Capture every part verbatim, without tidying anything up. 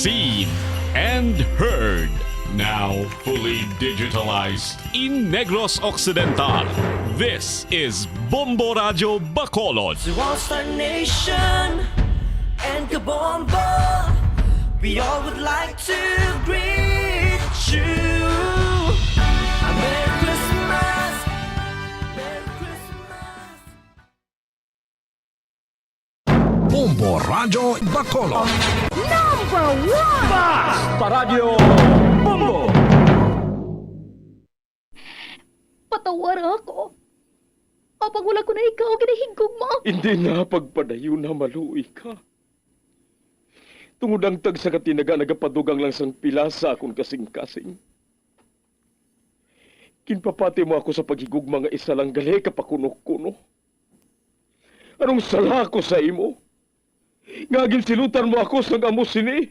Seen and heard. Now fully digitalized in Negros Occidental. This is Bombo Radyo Bacolod. To all Star Nation and Kabombo, we all would like to greet you. A Merry Christmas, Merry Christmas. Bombo Radyo Bacolod. Number one! Basta Radyo Bombo! Patawara ako. Apang wala ko na ikaw ginahigugma. Hindi na pagpadayon na maluoy ka. Tungod ang tagsa ka tinaga nagapadugang lang sang pila sa akon kasing-kasing. Ginpapati mo ako sa paghigugma nga isa lang gali ka pakuno-kuno. Anong sala ko sa imo? Nga ginsilutan mo ako sang amo sini?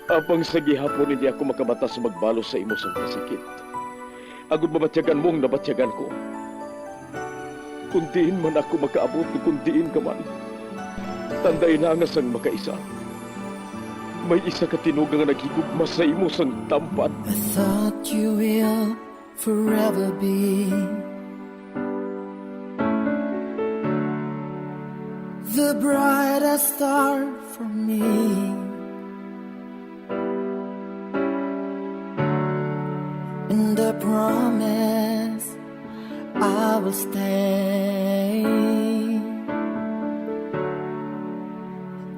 Apang sa gihapon hindi ako makabatas magbalos sa imo sang kasakit, agod mabatyagan mo ang nabatyagan ko. Kon diin man ako makaabot, kon diin ka man, tandai na nga sang makaisa, may isa ka tinuga nga naghigugma sa imo sang tampad. I thought you will forever be the brightest star for me and the promise I will stay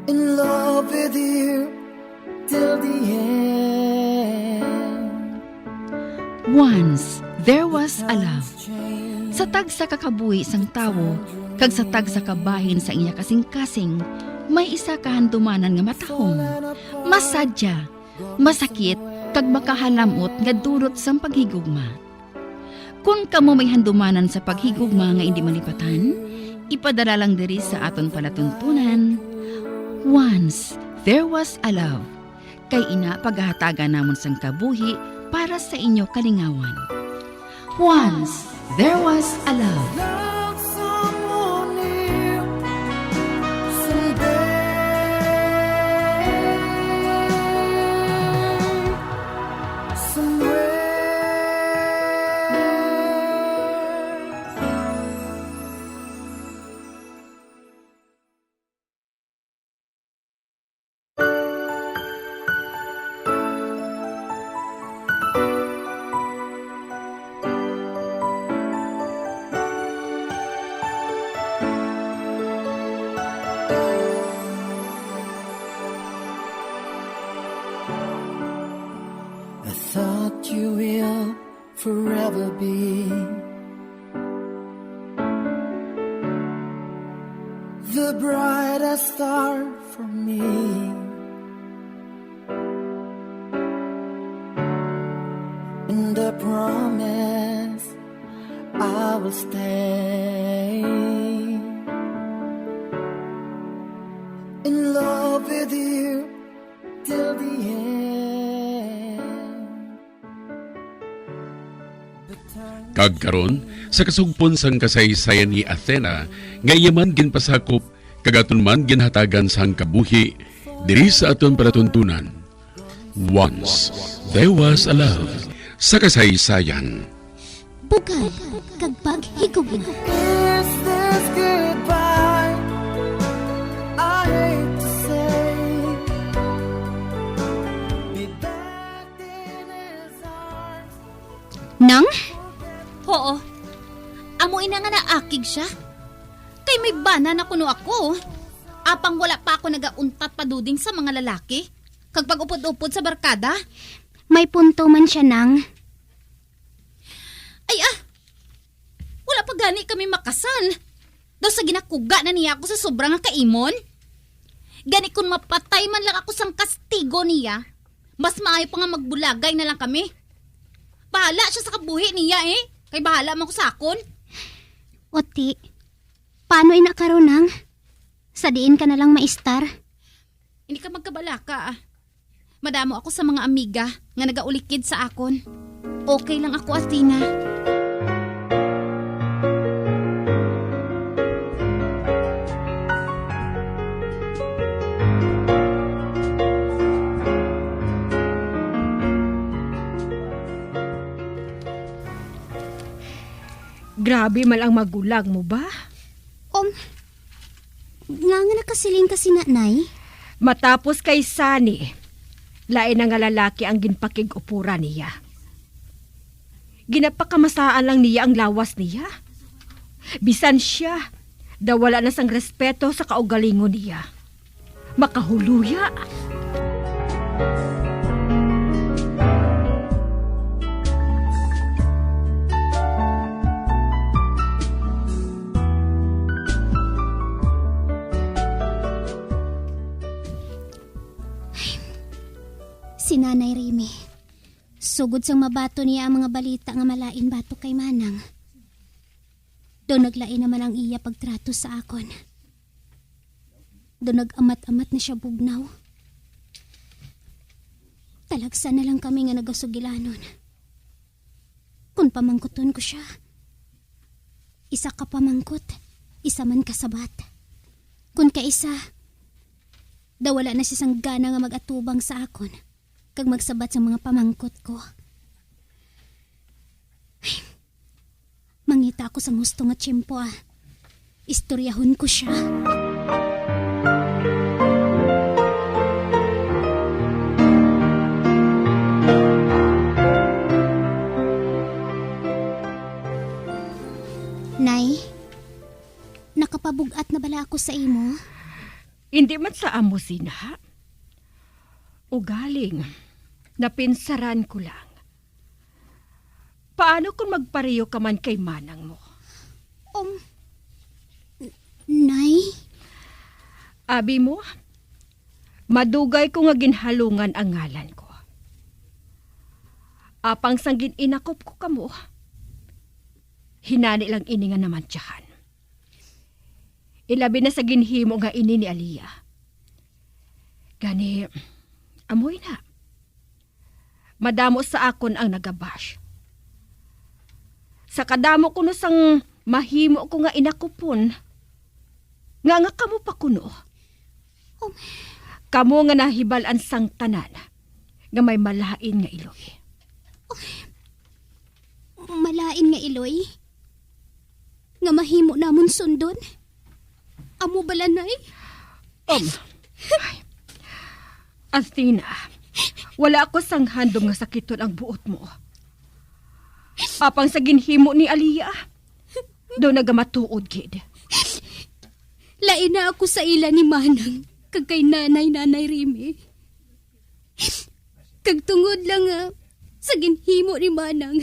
in love with you till the end. Once there was a love. Sa tagsa ka kabuhi sang tawo kag sa tagsa ka bahin sa iya kasing-kasing, may isa ka handumanan nga matahom, masadya, masakit, kag makahalamot nga dulot sang paghigugma. Kon kamo may handumanan sa paghigugma nga indi malipatan, ipadala lang diri sa aton palatuntunan, Once There Was a Love, kay ina pagahatagan namon sang kabuhi para sa inyo kalingawan. Once There Was a Love. Love someone new someday. Somewhere. I thought you will forever be the brightest star for me. And I promise I will stay in love with you till the end. Kag karon, sa kasugpon sang kasaysayan ni Athena, nga iya man ginpasakop, kag aton man ginhatagan sang kabuhi, diri sa aton palatuntunan. Once There Was a Love, sa kasaysayan. Bugay kag paghigugma. Is this goodbye? I hate to say, be back in his arms. Nang? Oo. Amo ina nga naakig siya. Kay may bana na kuno ako. Apang wala pa ako nagauntat paduding sa mga lalaki kag pag-upod-upod sa barkada. May punto man siya, Nang. Ay, ah! Wala pa gani kami makasal. Daw sa ginakuga na niya ako sa sobra nga kaimon. Gani, kung mapatay man lang ako sang kastigo niya, mas maayo pa nga magbulagay na lang kami. Bahala siya sa kabuhi niya, eh. Kay bahala man ko sa akon. Oti, paano ina karon, Nang? Sa diin ka na lang maistar? Hindi ka magkabalaka, ah. Madamo ako sa mga amiga nga nagaulikid sa akon. Okay lang ako, Athena. Grabe man ang magulang mo ba? Um, nga nga nakasiling ka si Nanay? Matapos kay Sunny, lain na nga lalaki ang ginpakig-upuran niya. Ginapakamasaan lang niya ang lawas niya. Bisan siya, daw wala na sang respeto sa kaugalingon niya. Makahuluya. Si Nanay Remy, sugod sang mabaton niya ang mga balita nga malain batok kay Manang, daw naglain naman ang iya pagtrato sa akon. Daw nag-amat-amat na siya bugnaw. Talagsa na lang kami nga nagasugilanon. Kung pamangkuton ko siya, isa ka pamangkot, isa man ka sabat. Kung kaisa, daw wala na siya sang gana nga mag-atubang sa akon kag magsabat sa mga pamangkot ko. Mangita ako sang husto nga tiyempo, ah. Istoryahon ko siya. Nay, nakapabug-at na bala ako sa imo? Indi man sa amo sina. Ugaling, napinsaran ko lang. Paano kung magpareho ka man kay manang mo? Um, n-, Nay? Abi mo, madugay ko nga ginhalungan ang ngalan ko. Apang sang gin-inakop ko kamo, hinani lang ini nga namantyahan. Ilabi na sa ginhimo nga ini ni Aliyah. Gani, amoy na. Madamo sa akon ang nagabash. Sa kadamo kuno sang mahimo ko nga inakupon, nga, nga kamo pa kuno. Um. Kamo nga nahibal-an sang tanan nga may malain nga iloy. Um. Malain nga iloy? Nga mahimo namon sundon? Amo bala, Nay? Um, ay. Athena, wala ako sang handom nga sakiton ang buot mo. Apang sa ginhimo ni Aliyah, daw nagamatuod gid. Lain na ako sa ila ni Manang kag kay Nanay, Nanay Remy. Kag tungod lang nga sa ginhimo ni Manang,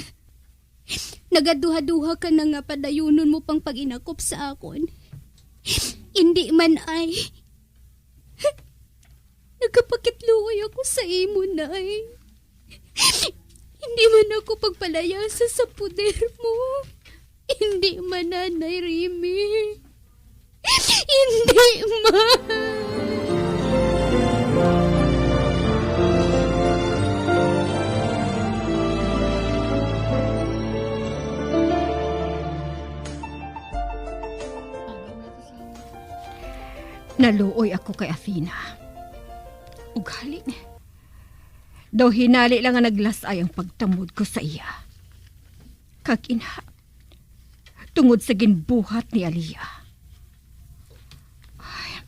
nagaduha-duha ka na nga padayunon mo pang pag-inakop sa akon. Indi man ay. Nagapakitluoy ako sa imo, Nay. Hindi man ako pagpalayasa sa poder mo. Hindi man, Nanay Remy. Hindi man. Naluoy ako kay Athena. Ugaling, daw hinali lang nga naglas-ay ang pagtamod ko sa iya. Kag ina, tungod sa ginbuhat ni Aliyah. Ay,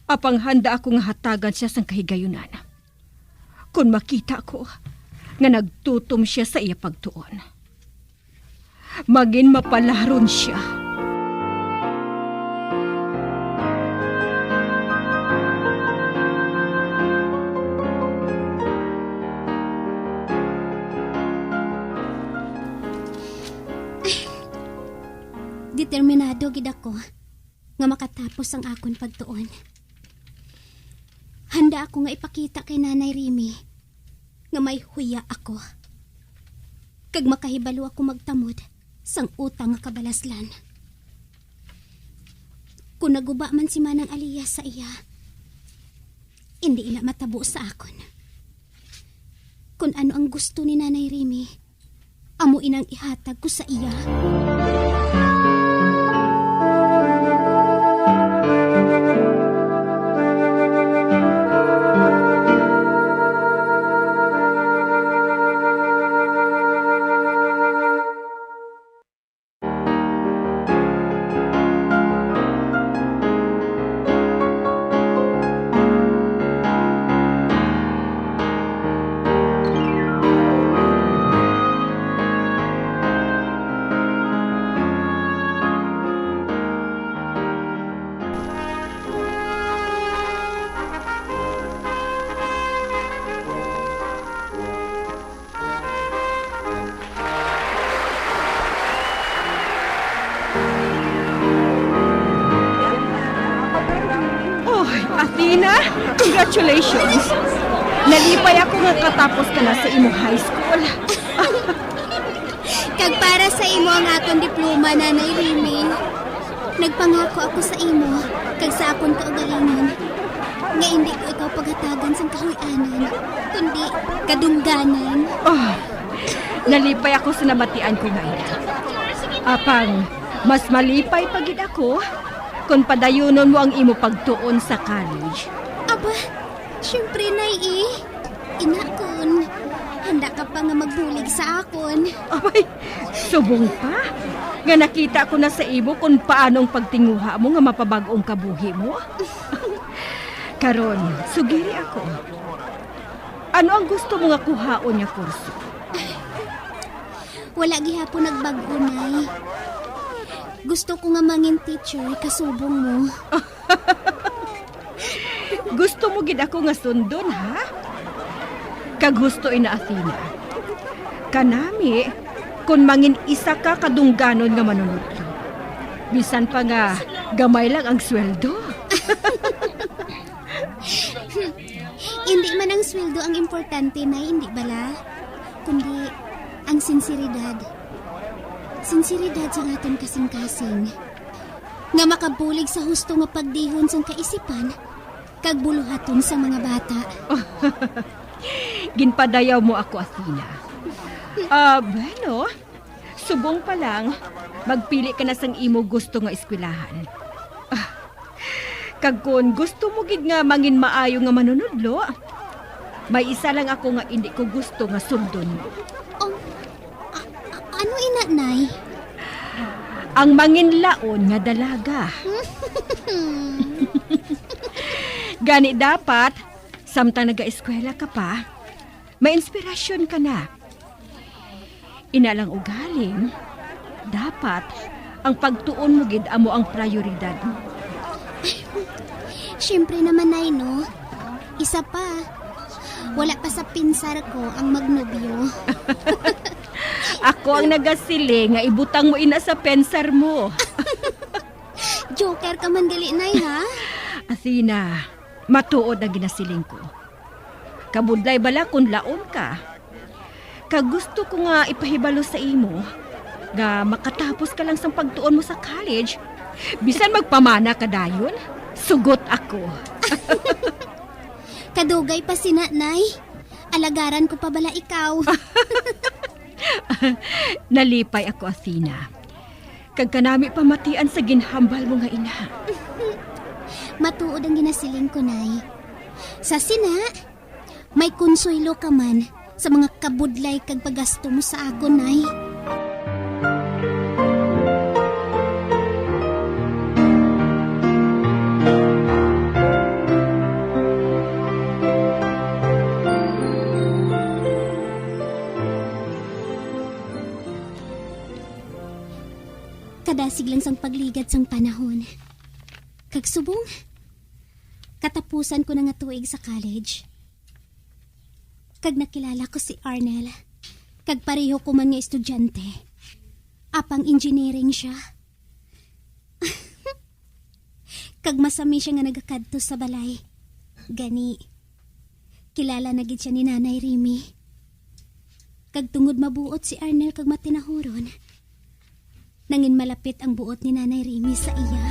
apang handa ako nga hatagan siya sang kahigayunan. Kon makita ko nga nagtutom siya sa iya pagtuon, mangin mapalaron siya. Determinado gid ako nga makatapos ang akon pagtuon. Handa ako nga ipakita kay Nanay Remy nga may huya ako, kag makahibalo ako magtamod sang utang nga kabalaslan. Kon naguba man si Manang Aliyah sa iya, indi ina matabo sa akon. Kon ano ang gusto ni Nanay Remy, amo inang ihatag ko sa iya. Athena, congratulations! Nalipay ako nga katapos ka na sa imo high school. Kag para sa imo ang akon diploma, Nanay Remy. Nagpangako ako sa imo kag sa akon kaugalingon nga indi ko ikaw paghatagan sang kahuy-anan, kundi kadungganan. Oh, nalipay ako sa nabatian ko nga ina. Apang, mas malipay pa gid ako kon padayunon mo ang imo pagtuon sa college. Aba, siyempre, Nay, eh. Ina, kon handa ka pa nga magbulig sa akon. Abay, subong pa nga nakita ko na sa imo kung paano ang pagtinguha mo nga mapabag-ong kabuhi mo. Karon, sugiri ako. Ano ang gusto mo nga kuhaon nga kurso? Wala gihapon nagbag-o, Nay. Gusto ko nga mangin teacher, kasubong mo. Gusto mo gid ako nga sundon, ha? Kag husto ina, Athena. Kanami, kon mangin isa ka kadungganon nga manunodlo. Bisan pa nga gamay lang ang sweldo. Hindi man ang sweldo ang importante, Nay, hindi bala? Kundi ang sinseridad. Sinseridad sa aton kasing-kasing. Nga makabulig sa husto nga pagdihon sang kaisipan kag buluhaton sang mga bata. Ginpadayaw mo ako, Athena. Ah, bueno, subong pa lang, magpili ka na sang imo gusto nga eskwelahan. Ah, kag kon gusto mo gid nga mangin maayo nga manunodlo, may isa lang ako nga indi ko gusto nga sundon mo. Oh, a- a- ano ina, Nay? Ang manginlaon nga dalaga. Gani dapat, samtang nagaeskwela ka pa, may inspirasyon ka na. Ina lang ugaling, dapat ang pagtuon mo gid amo ang prayoridad mo. Siyempre naman, Nay, no? Isa pa, wala pa sa pinsar ko ang magnobyo. Ako ang nagasiling nga ibutang mo ina sa pensar mo. Joker ka man gali, Nay, ha? Athena, matuod ang ginasiling ko. Kabudlay bala kun laon ka? Kag gusto ko nga ipahibalo sa imo nga makatapos ka lang sang pagtuon mo sa college, bisan magpamana ka dayon, sugot ako. Kadugay pa sina, Nay. Alagaran ko pa bala ikaw. Nalipay ako, Athena. Kag kanami pamatian sa ginhambal mo nga ina. Matuod ang ginasiling ko, Nay. Sa sina, may konsuelo ka man sa mga kabudlay kag paggasto mo sa akon, Nay. Kadasig lang sang pagligad sang panahon. Kag subong, katapusan ko na nga tuig sa college. Kag nakilala ko si Arnel. Kag pareho ko man nga estudyante. Apang engineering siya. Kag masami siya nga nagakadto sa balay. Gani, kilala na gid siya ni Nanay Remy. Kag tungod mabuot si Arnel kag matinahuron, nangin malapit ang buot ni Nanay Remy sa iya.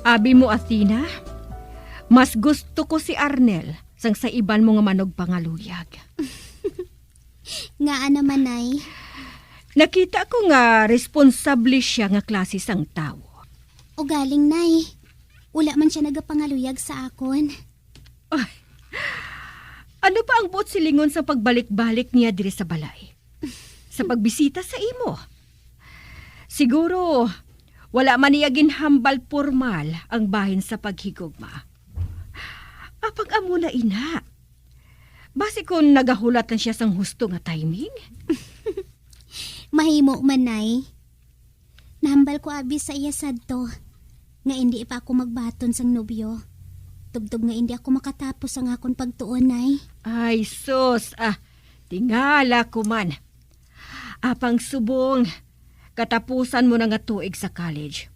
Abi mo, Athena, mas gusto ko si Arnel sang sa iban mo nga manugpangaluyag. Ngaa naman, Nay? Nakita ko nga responsable siya nga klase sang tawo. Ugaling, Nay. Wala man siya nagapangaluyag sa akon. Ay, ano pa ang buot silingon sa pagbalik-balik niya diri sa balay? Sa pagbisita sa imo? Siguro, wala man niya ginhambal pormal ang bahin sa paghigugma. Apang amo na ina. Basi kon nagahulat lang siya sang husto nga timing? Mahimo man, Nay. Nahambal ko abi sa iya sadto. nga indi pa ako magbaton sang nobyo. Tubtob nga indi ako makatapos sang akon pagtuon, Nay. Ay, sus, ah, tingala ko man. Apang subong, katapusan mo na nga tuig sa college.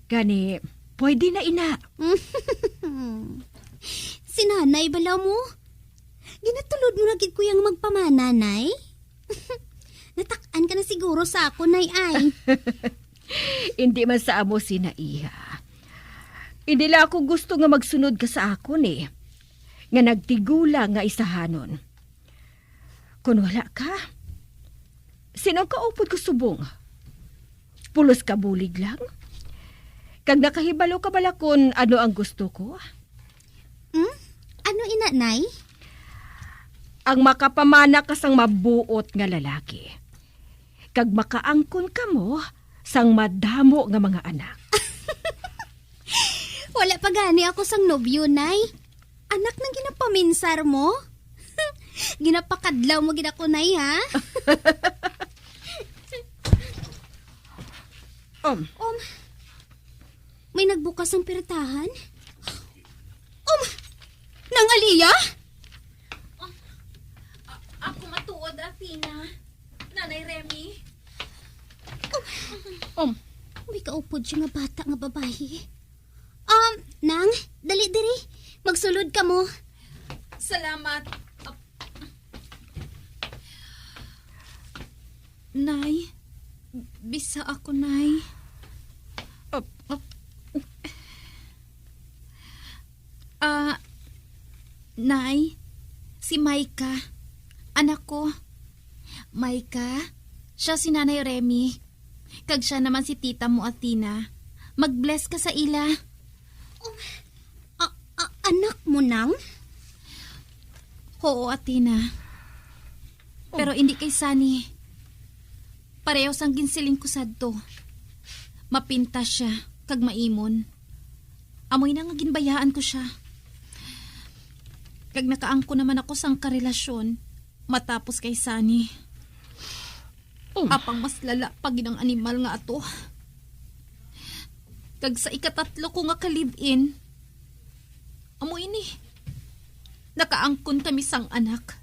Gani, pwede na ina. Si Nanay bala mo? Ginatulod mo na gid ko yang magpamana, Nay? Natak-an ka na siguro sa ako, Nay, ay. Indi man sa amo sina, iha. Indi lang ako gusto nga magsunod ka sa akon, eh, nga nagtigulang nga isahanon. Kon wala ka, sino ang kaupod ko subong? Pulos ka bulig lang? Kag nakahibalo ka bala kon ano ang gusto ko? Hmm? Ano ina, Nay? Ang makapamana ka sang mabuot nga lalaki, kag makaangkon kamo sang madamo nga mga anak. Wala pa gani ako sang nobyo, Nay. Anak nang ginapaminsar mo? Ginapakadlaw mo gid ako, Nay, ha? Um. Um, may nagbukas ang pirtahan? Um, Nang Aliyah? Ah, a-, ako matuod, Athena. Nanay Remy. Um, Um. May kaupod siya nga bata nga babayi. Um, Nang, dali diri. Magsulod kamo. Salamat. Ap-, Nay, bisa ako, Nay. Ap-, ap-, Ah, Nay, si Micah, anak ko. Micah, siya si Nanay Remy. Kag siya naman si tita mo, Athena. Mag-bless ka sa ila. Oh, a-, a-, anak mo, Nang? Oo, Athena. Pero hindi kay Sunny. Pareho sang ginsiling ko sadto. Mapintas siya, kag maimon. Amo ina nga ginbayaan ko siya. Kag nakaangkon naman ako sang karelasyon matapos kay Sunny. Oh. Apang mas lala pa gid ang animal nga ato. Kag sa ikatatlo ko nga ka-live-in, amo ini, nakaangkon kami sang anak.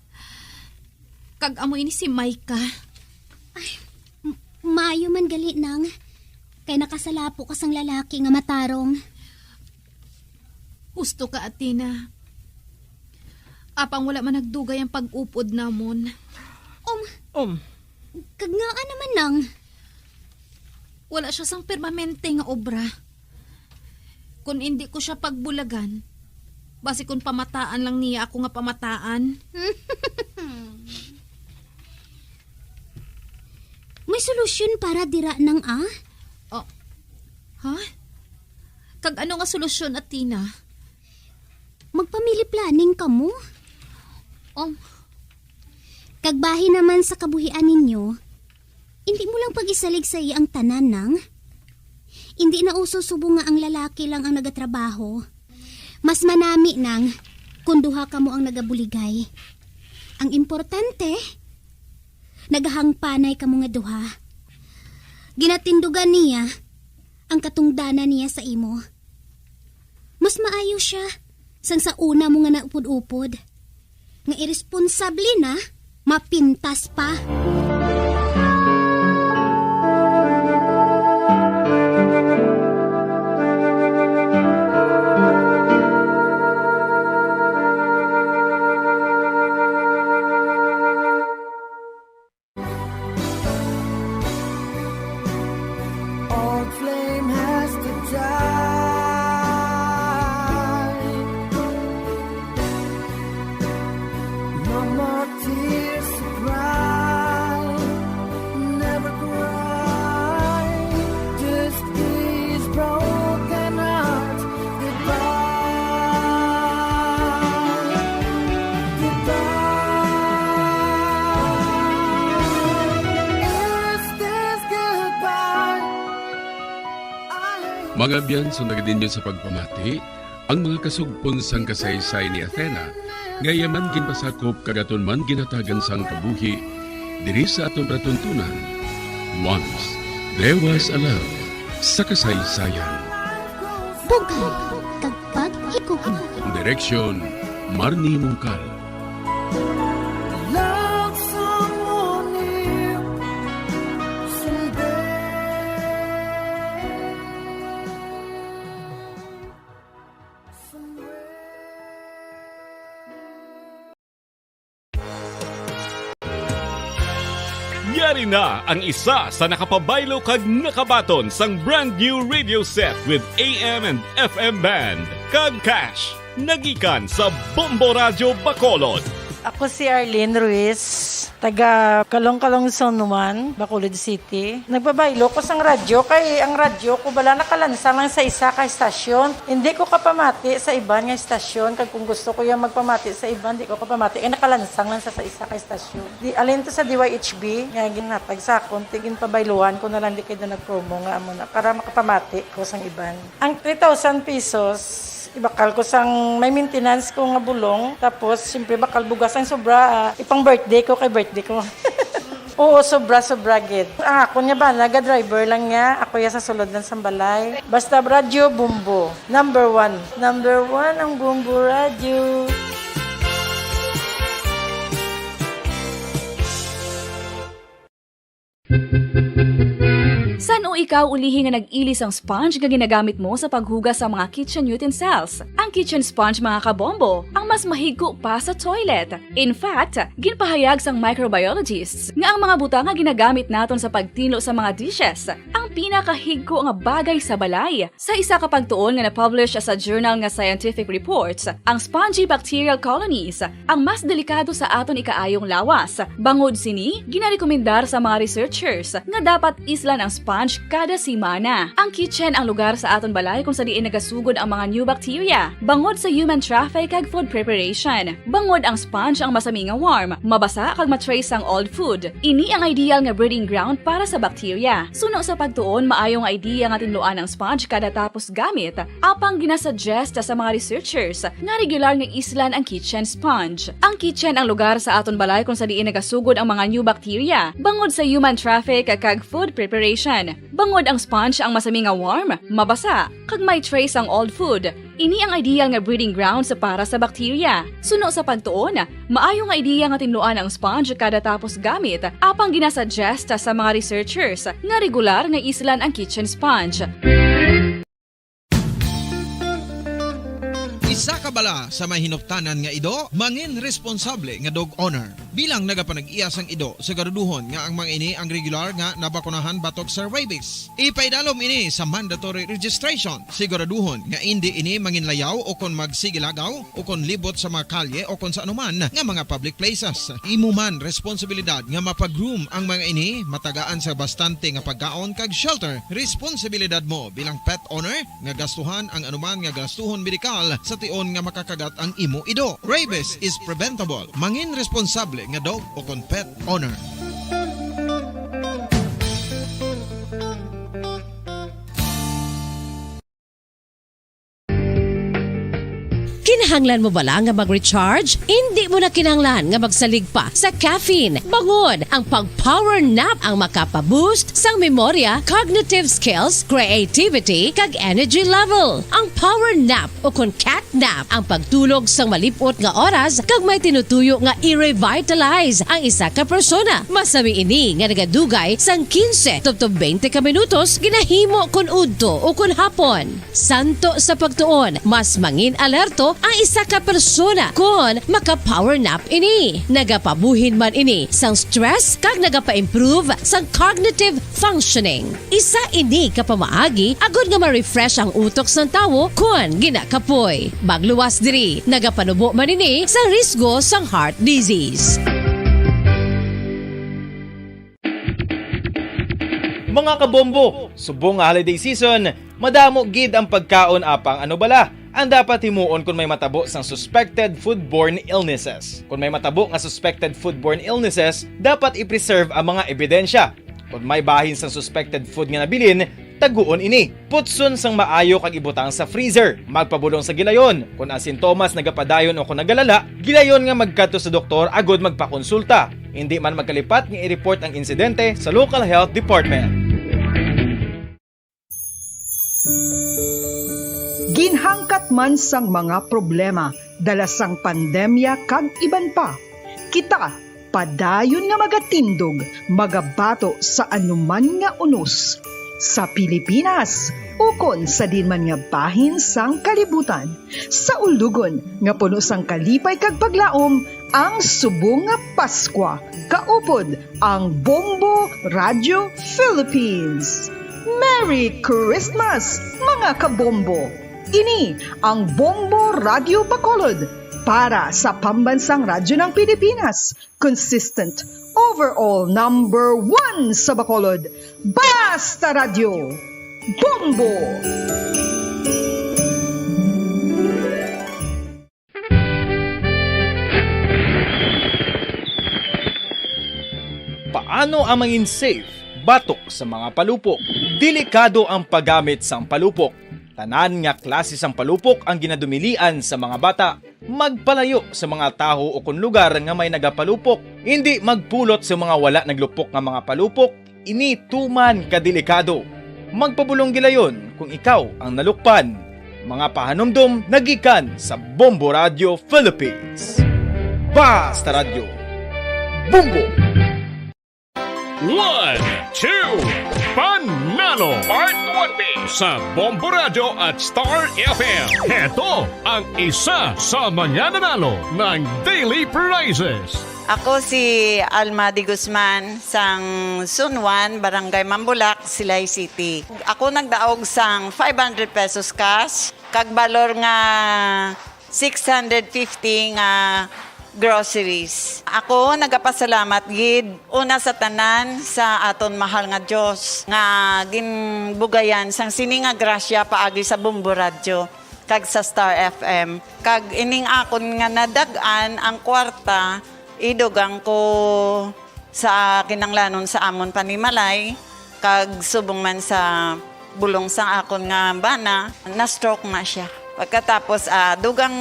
Kag amo ini si Micah. Ay, m-, maayo man gali, Nang. Kay nakasalapo ka sang lalaki nga matarong. Husto ka, Athena. Apang wala man nagdugay ang pag-upod namon. Um, Um. Kag ngaa naman, Nang? Wala siya sang permanente nga obra. Kon indi ko siya pagbulagan, basi kon pamataan lang niya ako nga pamataan. May solusyon para dira, Nang, ah? Oh. Ha? Kag ano nga solusyon, Athena? Mag-family planning kamo? Oh. Kag bahin naman sa kabuhian ninyo, indi mo lang pag-isalig sa iya ang tanan, Nang. Indi na uso subong nga ang lalaki lang ang nagatrabaho. Mas manami, Nang, kung duha kamo ang nagabuligay. Ang importante, nagahangpanay kamo nga duha. Ginatindugan niya ang katungdanan niya sa imo. Mas maayo siya sang sa una mo nga naupod-upod, nga iresponsable na, mapintas pa. Old flame has to die. No more tears to cry. Never cry. Just these broken hearts. Goodbye. Goodbye. Is this goodbye? Mga abyan, sundagan ninyo sa pagpamati ang mga kasugpon sang kasaysay ni Athena, nga iya man ginpasakop kag aton man ginhatagan sang kabuhi diri sa aton palatuntunan. Once, there was a love sa kasaysayan. Bughay kag pag-igugma. Direksyon, Marnie Mungkal. Yari na ang isa sa nakapabaylo kag nakabaton sang brand new radio set with A M and F M band kag cash nagikan sa Bombo Radio Bacolod. Ako si Arlene Ruiz, taga Calong-Calong Zone one, Bacolod City. Nagpabaylo ko sang radyo kay ang radyo ko bala nakalansang lang sa isa ka estasyon. Hindi ko kapamati sa iban nga estasyon, kag kung gusto ko yung magpamati sa iban, di ko kapamati kay nakalansang lang sa, sa isa ka estasyon. Di, alin to sa D Y H B nga ginhatag sa akon, ti ginpabayluhan ko na lang di kay do nag-promo nga amo na para makapamati ko sang iban. Ang three thousand pesos, ibakal ko sang may maintenance ko nga bulong, tapos siyempre bakal bugas ang sobra, ah, ipang birthday ko kay birthday ko. Oo, sobra, sobra gid. Ang akon nga bana, ga-driver lang niya. Ako ya sa sulod lang sang balay. Basta radyo, Bombo. Number one. Number one ang Bombo Radyo. San-o ikaw ulihi nga nag-ili sang sponge nga ginagamit mo sa paghugas sa mga kitchen utensils? Ang kitchen sponge, mga kabombo, ang mas mahigko pa sa toilet. In fact, ginpahayag sang microbiologists nga ang mga butang nga ginagamit naton sa pagtinlo sa mga dishes ang pinakahigko nga bagay sa balay. Sa isa ka pagtuon nga na-publish sa journal nga Scientific Reports, ang spongy bacterial colonies ang mas delikado sa aton ikaayong lawas. Bangod sini, ginarekomendar sa mga researchers nga dapat islan ang sponge kada semana. Ang kitchen ang lugar sa aton balay kung sa diin nagasugod ang mga new bacteria, bangod sa human traffic kag food preparation. Bangod ang sponge ang masami nga warm, mabasa kag ma-trace sang old food. Ini ang ideal nga breeding ground para sa bacteria. Suno sa pagtuon, maayo nga idea nga tinluan ang sponge kada tapos gamit. Apang ginasuggest sa mga researchers nga regular nga islan ang kitchen sponge. Ang kitchen ang lugar sa aton balay kung sa diin nagasugod ang mga new bacteria, bangod sa human traffic kag food preparation. Bangod ang sponge ang masami nga warm, mabasa, kag may trace ang old food. Ini ang ideal nga breeding grounds para sa bacteria. Suno sa pagtuon, maayo nga ideya nga tinluan ang sponge kada tapos gamit, apang ginasuggest sa mga researchers nga regular nga islan ang kitchen sponge. Isa ka bala sa may hinuptanan nga ido, mangin responsable nga dog owner. Bilang nagapanag-iya sang ido, siguraduhon nga ang mga ini ang regular nga nabakunahan batok sa rabies. Ipaidalom ini sa mandatory registration. Siguraduhon nga indi ini manginlayaw o kon magsigilagaw o kon libot sa mga kalye o kon sa anuman nga mga public places. Imo man responsibilidad nga mapag-groom ang mga ini, matagaan sa bastante nga pagkaon kag shelter. Responsibilidad mo bilang pet owner nga gastuhan ang anuman nga gastuhon medikal sa tion nga makakagat ang imo ido. Rabies is preventable. Mangin responsable nga dog o kon pet owner. Kinahanglan mo bala nga mag-recharge? Indi mo na kinahanglan nga magsalig pa sa caffeine. Bangod ang pag-power nap ang makapa-boost sang memorya, cognitive skills, creativity, kag energy level. Ang power nap o kon cat nap ang pagtulog sang malip-ot nga oras kag may tinutuyo nga i-revitalize ang isa ka persona. Masami ini nga nagadugay sang quince tubtob twenty ka minutos ginahimo kon udto o kon hapon. Santo sa pagtuon, mas mangin-alerto ang isa ka persona kon maka-power nap ini. Nagapabuhin man ini sang stress kag nagapa-improve sang cognitive functioning. Isa ini ka pamaagi agod nga ma-refresh ang utok sang tawo kon ginakapoy. Magluwas diri, nagapanubo man ini sang risgo sang heart disease. Mga kabombo, subong nga holiday season, madamo gid ang pagkaon apang ano bala ang dapat himuon kon may matabo sang suspected foodborne illnesses. Kon may matabo nga suspected foodborne illnesses, dapat i-preserve ang mga ebidensya. Kon may bahin sang suspected food nga nabilin, taguon ini. Putson sang maayo kag ibutang sa freezer. Magpabulong sa gilayon. Kon ang sintomas nagapadayon o kon nagalala, gilayon nga magkadto sa doktor agod magpakonsulta. Indi man magkalipat nga i-report ang insidente sa local health department. Ginhangkat man sang mga problema dala sang pandemya kag iban pa, kita padayon nga magatindog, magabato sa anuman nga unos sa Pilipinas ukon sa diin man nga bahin sang kalibutan. Sa ulugon nga puno sang kalipay kag paglaom, ang subong nga Paskwa, kaupod ang Bombo Radio Philippines. Merry Christmas, mga kabombo! Ini ang Bombo Radio Bacolod para sa Pambansang Radyo ng Pilipinas, consistent, overall number one sa Bacolod. Basta Radyo, Bombo! Paano ang mangin safe batok sa mga palupok? Delikado ang paggamit sang palupok. Tanan nga klase sang palupok ang ginadumilian sa mga bata. Magpalayo sa mga tawo ukon lugar nga may nagapalupok. Indi magpulot sa mga wala naglupok nga mga palupok. Ini tuman ka delikado. Magpabulong gilayon kung ikaw ang nalukpan. Mga pahanumdom nagikan sa Bombo Radio Philippines. Basta Radyo, Bombo! One, two, Panalo Part one B sa Bombo Radio at Star F M. Heto ang isa sa mga nanalo ng Daily Prizes. Ako si Alma de Guzman, sang Zone one, Barangay Mambulak, Silay City. Ako nagdaog sang five hundred pesos cash, kag balor nga six hundred fifty nga groceries. Ako nagapasalamat gid, una sa tanan, sa aton mahal nga Dios nga ginbugayan sang sini nga grasya paagi sa Bombo Radyo kag sa Star F M. Kag ining akon nga nadag-an ang kwarta, idugang ko sa kinanglanon sa amon panimalay, kag subong man sa bulong sang akon nga bana, na-stroke na siya. Pagkatapos, ah, dugang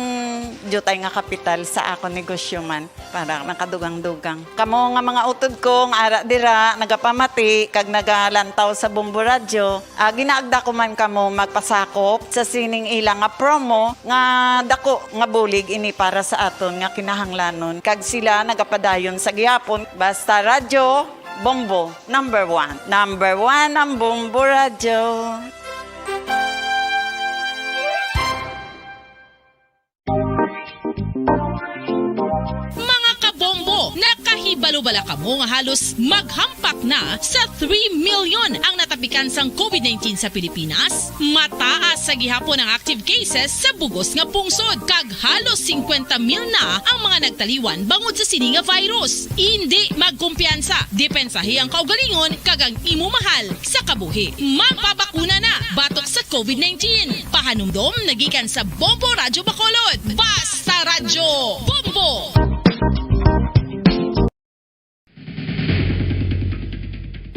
diutay nga kapital sa akon negosyo man, para nakadugang-dugang. Kamo nga mga utod ko nga ara dira, nagapamati kag nagalantaw sa Bombo Radyo, ah, ginaagda ko man kamo magpasakop sa sining ila nga promo nga dako nga bulig ini para sa aton nga kinahanglanon, kag sila nagapadayon sa gihapon. Basta Radyo, Bombo, number one. Number one ang Bombo Radyo. Mga kabombo, nakahibalo bala kamo nga halos maghampak na sa three million ang natapikan sang covid nineteen sa Pilipinas? Mataas sa gihapon ang active cases sa bug-os nga pungsod, kag halos singkwenta mil na ang mga nagtaliwan bangod sa sini nga virus. Indi magkumpiyansa, depensahi ang kaugalingon kag ang imo mahal sa kabuhi. Magpabakuna na batok sa covid nineteen. Pahanumdom nagikan sa Bombo Radyo Bacolod. Basta Radyo, Bombo!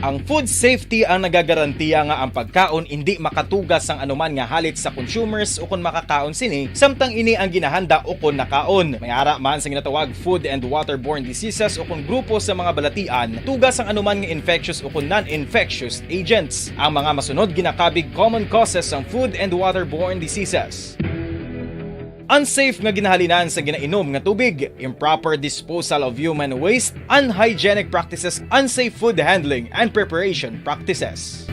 Ang food safety ang nagagarantiya nga ang pagkaon indi makatuga sang anuman nga halit sa consumers ukon makakaon sini, samtang ini ang ginahanda ukon nakaon. May ara man sa ginatawag food and waterborne diseases ukon grupo sa mga balatian, tuga sang anuman nga infectious ukon non-infectious agents. Ang mga masunod ginakabig common causes sang food and waterborne diseases. Unsafe nga ginahalinan sa ginainom nga tubig, improper disposal of human waste, unhygienic practices, unsafe food handling and preparation practices.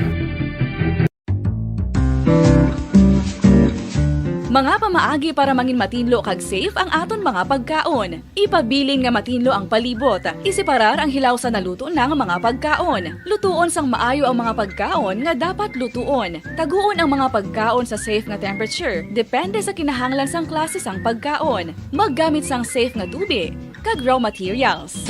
Mga pamaagi para mangin matinlo kag safe ang aton mga pagkaon. Ipabilin nga matinlo ang palibot. Iseparar ang hilaw sa naluto na nga mga pagkaon. Lutuon sang maayo ang mga pagkaon nga dapat lutuon. Taguon ang mga pagkaon sa safe nga temperature, depende sa kinahanglan sang klase sang pagkaon. Maggamit sang safe nga tubi kag raw materials.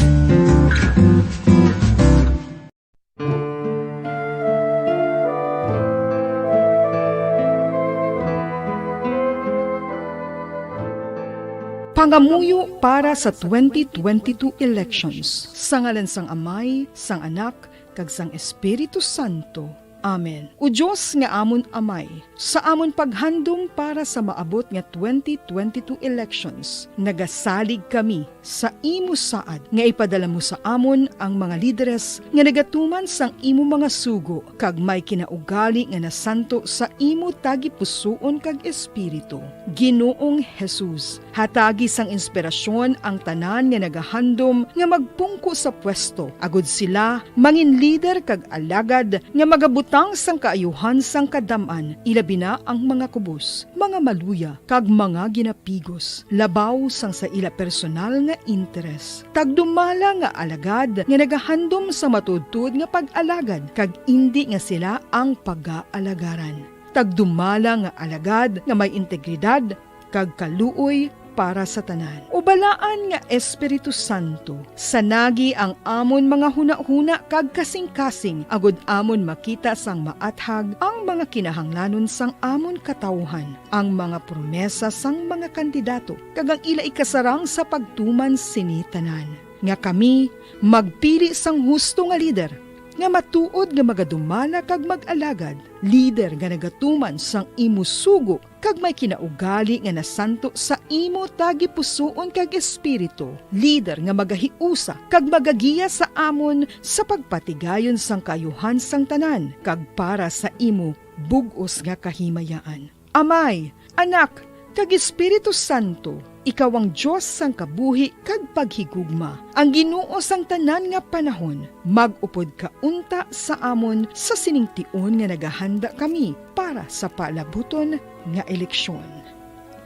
Pangamuyo para sa twenty twenty-two elections. Sa ngalan sang Amay, sang Anak, kag sang Espiritu Santo. Amen. O Dios nga amon Amay, sa amon paghandom para sa maabot nga twenty twenty-two elections, nagasalig kami sa imo saad nga ipadala mo sa amon ang mga lideres nga nagatuman sang imo mga sugo kag may kinaugali nga nasanto sa imo tagipusoon kag espiritu. Ginoong Jesus, hatagi sang inspirasyon ang tanan nga nagahandom nga magpungko sa pwesto, agud sila mangin lider kag alagad nga magabutang sang kaayuhan sang kadam-an, ilabi na ang mga kubos, mga maluya, kag mga ginapigos, labaw sang sa ila personal nga interes. Tagdumala nga alagad nga nagahandom sa matuodtuod nga pag-alagad, kag indi nga sila ang pagaalagaran. Tagdumala nga alagad nga may integridad kag kaluoy para sa tanan. O Balaan nga Espiritu Santo, sanagi ang amon mga hunahuna kag kasingkasing, agud amon makita sang maathag ang mga kinahanglanon sang amon katawuhan, ang mga promesa sang mga kandidato, kag ang ila ikasarang sa pagtuman sini tanan, nga kami magpili sang husto nga lider, nga matuod nga magadumala kag mag-alagad, lider nga nagatuman sang imo sugo kag may kinaugali nga nasanto sa imo tagipusoon kag espiritu, lider nga magahiusa kag magagiya sa amon sa pagpatigayon sang kaayuhan sang tanan kag para sa imo bug-os nga kahimayaan. Amay, Anak, kag Espiritu Santo, ikaw ang Dios sang kabuhi kag paghigugma, ang Ginoo sang tanan nga panahon. Mag-upod ka unta sa amon sa sining tion nga nagahanda kami para sa palabuton nga eleksyon.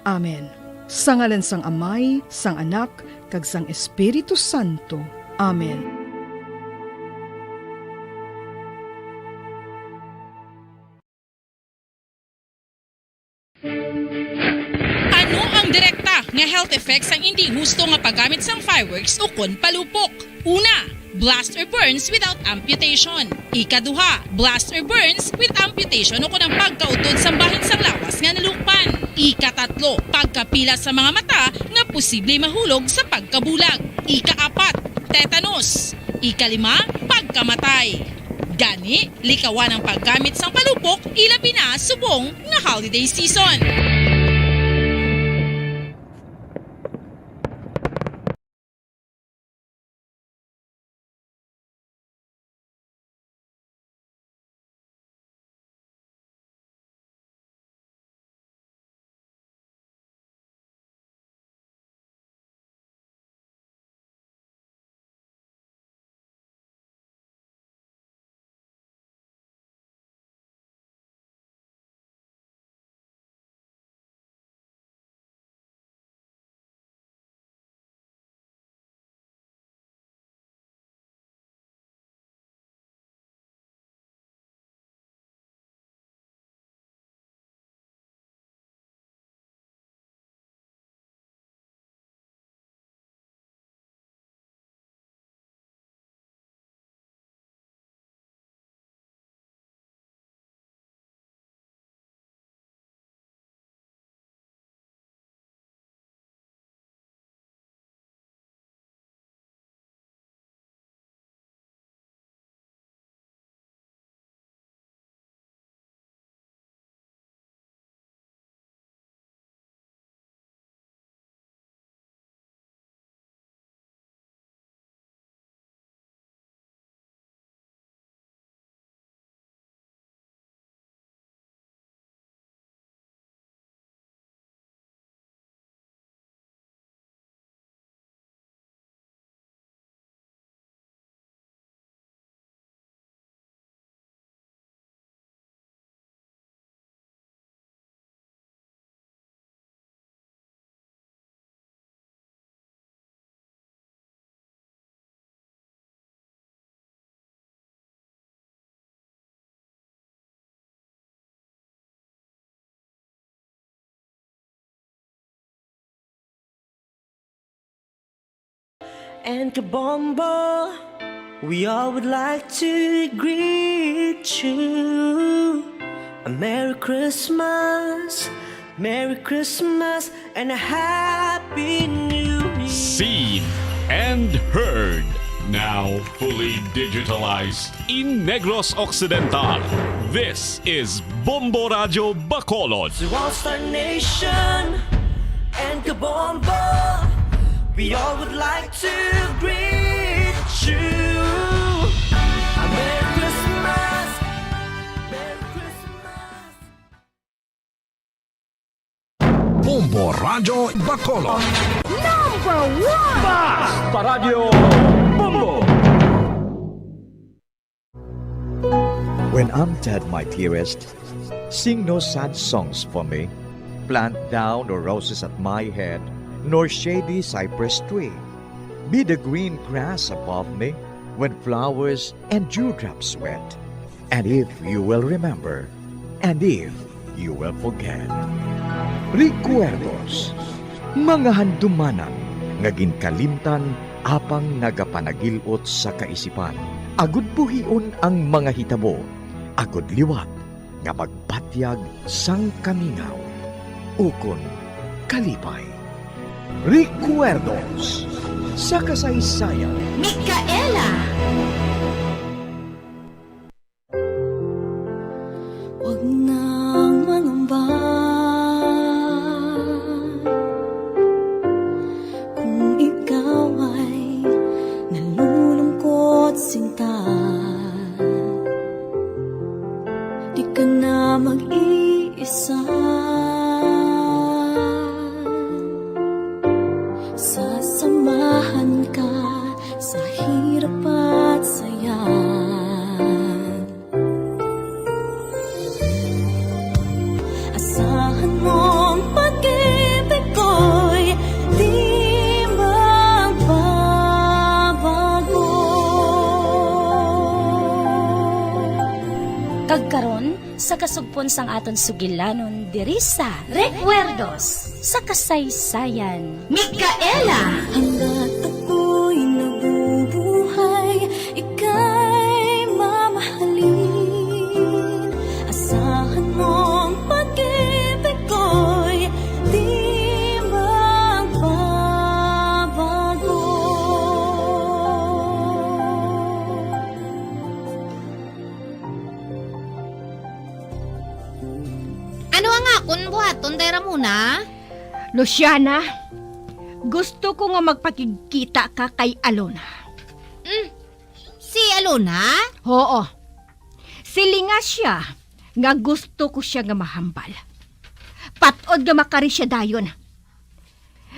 Amen. Sa ngalan sang Amay, sang Anak, kag sang Espiritu Santo. Amen. Ano ang direkta nga health effects sang indi husto nga paggamit sang fireworks ukon palupok? Una, blast or burns without amputation. Ikaduha, blast or burns with amputation ukon ang pagkautod sang bahin sang lawas nga nalukpan. Ikatatlo, pagkapila sa mga mata nga posible mahulog sa pagkabulag. Ikaapat, tetanus. Ikalima, pagkamatay. Gani, likawan ang paggamit sang palupok, ilabi na subong nga holiday season. And Kabombo, we all would like to greet you a Merry Christmas, Merry Christmas, and a Happy New Year. Seen and heard Now fully digitalized in Negros Occidental, this is Bombo Radyo Bacolod. To all Star Nation and Kabombo, we all would like to greet you. A Merry Christmas, Merry Christmas. Bombo Radyo Bacolod. Number one! Bas! Paradyo Bombo! When I'm dead, my dearest, sing no sad songs for me. Plant thou no roses at my head, nor shady cypress tree. Be the green grass above me when flowers and dewdrops wet. And if you will remember, and if you will forget. Recuerdos, mga handumanan nga ginkalimtan apang nagapanagil-ot sa kaisipan. Agud buhion ang mga hitabo, agud liwat nga magbatyag sang kamingaw ukon kalipay. Recuerdos sa kasaysayan. Micaela. Huwag nang mangamba kung ikaw ay nalulungkot, sinta. Di ka na mag-iisa. Sasamahan ka sa hirap at saya. Asahan mong pag-ibig ko'y di magbabago. Kag karon, sa kasugpon sang aton sugilanon diri sa Recuerdos sa Kasaysayan. Micaela. Hanggat ako'y nabubuhay, ika'y mamahalin. Asahan mong pag-ibig ko'y di magbabago. Ano ang akon buhaton, Day Ramona? Luciana, gusto ko nga magpakigkita ka kay Alona. Mm, si Alona? Oo. Silinga siya nga gusto ko siya nga mahambal. Patod nga makari siya dayon.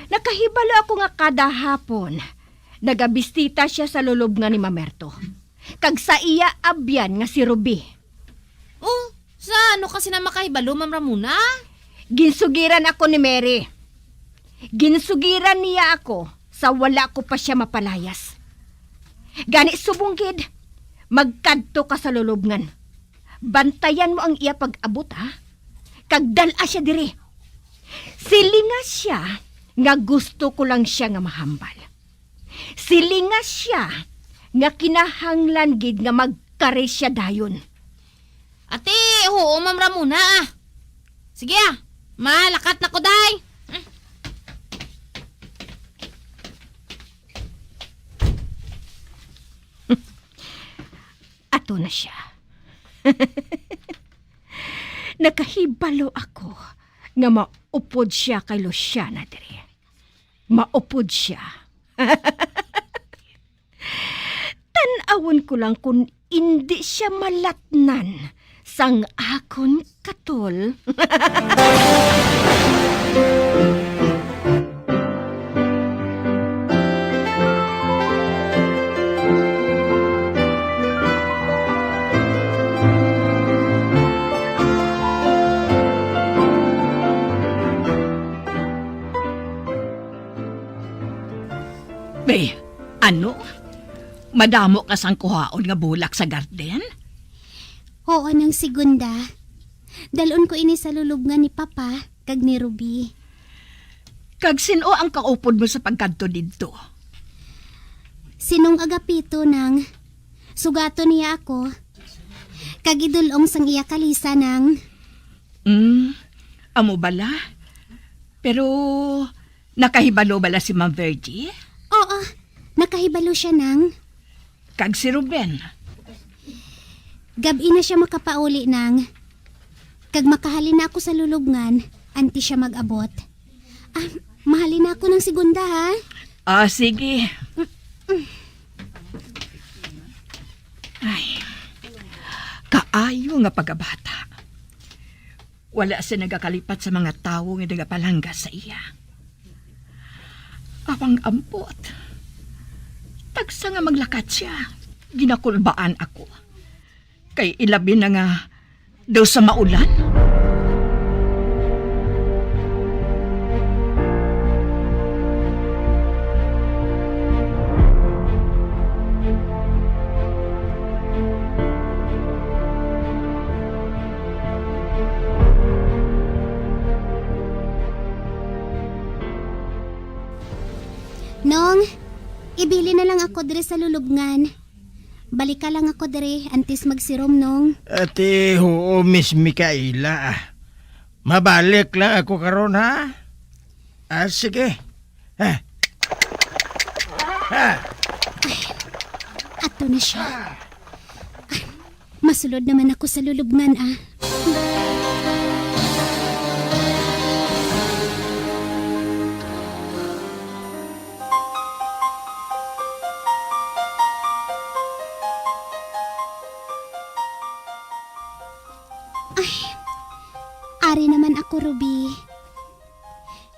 Nakahibalo ako nga kada hapon nagabistita siya sa lulubngan ni Mamerto kag sa iya abyan nga si Ruby. Oh, sa ano ka sina makahibalo, Ma'am Ramona? Ginsugiran ako ni Mary. Ginsugiran niya ako sa wala ko pa siya mapalayas. Gani subong gid, magkadto ka sa lulubngan. Bantayan mo ang iya pag-abot, ha? Kag dal-a siya diri. Silinga siya nga gusto ko lang siya nga mahambal. Silinga siya nga kinahanglan gid nga magkari siya dayon. Ati, oo, Ma'am Ramona, ah. Sige, ah. Malakat na ko, day. Ato na siya. Nakahibalo ako nga maupod siya kay Luciana diri. Maupod siya. Tan-awon ko lang kon indi siya malatnan sang akon katol. Bay, ano? Madamo ka sang kuhaon nga bulak sa garden? Oo, Nang Segunda. Dalon ko ini sa lulubngan ni Papa kag ni Ruby. Kag sin-o ang kaupod mo sa pagkadto didto? Si Nong Agapito, Nang. Sugaton niya ako. Kag idul-ong sang iya kalisa, Nang. Mm, amo bala? Pero nakahibalo bala si Ma'am Virgie? Oo, nakahibalo siya, Nang. Kag si Ruben? Gab-i na siya makapauli, Nang. Kag makahalin na ako sa lulubngan, antes siya mag-abot. Ah, mahalin na ako ng segunda, ha? Ah, sige. Ay, kaayo nga pagabata. Wala siya nagakalipat sa mga tawo nga nagapalangga sa iya. Awang ambot. Tagsa nga maglakat siya, ginakulbaan ako. Kay ilabi na nga daw sa maulan. Nong, ibili na lang ako diri sa lulubngan. Balika lang ako diri antes magsirom, Nong. Ati, huo, Miss Micaela, ah. Mabalik lang ako karon, ha? Ah, sige. Ha? Ha? Ato na siya. Masulod naman ako sa lulubngan, ah. Ay, ari naman ako, Ruby.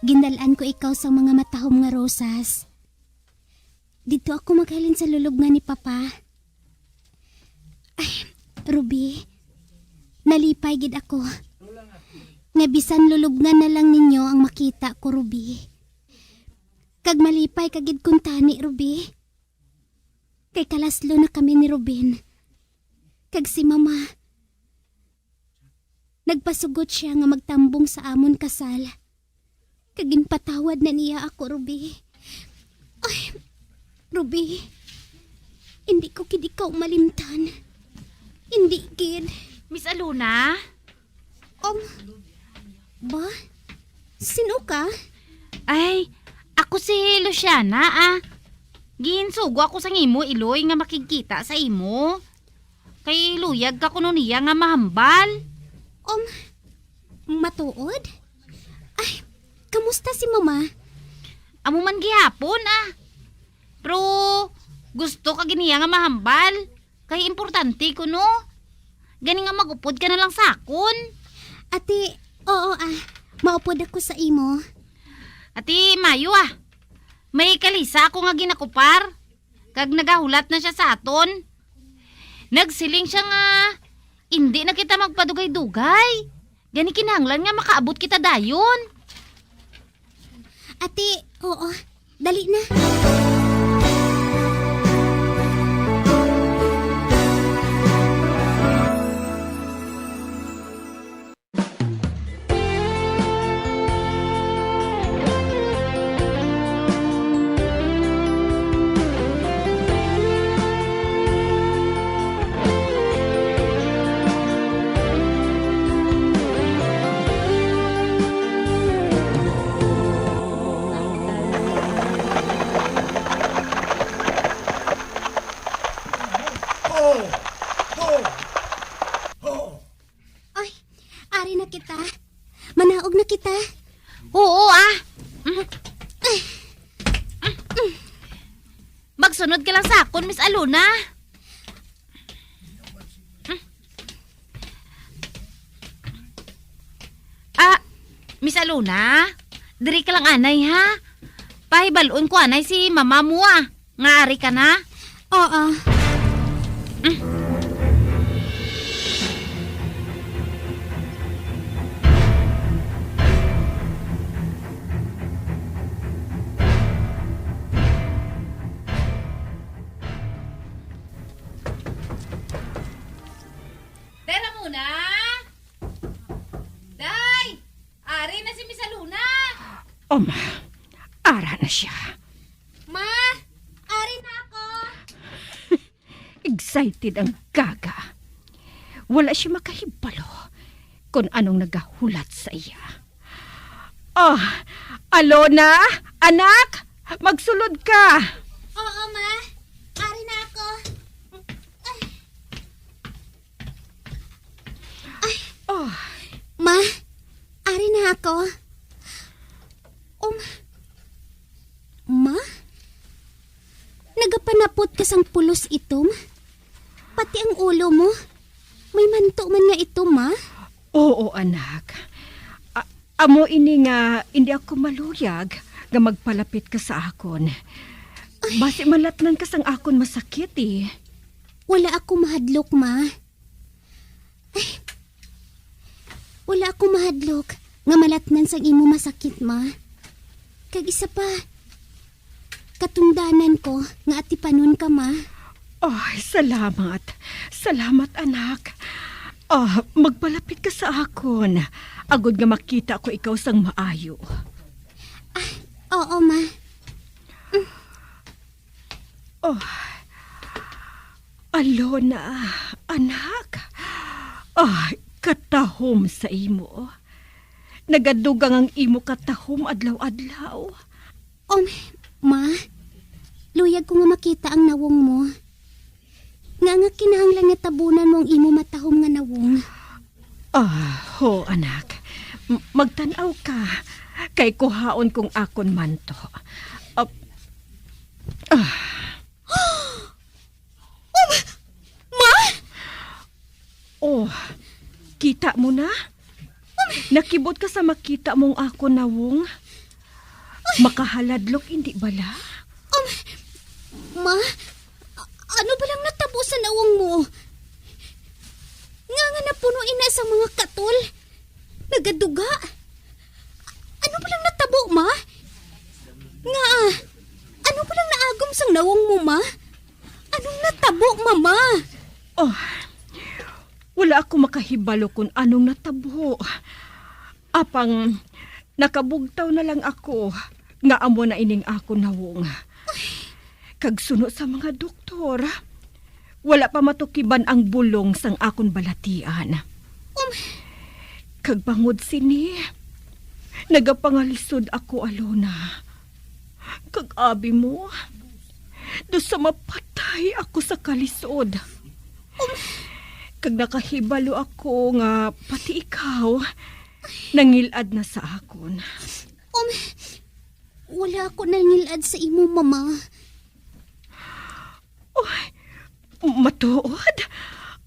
Gindal-an ko ikaw sang mga matahom nga rosas. Didto ako maghalin sa lulubngan ni Papa. Ay, Ruby, nalipay gid ako nga bisan lulubngan na lang ninyo ang makita ko, Ruby. Kag malipay ka gid kuntani, Ruby. Kay kalaslo na kami ni Ruben. Kag si Mama, nagpasugot siya nga magtambong sa amon kasal. Kag ginpatawad na niya ako, Ruby. Ay, Ruby, hindi ko gid ikaw malimtan. Hindi gid. Miss Alona? Um, ba? Sino ka? Ay, ako si Luciana, ah. Ginsugo ako sang imo, Iloy, nga makigkita sa imo. Kay luyag ka kuno niya nga mahambal. Um, matuod? Ay, kamusta si Mama? Amo man gihapon, ah. Pero gusto ka gid niya nga mahambal. Kay importante kuno. Gani nga mag-upod ka na lang sa akon. Ati, oo, ah. Maupod ako sa imo. Ati, mayo, ah. May kalisa ako nga ginakupar. Kag nagahulat na siya sa aton. Nagsiling siya nga indi na kita magpadugay-dugay. Gani kinahanglan nga makaabot kita dayon. Ati, oo. Dali na. Oh! Oh! Oh! Ay, ari na kita. Manaog na kita. Oo, ah. Mm. Magsunod ka lang sa akon, Miss Alona. Ah, Miss Alona, diri ka lang anay, ha? Pahibal-on ko anay si mama mo, ah. Nga ari ka na? Oo. Mm. Tara muna! Day! Ari na si Miss Alona! O, ma, ara na siya. Ma, ari na ako. Excited ang Gaga. Wala siya makahibalo kung anong nagahulat sa iya. Oh, Alona, anak, magsulod ka. Oo, ma. Ari na ako. Ma, ari na ako. Um, Ma? Nagapanapot ka sang pulos itom? Pati ang ulo mo? May manto man nga itom, Ma? Oo, anak. A-, amo ini nga hindi ako maluyag nga magpalapit ka sa akon. Basi malatnan ka sang akon masakit, eh. Wala ako mahadlok, Ma. Ay, wala ako mahadlok nga malatnan sang imo masakit, Ma. Kag isa pa, katungdanan ko nga atipanon ka, Ma. Ay, salamat. Salamat, anak. Ah, magpalapit ka sa akon, agod nga makita ko ikaw sang maayo. Ah, oo, Ma. Oh, Alona, anak. Ah, katahom sa imo. Nagadugang ang imo katahom adlaw-adlaw. Um, Ma, luyag ko nga makita ang nawong mo. Nga nga kinahanglan nga tabunan mo ang imo matahom nga nawong. Ah, ho, anak. M-, magtan-aw ka, kay kuhaon kong akon manto. Ah, ah. Oh, ma-, Ma? Oh, kita mo na? Nakibot ka sa makita mong akon nawong? Makahaladlok, hindi bala? Um, ma, a-, ano ba lang natabo sa nawong mo? Nga nga napuno ina sa mga katol? Nagaduga? Ano ba lang natabo, ma? Nga, ano ba lang naagom sang nawong mo, ma? Anong natabo, mama? Oh, wala ako makahibalo kung anong natabo. Apang nakabugtaw na lang ako nga amo na ining akon nawong. Kag suno sa mga doktor, wala pa matukiban ang bulong sang akon balatian. Um. Kag bangod sini, nagapangalisod ako, Alona. Kag abi mo, daw sa mapatay ako sa kalisod. Um. Kag nakahibalo ako nga pati ikaw nangil-ad na sa akon. Um, wala ako nangil-ad sa imo, mama. Oy, matuod?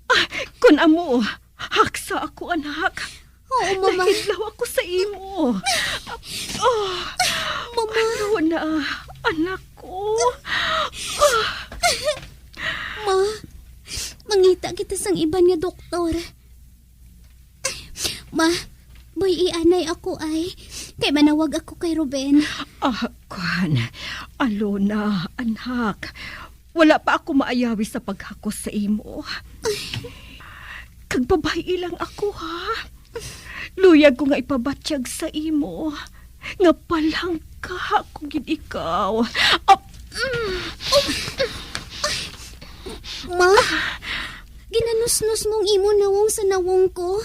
Ah, kun amo, haksa ako, anak. Oo, mama. Nahidlaw ako sa imo. Oh, mama. Ano na, anak ko? Ma, mangita kita sang iban nga doktor. Ma, boy, ianay ako ay, kay manawag ako kay Ruben. Ah, kuan, Alona, anak, wala pa ako maayawi sa paghakos sa imo. Kag babayi lang ako, ha? Luyag ko nga ipabatyag sa imo nga palangga ko gid ikaw. Ah, mm. Ma, ginanusnos mong imo nawong sa nawong ko.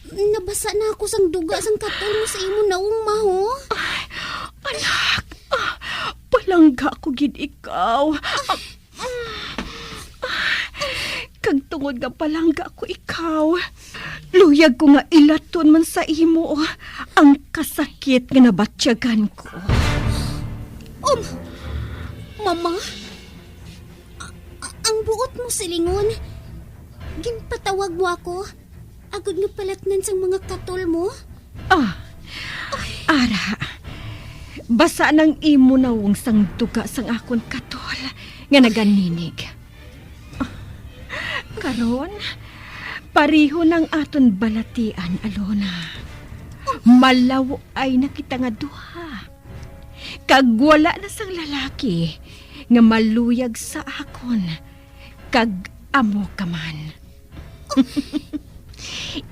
Nabasa na ako sang duga sang katol mo sa imo nawong, ma, ho. Ay, anak, ah, palangga ko gid ikaw. Ah, mm. Kag tungod nga palangga ko ikaw, luyag ko nga ilaton man sa imo ang kasakit nga nabatyagan ko. Um, mama? A-, a-, ang buot mo silingon, ginpatawag mo ako agod nga palatnan sang mga katol mo? Ah, ara, basa nang imo nawong sang duga sang akon katol nga naganinig. Ah, karon, pareho nang aton balatian, Alona. Malaw-ay na kita nga duha. Kag wala na sang lalaki nga maluyag sa akon, kag amo ka man.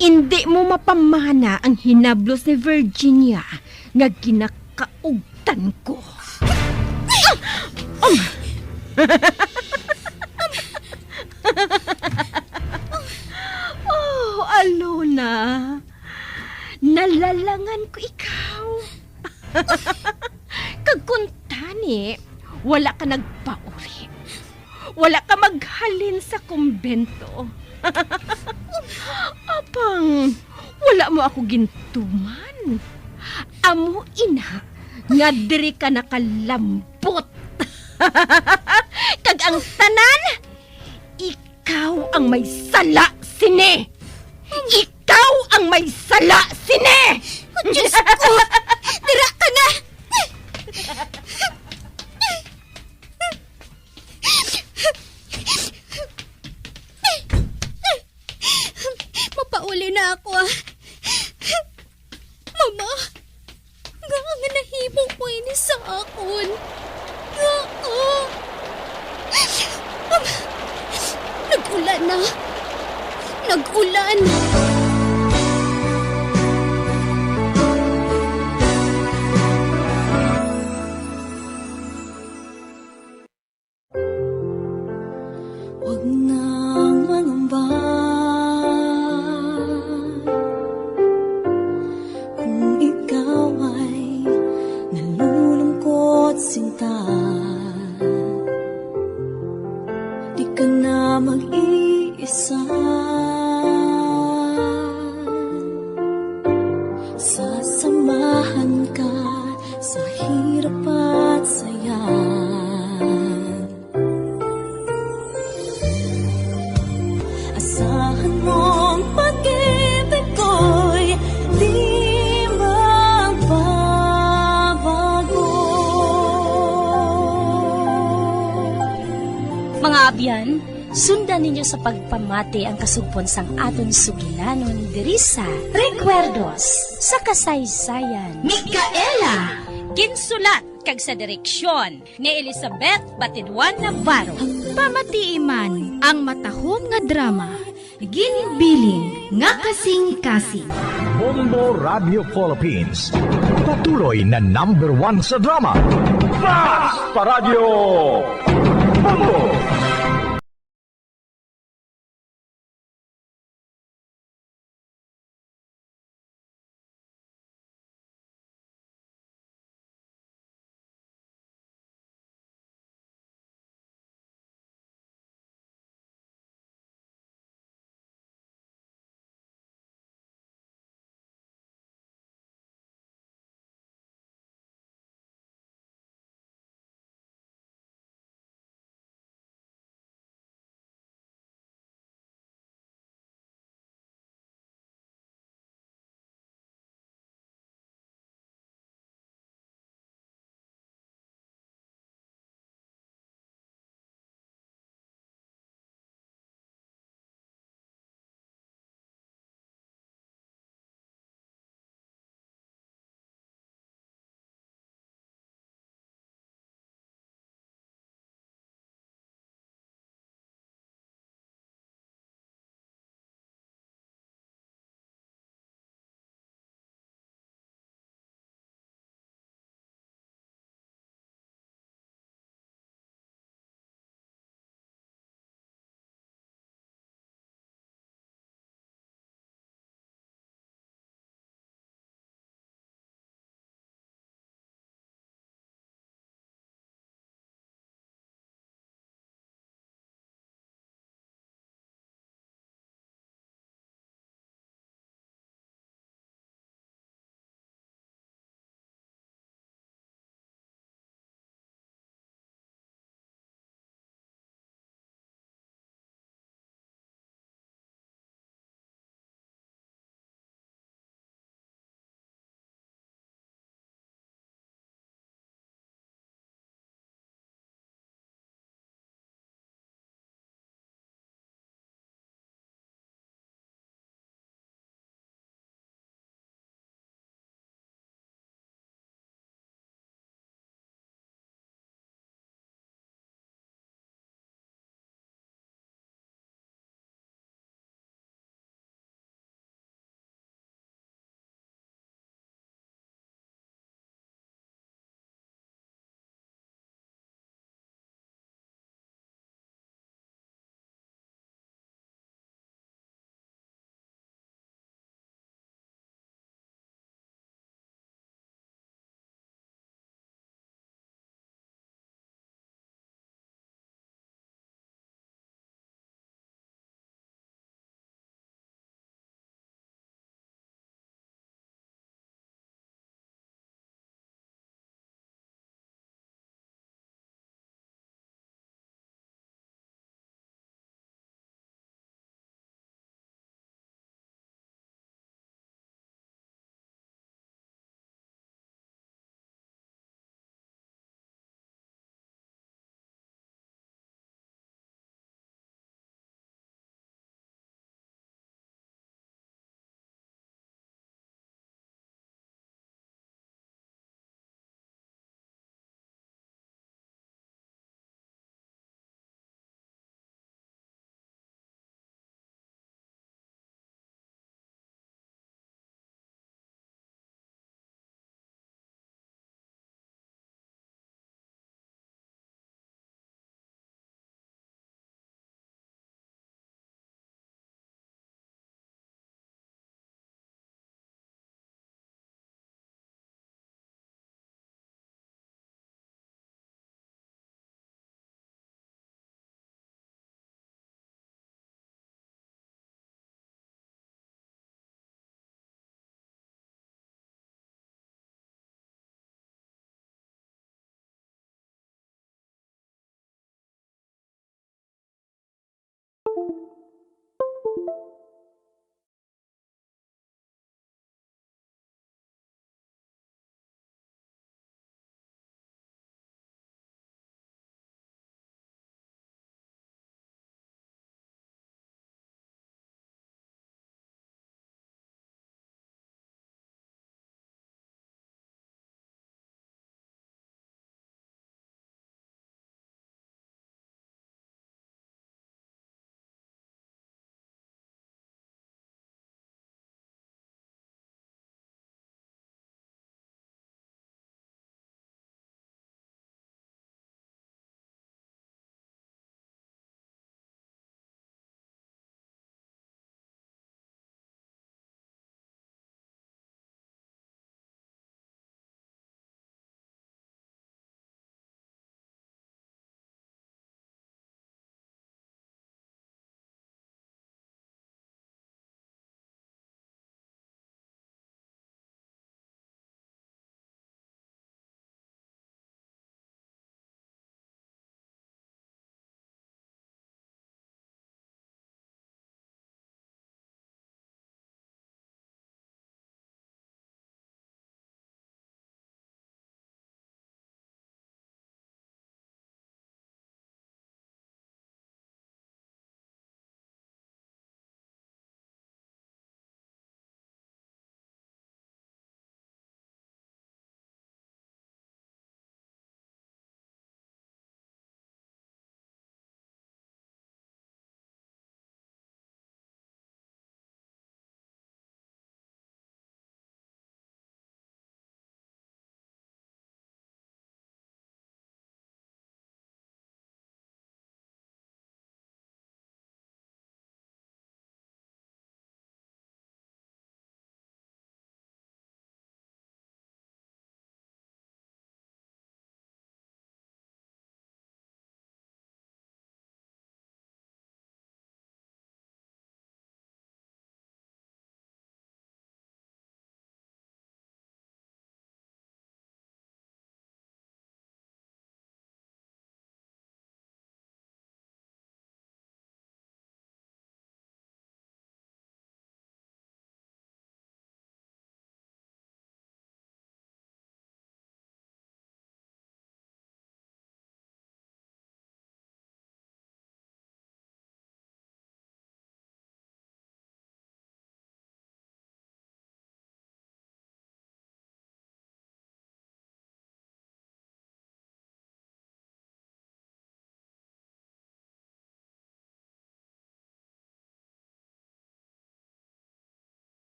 Indi mo mapamana ang hinablos ni Virginia nga ginakaugtan ko. Oh, Alona, nalalangan ko ikaw. Kag kuntani, wala ka nagpauri. Wala ka maghalin sa kumbento. Apang, Wala mo ako gintuman. Amo ina nga diri ka nakalambot. Kag ang tanan, ikaw ang may sala sini. Ikaw ang may sala sini. Diyos ko! Dira ka na! Mapauli na ako, ah. Mama, ngaa nga nahimo mo ini sa akon? Ngaa? Nag-ulan na. Nag-ulan. Huwag nang mangamba kung ikaw ay nalulungkot, sinta. Di ka na mag-iisa. Sasamahan ka sa hirap at saya. Asahan mong pag-ibig ko'y di magbabago. Mga abyan, sundan ninyo sa pagpamati ang kasugpon sang aton sugilanon diri sa Recuerdos sa Kasaysayan. Micaela! Ginsulat kag sa direksyon ni Elizabeth Batidwan Navarro. Pamatii man ang matahom nga drama, ginbiling nga kasing-kasing. Bombo Radio Philippines, patuloy na number one sa drama. Basta Radyo Bombo!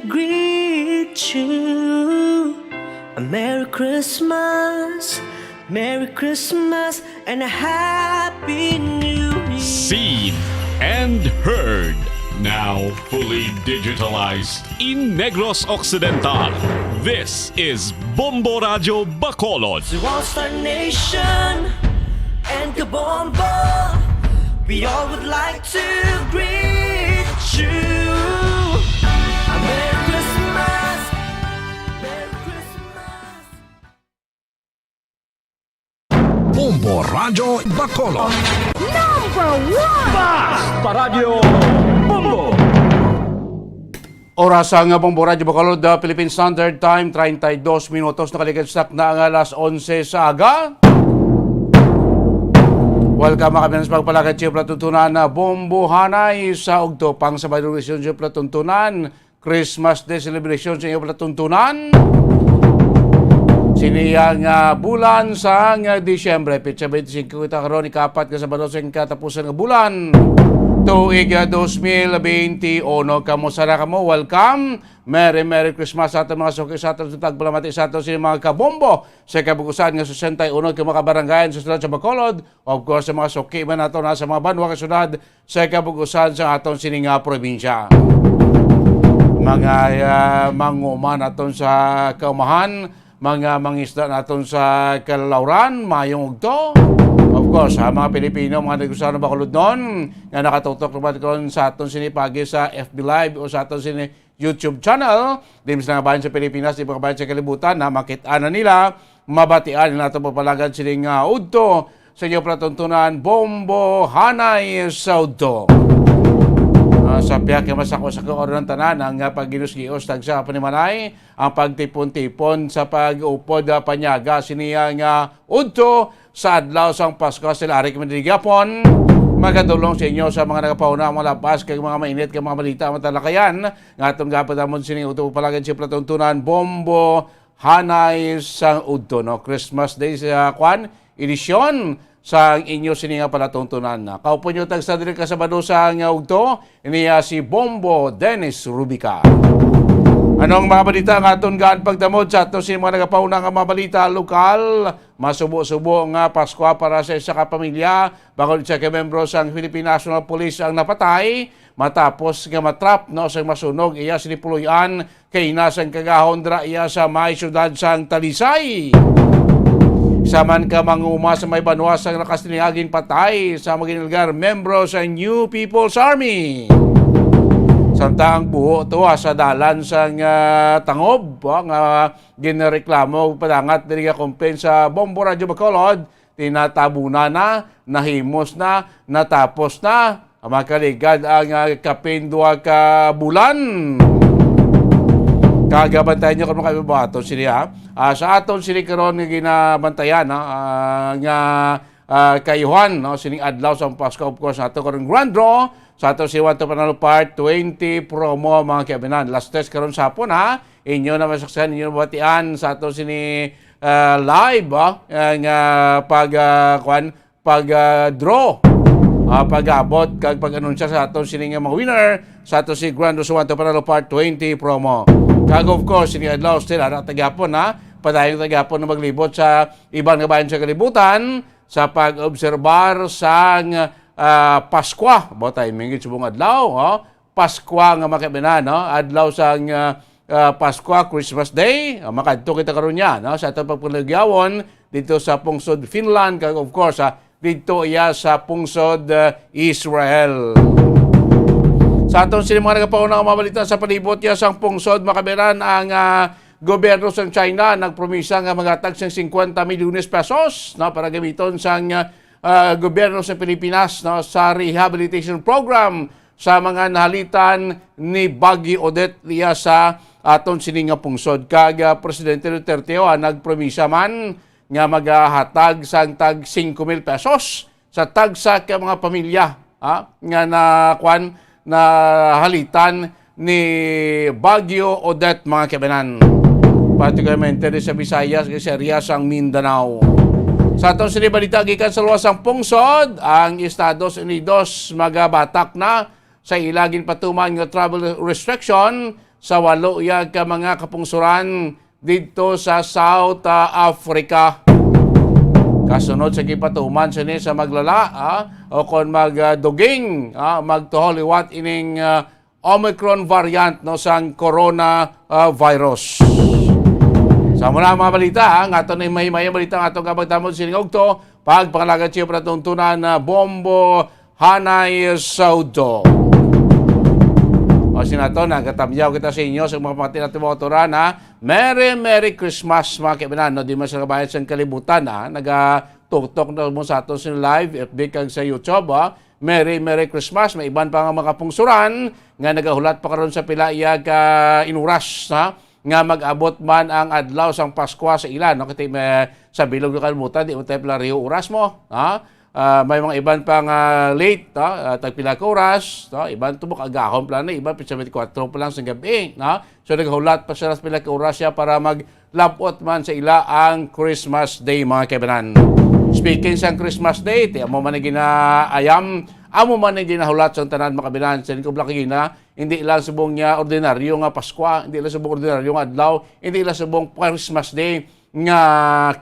Greet you a Merry Christmas, Merry Christmas, and a Happy New Year. Seen and heard. Now fully digitalized in Negros Occidental. This is Bombo Radyo Bacolod. To all Star Nation and Kabombo, we all would like to greet you a Merry Christmas, Merry Christmas. Bombo Radyo Bacolod. Number one! Basta Radyo Bombo! Oras ang Bombo Radyo Bacolod, uh, Philippine Standard Time, treinta y dos minutos, nakaligad sa na ang alas onse sa aga. Welcome, mga kabinan, sa pagpalagad sa palatuntunan na Bombo Hanay sa Ugto, pang Sabado, edisyon sa palatuntunan, Christmas Day celebration sa inyo palatuntunan. Sini ang, ah, bulan sang, ah, Disyembre, petsa twenty-five kita karon, ikapat nga Sabado sa katapusan nga bulan, tuig, ah, dos mil benti uno. Kamusta na kamo? Welcome. Merry, Merry Christmas sa aton mga suki, sa aton tagpalamati, sa aton sini mga kabombo sa kabug-usan nga sesenta y uno ka mga kabarangayan sa siyudad sa Bacolod. Of course, sa mga suki man nato na sa mga banwa kag syudad sa kabug-usan sa aton sini nga probinsya. Mga, ah, manguma naton sa kaumahan, mga mangisda naton sa kalalawran, mayong ugto. Of course, ha, mga Pilipino, mga Negosano, Bacolodnon, nga nakatutok naman karon sa aton sini pagi sa F B Live o sa aton sini YouTube channel. Di man sila nga bahin sa Pilipinas, di man nga bahin sa kalibutan, na makit-an na nila, mabatian nila ato pagpalagad sining, ah, udto sa inyo palatuntunan, Bombo Hanay sa Udto. Ah, sa pihak kay masako-sako karon ang tanan ang, ah, pagginos-gios tagsa panimalay, ang pagtipon-tipon sa pag-upod, ah, panyaga sini nga udto sa adlaw sang Pasko. Sila ari kami gihapon magadulong sa inyo sa mga nagapauna, mga lapas kag mga mainit kag mga balita, mga talakayan nga aton gapatamon sini udto palagad sa palatuntunan, Bombo Hanay sang Udto, no? Christmas Day sa, kwan, edisyon sang inyo sini nga palatuntunan. Kaupo nyo tagsa diri ka Sabado sa nga ugto, niya si Bombo Dennis Rubica. Anong mga balita nga aton gaan pagdamod sa ato sini mga nagapauna nga mga balita lokal? Masubo-subo nga Paskwa para sa isa ka pamilya, bangod sa ka membro sang Philippine National Police ang napatay matapos nga matrap, no, sa masunog iya sini puloy-an kay ina sang kagahon dira iya sa may siyudad sang Talisay. Isa man ka manguma sa may banwa sang Lakas-Tiniaga ginpatay sa mga ginlugar membro sa New People's Army. Samtang buho to, ah, sa dalan sang, ah, Tangob, ah, nga ginreklamo padangat diri nga complaint sa Bombo Radyo Bacolod, tinatabunan na, nahimos na, natapos na, makaligad ang, ah, kapin duha ka bulan. Kagabantayan nyo kung makabato sila, ah, sa aton sini karon nga ginabantayan, ah, ah, nga, ah, kayuhan, no, sining adlaw sa Pasko, of course, ato karon grand draw sa ato si One to Panalo Part twenty promo, mga kiaminan. Last test karon sa hapon, ha. Inyo na masaksihan, inyo na mabatian sa ato sini, ah, live, ah, ah, nga pag, ah, kwan, pag, ah, draw. Ah, pag-abot kag pag-anunsya sa ato sini nga mga winner sa ato si Grand Usuan to Panalo Part twenty promo. Kag of course, sini adlaw still, ara ta gyapon, ha. Padayon ta gyapon na maglibot sa iban nga bahin sa kalibutan sa pag-obserbar sang, ah, Paskwa. Ba, timing gid subong adlaw, oh. Paskwa nga mga kaibigan, no? Adlaw sang, ah, ah, Paskwa, Christmas Day. Ah, makadto kita karon niya, no? Sa atong pagpangigalingon dito sa pungsod Finland, kag of course, ah, dito iya sa pungsod, ah, Israel. Sa aton sini mga nagapauna nga mga balita sa palibot niya sang pungsod, mga kaibigan, ang, ah, gobyerno sang China nagpromisa nga maghatag sang cincuenta milyones pesos, no, para gamiton sang, ah, gobyerno sa Pilipinas, no, sa rehabilitation program sa mga nahalitan ni Bagyo Odette diya sa aton sini nga pungsod. Kag, ah, Presidente Duterte, ah, nagpromisa man nga magahatag sang tag singko mil pesos sa tagsa ka mga pamilya, ha, nga na, kwan, nahalitan ni Bagyo Odette, mga kaibigan. Partikularmente di sa Visayas, sa area sang Mindanao. Sa aton sini balita gikan sa luwas sang pungsod, ang Estados Unidos magabatak na sa ila ginpatuman nga travel restriction sa walo ya ka mga kapungsoran didto sa South, ah, Africa. Kasunod sa gipatuman sini sa maglala, ah, o kon mag, ah, duging, ah, magtuhol liwat ining, ah, Omicron variant, no, sang corona, ah, virus. Sa muna ang mga balita, ah, nga aton na himay-himayong balita nga aton kapagtamod sining ugto, pagpangalagan siya para tuntunan na Bombo Hanay Saudo. O sinato, nagatamyaw kita sa inyo sa mga pamati natin mga otoran, ha. Merry, Merry Christmas, mga kaibigan, no? Di man sa kabayan sa kalibutan, ha. Nagatuktok na mo sa aton sa live, F B kag sa YouTube, ha. Merry, Merry Christmas. May iban pa nga mga pungsuran nga nagahulat pa karon sa pila iya ka inuras, ha, nga mag-abot man ang adlaw sang Paskwa sa ila, no? Kati may, sa bilog nga kalibutan, di mo tayo pala riyo oras mo, ha? Ah, may mga iban pa nga late, no? Ah, tagpila ka oras, no? Iban tubok agahon pala na, iban pizza twenty-four pa lang sa gabi, no? So, naghulat pa sila sa pila ka oras siya para maglabot man sa ila ang Christmas Day, mga kaibanan. Speaking sang Christmas Day, ti amo man ang ginaayam, amo man ang ginahulat sa tanan, mga kaibanan. Sa ko, Black Gina, hindi lang subong niya ordinaryo nga Paskwa, hindi lang subong ordinaryo nga adlaw, hindi lang subong Christmas Day nga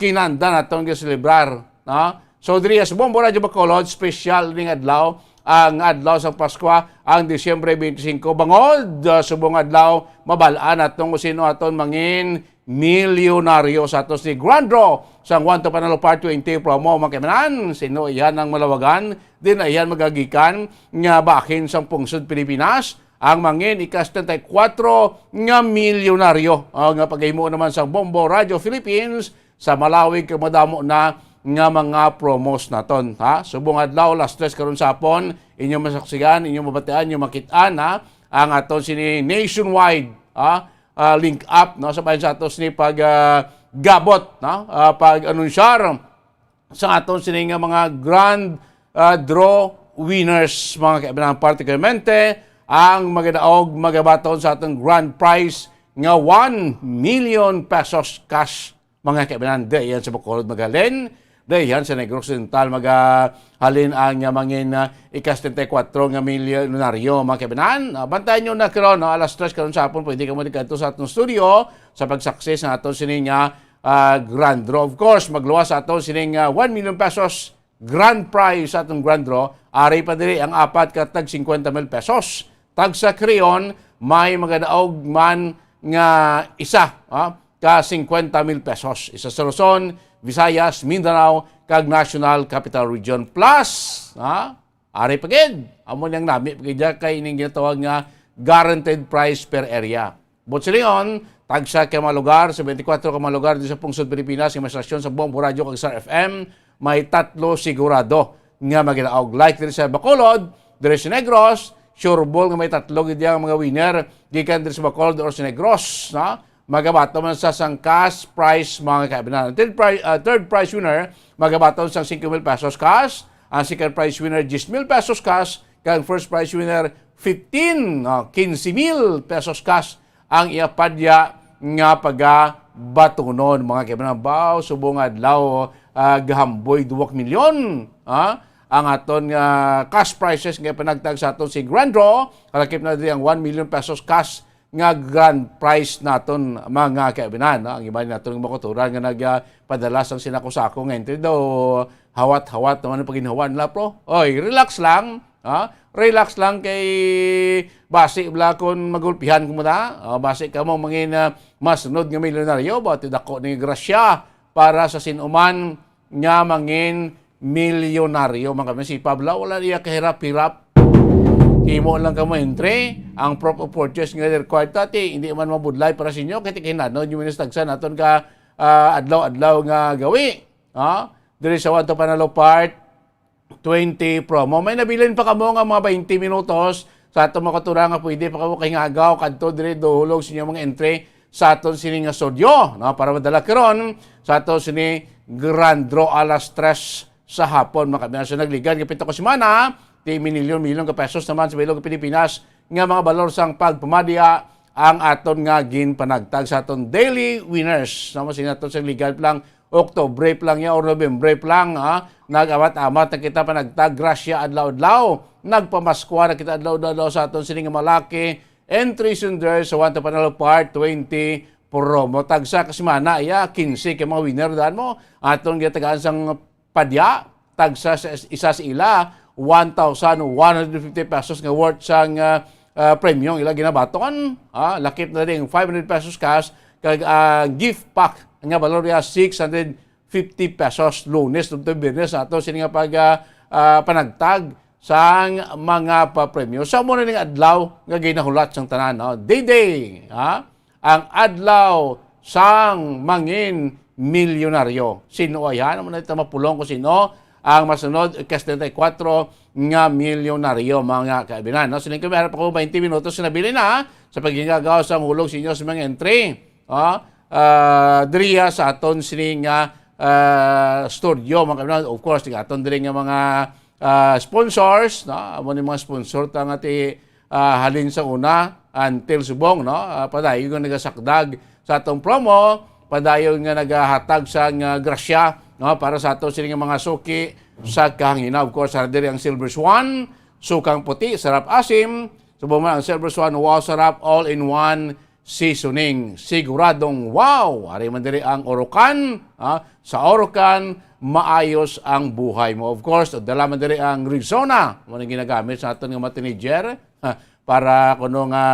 kinanda naton nga selebrar, no? So, diri sa Bombo Radyo Bacolod, special ning adlaw, ang adlaw sa Paskwa, ang Disyembre twenty-five, bangod, ah, subong adlaw, mabal-an naton kung sino aton mangin milyonaryo sa aton si Grand Draw sang One to Panalo Part twenty promo, mga kaibanan. Sino iyan ang malawagan? Din na iyan magagikan nga bahin sang pungsod Pilipinas, ang mangin ika-setenta y kuwatro nga milyonaryo, ah, nga paghimo naman sa Bombo Radio Philippines sa malawig kag madamo na nga mga promos naton, ha? Subong adlaw, alas tres karon sa hapon, inyo masaksihan, inyo mabatian, inyo makitaan, ha? Ang aton sini nationwide, ha? Ah, link up, no? Sa bayan sa aton sini pag, ah, gabot, no? Ah, pag-anunsyar sa aton sini nga mga grand, ah, draw winners, mga kaibanan, particularmente ang magadaog magabaton sa atong grand prize nga one million pesos cash, mga kaibanan. Di yan sa Bacolod magahalin, di yan sa Negros Occidental magahalin ang, ah, mangin, ah, ika-setenta y kuwatro nga milyonaryo, mga kaibanan. Ah, bantayan nyo na karon, no? Alas tres karon sa hapon, pwede ka mo dikadto sa atong studio sa pagsaksi sa aton sini nga, ah, grand draw. Of course, magluwas sa aton sining, ah, one million pesos grand prize sa atong grand draw. Ari pa diri ang apat ka tag cincuenta mil pesos. Tag sa Creon, may magadaog man nga isa, ah, ka cincuenta mil pesos. Isa sa Luzon, Visayas, Mindanao, kag National Capital Region. Plus, ah, ari pa gid, amo niyang nami pa gid kay ining ginatawag nga guaranteed prize per area. Buot silingon, tagsa ka mga lugar sa twenty-four ka mga lugar diri sa pungsod Pilipinas, nga may estasyon sa Bombo Radyo kag Star F M, may tatlo sigurado nga maginaog. Like diri sa Bacolod, diri sa Negros, sure ball nga may tatlo gid ang mga winner gikan diri sa Bacolod or sa Negros, no? Magabaton man sa sang cash prize, mga kaibanan. Ang third pri-, ah, third prize winner, magabaton sang cinco mil pesos cash. Ang second prize winner, diyes mil pesos cash. Kag ang first prize winner, fifteen, no, quince mil pesos cash ang iya padya nga pagabatunon, mga kaibanan. Baw, subong adlaw, ah, gahamboy duwag milyon, ah, ang aton nga cash prizes nga panagtag sa aton si Grand Draw. Kalakip na diri ang one million pesos cash nga grand prize naton, mga kaibanan, no? Ang iba naton nga mga kautoran nga nagpadala sang sinako-sako nga entry daw, hawat-hawat naman ang paginhawa nila, pro. Oy, relax lang, ha? Relax lang kay basi bala kung magulpihan ko mo na. O, basi ka mo mangin, ah, masunod nga milyonaryo, ba, ti dako ni grasya para sa sinuman nga mangin milyonaryo, mga kami. Si Pablo, wala niya kahirap-hirap. Himo lang kamo entry, ang proof of purchase nga required ta, ti, hindi man mabudlay para sa inyo, kay ti kahinano nyo minus tagsa naton ka, ah, adlaw-adlaw nga gawi. Ha? Diri sa One to Panalo Part twenty promo. May nabilin pa kamo nga mga twenty minutos sa atong mga kautoran nga pwede pa kamo kahingagaw kadto diri, duhulog sa inyong mga entry sa aton sini nga studio, no? Para madala karon sa aton sini grand draw alas tres sa hapon, mga kaibanan. So, nagligad nga pito ka semana, ti minilyon-milyon ka pesos naman sa bilog nga Pilipinas nga mga balor sang pagpamadya ang aton nga ginpanagtag sa aton daily winners. Sama sini aton sa ligad pa lang, Oktubre pa lang ya or Nobyembre pa lang, ha? Nag-amat-amat na kita panagtag grasya adlaw-adlaw. Nagpamaskwa na kita adlaw-adlaw sa aton sini nga malaki entries in there sa One to Panalo Part twenty promo. Tagsa ka semana, iya, quince ka mga winner daan mo. Aton gitagaan sang padya, tagsa sa isa sa ila, one thousand one hundred fifty pesos nga worth sang, ah, ah, premyo ang ila ginabaton. Ah, lakip na ding five hundred pesos cash, kag, ah, gift pack nga balor niya six hundred fifty pesos. Lunes tubtob Biyernes nato sini nga pag, ah, ah, panagtag sang mga papremyo. Sa mo na ning adlaw nga ginahulat sang tanan, no? D-Day, ha? Ang adlaw sang mangin milyonaryo. Sino ay yan? Amo na ito mapulong kung sino ang masunod, Quezon treinta y cuatro nga milyonaryo, mga kaibinan, no? Siling ko, meron pa ko twenty minutos na nabilin na sa paghingagaw sa hulog sa inyo sa mga entry. Ah, ah, diriya sa aton sini nga, ah, studio, mga kaibigan. Of course, ang aton diri nga mga, ah, sponsors, no? Amo ni mga sponsor ta nga ti, ah, halin sa una until subong, no? Ah, padayon nga nagasakdag sa atong promo, padayon nga nagahatag sang grasya, no, para sa aton sini nga mga suki sa kahangina. Of course, ara diri ang Silver Swan, sukang puti, sarap asim. Subong man ang Silver Swan, wow, sarap, all in one seasoning. Siguradong wow! Ari man diri ang Orocan, ha? Sa Orocan, maayos ang buhay mo. Of course, dala man diri ang Rexona. Mo nang ginagamit sa aton nga mga teenager, ha? Para kuno nga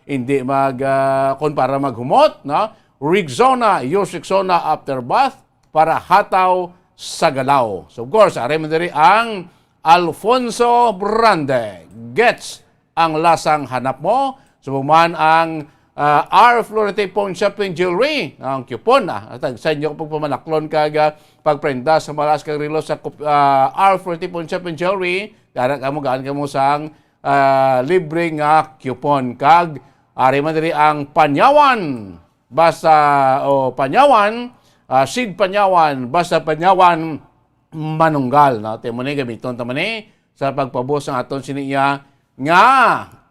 hindi mag, ah, kun para maghumot, no? Rexona, use Rexona after bath para hataw sa galaw. So, of course, ari man diri ang Alfonso Brande. Gets ang lasang hanap mo. Subong man ang, ah, R Florete Pawn Shop and Jewelry. Ang coupon, ah, tag sa inyo pagpamanaklon kag, ah, pagprenda sa malas kag relo sa kup-, ah, R Florete Pawn Shop and Jewelry. Dara kamo, gaan kamo sang, ah, libre nga coupon. Kag ari man diri ang Panyawan. Basta, o Panyawan, ah, Sig Panyawan, basta Panyawan, manunggal, no? Ti mo ni gamiton ta man ni sa pagpabus ang aton sini iya nga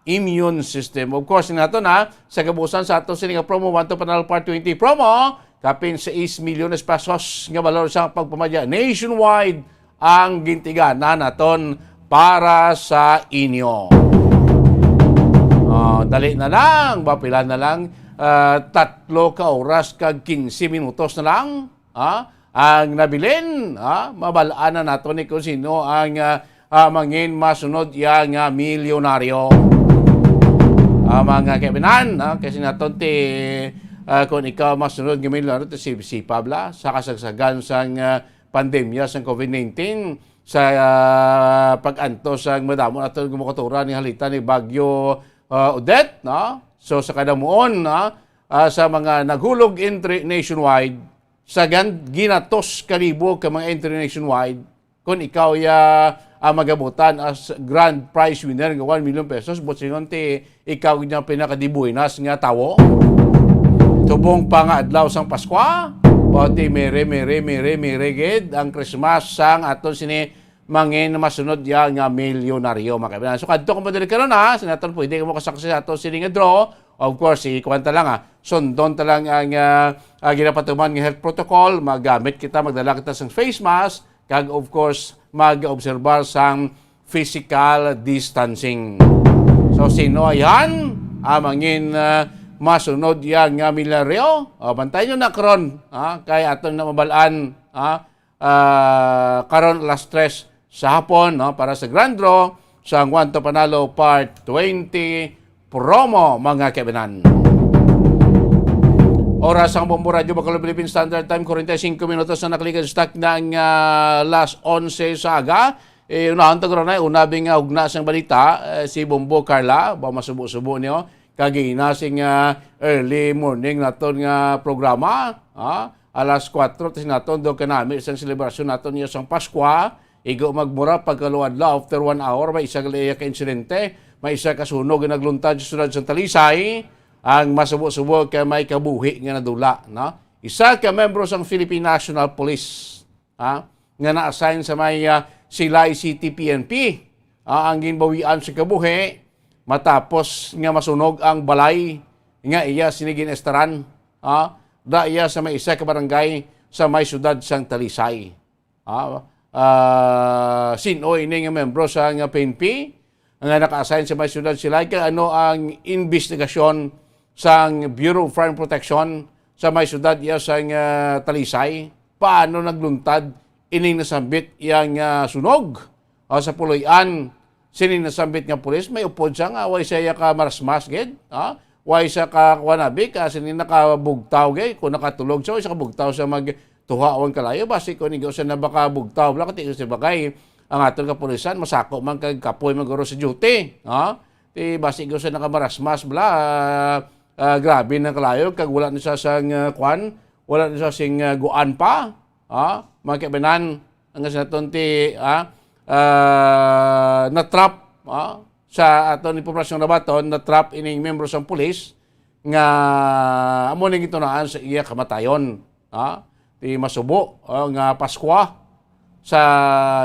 immune system. Of course, nato na sa kabusan sa aton sini nga promo, One to Panalo Part twenty promo, kapin sais milyones pesos nga balor sa pagpamadya nationwide ang gintiganan naton para sa inyo. Ah, dali na lang, ba pila na lang, ah, tatlo ka oras kag quince minutos na lang. Ha? Ang nabilin, ha? Mabal-an na nato ni kung sino ang, ah, ah, mangin masunod iya nga milyonaryo. Ah, mga kaibinan, ha? Kasi naton ti, ah, kung ikaw masunod nga milyonaryo, ti si, si Pabla, sa kasagsagan sang, ah, pandemya sang covid nineteen, sa, ah, pag-antos sang madamo naton nga mga kultura ni halita ni Bagyo, ah, Odette, no? So, sa kadamuon, no? Ah, sa mga naghulog entry nationwide, sa gan-, ginatos ka libo ka mga entry nationwide, kung ikaw ya, ah, magabutan as grand prize winner nga one million pesos, buot silingon ti ikaw gid ang pinakadibuenas nga tawo. Subong pa nga adlaw sang Paskwa, pati mere, mere, mere, mere gid ang Christmas sang aton sini mangin masunod ya nga milyonaryo, mga kaibigan. So, kadto ka mo diri karon, ha, sa naton pwede ka mo kasaksi sa aton sini nga draw. Of course, ikuan ta lang, ah, sundon ta lang ang, ah, ah, ginapatuman nga health protocol. Magamit kita, magdala kita sang face mask, kag of course, mag-obserbar sang physical distancing. So, sino ayan? Ah, mangin, ah, masunod iya nga milyonaryo. O, bantayan nyo na karon, ah, kay aton na mabalaan, ah, ah, karon alas tres sa hapon, no, para sa grand draw sa One to Panalo Part twenty promo, mga kaibinan. Oras ang Bombo Radyo Bacolod Philippine Standard Time, forty-five minutos na nakalikan sa stock na ang, ah, alas onse sa aga. Eh, unahan ta karon ay, una bing, ah, ugna sang balita, eh, si Bombo Carla, ba masubo-subo niyo? Kagina sing, ah, early morning naton nga programa, ha? Alas kuwatro, tas naton do kanami sang selebrasyon naton niya sang Paskwa. Igo magmura pagkaluadlaw, after one hour, may isa ka liya ka insidente, may isa ka sunog nga nagluntad sa siyudad sang Talisay. Ang masubo-subo kay may kabuhi nga nadula, no? Isa ka membro sang Philippine National Police, ha, nga na-assign sa may, ah, Silay City P N P, ah, ang ginbawian sa kabuhi matapos nga masunog ang balay nga iya sini gin-estaran, ah, da iya sa may isa ka barangay sa may siyudad sang Talisay. Ah, ah, sin-o ini nga membro sa nga P N P? nga naka-assign sa may siyudad Silay, kay ano ang investigasyon sang Bureau of Fire Protection sa may siyudad iya sang, ah, Talisay? Paano nagluntad ining nasambit iyang, ah, sunog, ah, sa puloy-an sining nasambit nga pulis? May upod siya nga way siya ka marasmas gid, ah? Way siya ka, kuwan abi, ka sini nakabugtaw gid. Kung nakatulog siya, way siya kabugtaw sa magtuha o ang kalayo. Basi ko ni sa nabaka bugtaw, wala ka tingin sa bagay. Ang aton kapulisan, masako man kag kapoy man guro sa duty, ha? Ti basi ko sa nakamarasmas, bla, ah, ah, grabe na kalayo, kag wala na siya sang, ah, kwan, wala na siya sing, ah, guan pa, ha? Mga kaibanan, ang sa naton ti, ha? Ah, na-trap, ha? Sa aton impormasyong nabaton, na-trap ining membro sang pulis nga amo ning gitunaan sa iya kamatayon, ha? Ti masubo, ah, nga Paskwa sa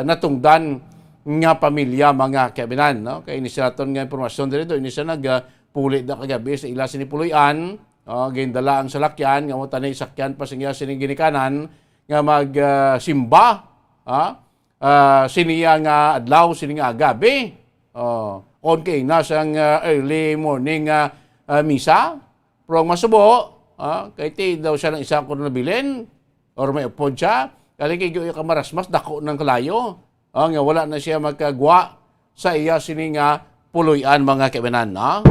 natungdan nga pamilya, mga kaibanan, no? Kay ini sa aton nga impormasyon diri, do, ini siya nag, ah, puli na kagabi sa ila sini puloy-an, oh, gindala ang salakyan, nga mo tani sakyan pa sa iya sini ginikanan nga mag, ah, simba, ha? Ah, siniya nga adlaw, sini nga gabi. Oh, on kay na sang, ah, early morning nga, ah, misa. Pero ang masubo, ah, kay ti daw siya lang isa ko nabilin, or may upod siya, kali kay gyud ka marasmas, dako ng kalayo. Ah, nga wala na siya magkagwa sa iya sini nga puloy-an, mga kaibanan, no?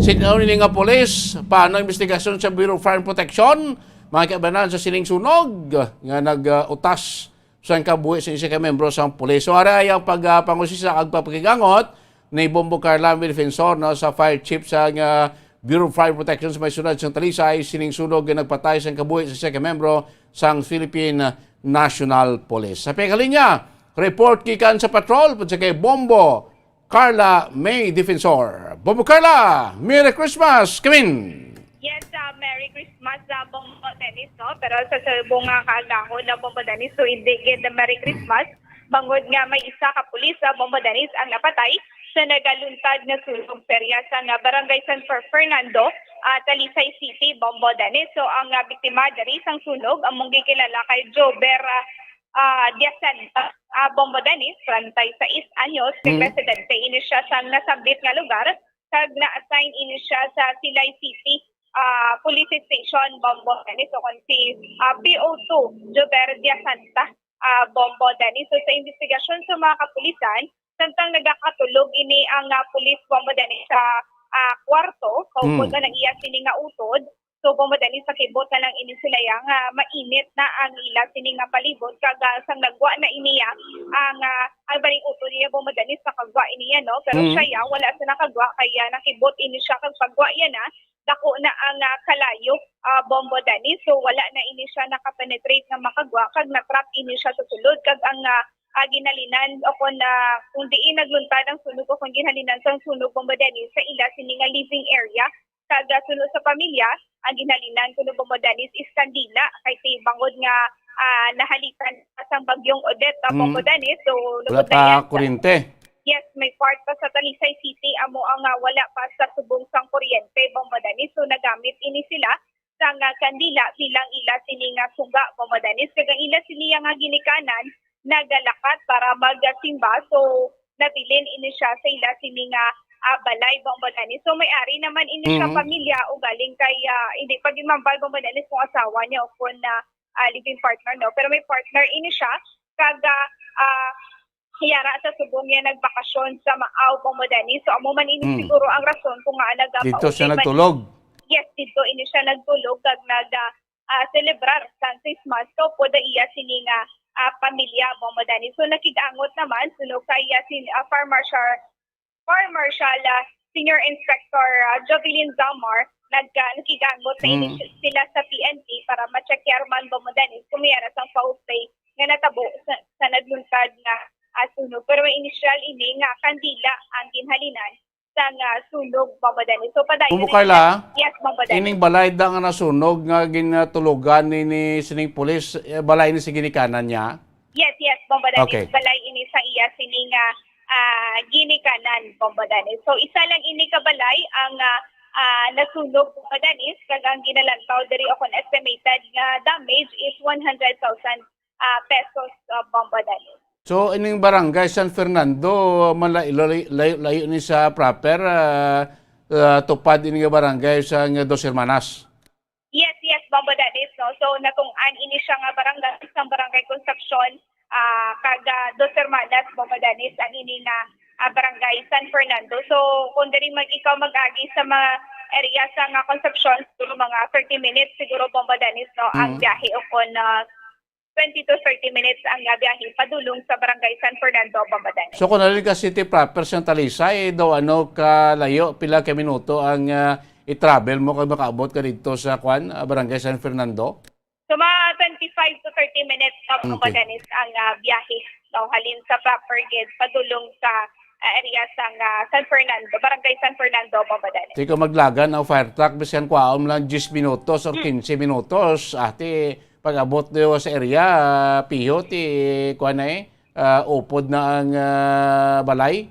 Sin-, ano ni nga pulis, paano ang investigasyon sa Bureau of Fire Protection, mga kaibanan, sa sining sunog nga nag-utas sa kabuhi sa isa ka membro sa pulis? So, ara ay ang pag, ah, pangusisa ag pagpakigangot ni Bombo Carla, ang defensor, no, sa fire chief sa, ah, Bureau of Fire Protection sa may siyudad sang Talisay, sining sunog nga nagpatay sang kabuhi sa isa ka membro sang Philippine National Police. Sa pagkalinya, report gikan sa patrol, pud sa kay Bombo Carla May Defensor. Bombo Carla, Merry Christmas, Kevin! Yes, ah, Merry Christmas, ah, Bombo Dennis, no? Pero sa subong nga kaagahon na, Bombo Dennis, so hindi gid na Merry Christmas. Bangod nga may isa ka pulis, ah, Bombo Dennis, ang napatay sa nagaluntad nga sunog sa area sa nga Barangay San Fer-, Fernando, ah, Talisay City, Bombo Dennis. So ang, ah, biktima diri sang sunog among gikilala kay Jober, ah, ah, Diasanta, ah, Bombo Dennis, treinta y seis anyos, kay Mm. residente ini siya sa nasambit nga lugar, kag na-assign ini siya sa Silay City, ah, Police Station, Bombo Dennis, o kon si, ah, P O two, Jober Diasanta, ah, Bombo Dennis. So, sa investigasyon sa mga kapulisan, samtang nagakatulog ini ang, ah, pulis, Bombo Dennis, sa, ah, kwarto, kaupod Mm. na ng iya sini nga utod. So, Bombo Dennis, nakibot na lang ini sila ya nga mainit na ang ila sini nga palibot, kag, ah, sang nagwa na ini ya, ang, ah, ang baling utod niya, Bombo Dennis, nakagwa ini ya, no? Pero Mm. siya ya, wala sa nakagwa, kaya nakibot ini siya, kag pagwa ya na, dako na ang, ah, kalayo, ah, Bombo Dennis. So, wala na ini siya nakapenetrate nga makagwa, kag na-trap ini siya sa sulod, kag ang, ah, ah, ginhalinan o kon, ah, kung diin nagluntad ang sunog o kung ginhalinan sang sunog, Bombo Dennis, sa ila sini nga living area. Kag, ah, suno sa pamilya, ang ginhalinan kuno, Bombo Dennis, is kandila, kay ti bangod nga, ah, nahalitan pa sang bagyong Odette, ah, Mm. Bombo Dennis. So, Wala lugod na pa yan sa kuryente. Yes, may part pa sa Talisay City amo ang, ah, wala pa sa subong sang kuryente, Bombo Dennis. So, nagamit ini sila sang, ah, kandila bilang ila sini nga suga, Bombo Dennis. Kag ang ila sini nga ginikanan, nagalakat para magsimba. So, nabilin ini siya sa ila sini nga, ah, balay, Bombo Dennis. So, may ari naman ini siya Mm. pamilya, ugaling kay, ah, hindi pa ginmambal, Bombo Dennis, kung asawa niya o kung, ah, ah, living partner, no? Pero may partner ini siya. Kag, ah, ah, yara sa subong niya nagbakasyon sa Maaw, Bombo Dennis. So, amo man ini Mm. siguro ang rason kung nga nagapauli Dito siya man nagtulog. Yes, dito ini siya nagtulog kag nag, ah, ah, selebrar sang Christmas kaupod ang iya sini nga, ah, pamilya, Bombo Dennis. So, nakig-angot naman, suno kay, ah, sin-, ah, Fire Marshal, Fire Marshal, ah, Senior Inspector, ah, Jovelyn Zamar, nag-, ah, nakig-angot na ini Mm. sila sa P N P para ma-check man, Bombo Dennis, kung may ara sang foul play nga natabo sa, sa nagluntad nga, ah, sunog. Pero may initial ini nga kandila ang ginhalinan sang, ah, sunog, Bombo Dennis. So, padayon Bombo na Carla, sila. Yes, Bombo Dennis. Ining balay da nga nasunog nga ginatulugan ni, ni sining pulis, eh, balay ni sa ginikanan niya? Yes, yes, Bombo Dennis. Okay. Balay ini sa iya sini nga, ah, ginikanan, Bombo Dennis. So, isa lang ini ka balay ang, ah, ah, nasunog, Bombo Dennis, kag ang ginalantaw diri o kung estimated nga damage is one hundred thousand, ah, pesos, ah, Bombo Dennis. So, ining barangay San Fernando, malayo, layo, layo ni sa proper, ah, ah, tupad ini nga barangay sa nga Dos Hermanas. Yes, yes, Bombo Dennis, no? So, natungtad ini siya nga barangay, sang barangay Concepcion, ah, kag, ah, Dos Hermanas, Bombo Dennis, ang ini nga, ah, barangay San Fernando. So, kung diri mag-, ikaw mag-agi sa mga area sa nga Concepcion, siguro mga thirty minutes, siguro, Bombo Dennis, no? Ang Mm. biyahe o kon, ah, twenty to thirty minutes ang, ah, biyahe padulong sa barangay San Fernando, Bombo Dennis. So, kung nalin ka city proper sa Talisay, daw ano ka layo, pila ka minuto ang, ah, i-travel mo kag makaabot ka didto sa, kwan, ah, barangay San Fernando? So, mga twenty-five to thirty minutes, no, Bombo Okay. Dennis, ang, ah, biyahe, no, halin sa proper gid padulong sa, ah, area sang, ah, San Fernando, barangay San Fernando, Bombo Dennis. Di ko maglagan ang fire truck, bisan kwaon lang diyes minutos or Mm. quince minutos, ate, pag-abot niyo sa area, piho ti, kuwan na eh, ah, upod na ang, ah, balay?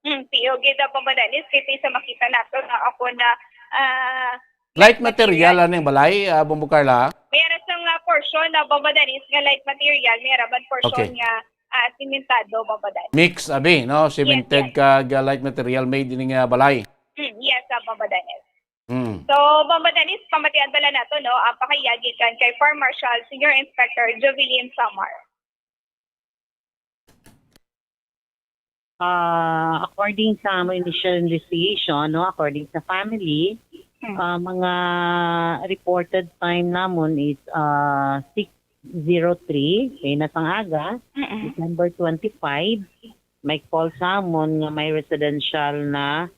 Hmm, piho gid, ah, Bombo Dennis, kay sa makita nato na ako na, ah, Light material, ano yung balay, ah, Bombo Carla? May ara sang, ah, portion na, Bombo Dennis, nga light material, may ara man portion Okay. nga, ah, simentado, Bombo Dennis. Mix, abi, no? Yes, Cemented yes. kag, ah, light material made in nga balay. Hmm, yes, ah, Bombo Dennis. Hmm. So, Bombo Dennis, pamatian bala nato, no, ang pahayag gikan kay Fire Marshal Senior Inspector Jovelyn Samar. Ah, according sa among initial investigation, no, according sa family, Hmm. ah, mga reported time namon is, ah, six zero three, kay na sang aga, Mm-mm. December twenty-five, may call sa amon nga may residential na,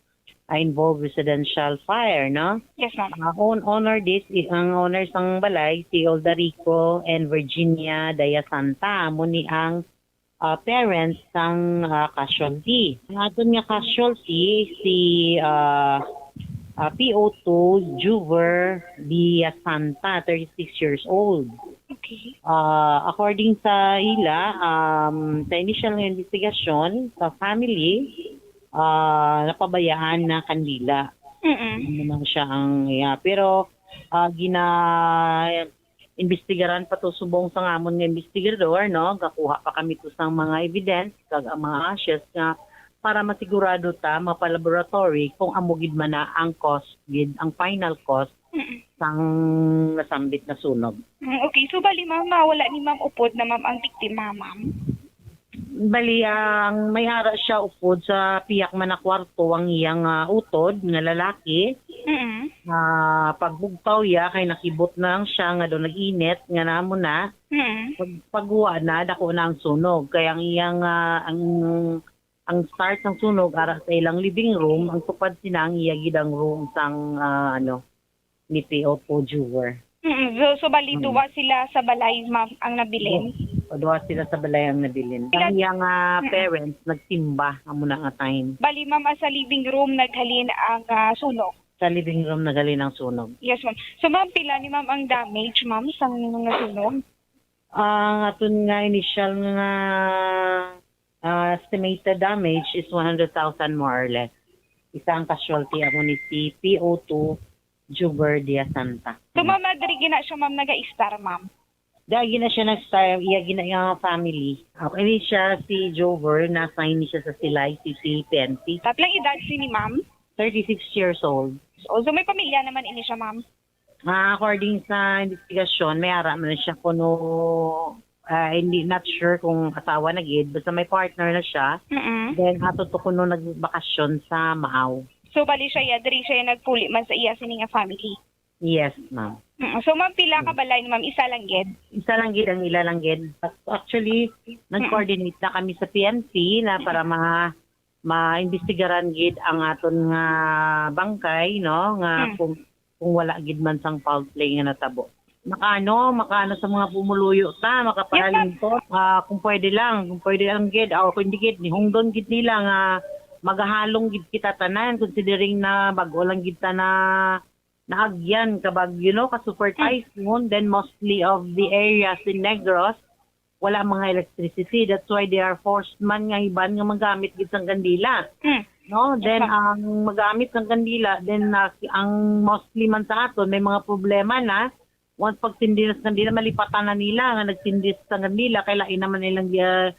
ah, involved residential fire, no? Yes, ma'am. Ah, on, owner this, i-, ang owner sang balay, si Oldarico and Virginia Daya Santa, amo ni ang ah, parents sang, ah, casualty. Ang aton nga casualty si, ah, ah, P O two Juver Villa Santa, thirty-six years old. Okay. Ah, according sa ila, um, sa initial nga investigasyon sa family, ah, napabayaan na kandila. Mm-mm. Ano man siya ang, yeah. Pero, ah, gina-, imbestigaran pa to subong sang amon nga investigador, no? Gakuha pa kami to sang mga evidence kag ang mga ashes nga para masigurado ta, mapa-laboratory kung amo gid man na ang cause gid, ang final cause Mm. sang nasambit na sunog. Mm, okay. So, bali, ma'am, mawala ni ma'am upod na, ma'am, ang biktima, ma'am? Bali, ang may ara siya upod sa piyak man na kwarto ang iyang, ah, utod nga lalaki. Mm. Ah, pagbugtaw iya kay nakibot na lang siya nga daw nag-init nga namo na. Mm. Pag, paghuwa na, dako na ang sunog. Kay ang iyang, ah, ang, ang start sang sunog ara sa ilang living room, ang tupad sina ang iya gid ang room sang, ah, ano, ni P O two Juver. Mm, so, so, bali, Mm. duwa sila sa balay, ma'am, ang nabilin? O, duwa sila sa balay ang nabilin. Sila Ang iyang, ah, Mm. parents nagsimba amo na nga time. Bali, ma'am, ah, sa living room naghalin ang, ah, sunog? Sa living room naghalin ang sunog. Yes, ma'am. So, ma'am, pila ni ma'am ang damage, ma'am, sang mga sunog? Ang aton nga initial nga, ah, estimated damage is one hundred thousand more or less. Isa ang casualty amo ni si P O two Juber Dia Santa. So, ma'am, ah, diri gina siya, ma'am, naga-istar, ma'am? Dagi na siya nag-style, iya gina nga family. Okay, ini siya si Jover, na-assign ni siya sa Silay City P N P. Taplang edad si ni ma'am? Thirty-six years old. O, so may pamilya naman ini siya, ma'am? Ah, according sa investigasyon, may ara man siya kuno, ah, hindi, not sure kung asawa na gid, basta may partner na siya. Mm-mm. Then, ato to kuno nagbakasyon sa Maaw. So, bali siya, iya, diri siya nagpuli man sa iya sini nga family? Yes, ma'am. Mm. So, ma'am, pila ka Mm. balay ni ma'am? Isa lang gid? Isa lang gid ang ila lang gid. Actually, Mm. nag-coordinate na kami sa P N P na Mm. para ma-, maimbestigaran gid ang aton nga bangkay, no, nga Mm. kung, kung wala gid man sang foul play nga natabo. Makaano, makaano sa mga pumuluyo ta, Yes, ma'am. makaparalinto. Ah, kung pwede lang, kung pwede lang gid, o kung hindi gid, nihungdon gid nila nga magahalong gid kita tanan, considering na bag-o lang gid ta na naagyan kabag, you know, ka super Mm. typhoon, then mostly of the areas in Negros, wala mga electricity. That's why they are forced man nga iban nga magamit gid sang kandila. Mm. No? Yes, Then, ma'am. ang magamit sang kandila, then, ah, ang mostly man sa aton, may mga problema na. Once pagtindi na sa kandila, malipatan na nila nga nagtindi sa kandila, kay lain naman ilang, ah,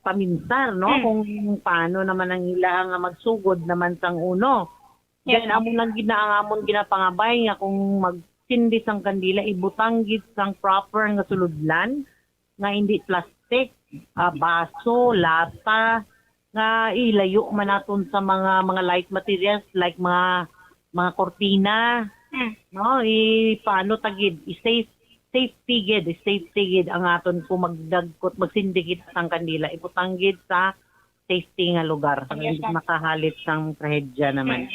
kaminsar, no? Hmm. Kung paano naman ang ila nga magsugod naman sang uno. Yes, then, ma'am. Amo lang gid na ang amon ginapangabay nga kung magsindi sang kandila, ibutang gid sang proper nga sulodlan nga hindi plastic, ah, baso, lata, nga ilayo man naton sa mga, mga light materials like mga, mga kortina, Hmm. no? I, paano ta gid? I-safe, safety gid, i-safety gid ang aton kung magdagkot, magsindi kita sang kandila. Ibutang gid sa safety nga lugar para Yes, hindi ma'am. makahalit sang trahedya naman.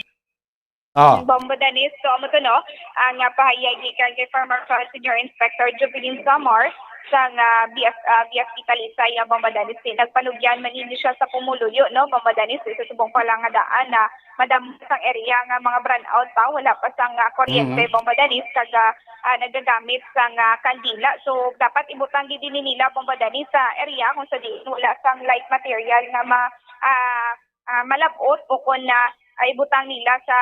Oh. Bombo Danis, so amo to, no? Ang, ah, pahayag gikan kay Fire Marshal Senior Inspector Jubilin Samar sang, ah, B F, ah, B F P Talisay, ah, Bombo Danis. Nagpanugyan man ini siya sa pumuluyo, no? Bombo Danis, sa subong pa lang nga daan na madamo sang area nga mga brownout pa, wala pa sang, ah, kuryente, Mhm. Bombo Danis, kag, ah, ah, nagagamit sang, ah, kandila. So, dapat ibutang gid ini nila, Bombo Danis, sa area kung sa diin wala sang light material nga ma-, ah, ah, malab-ot o kon na, ah, ibutang nila sa,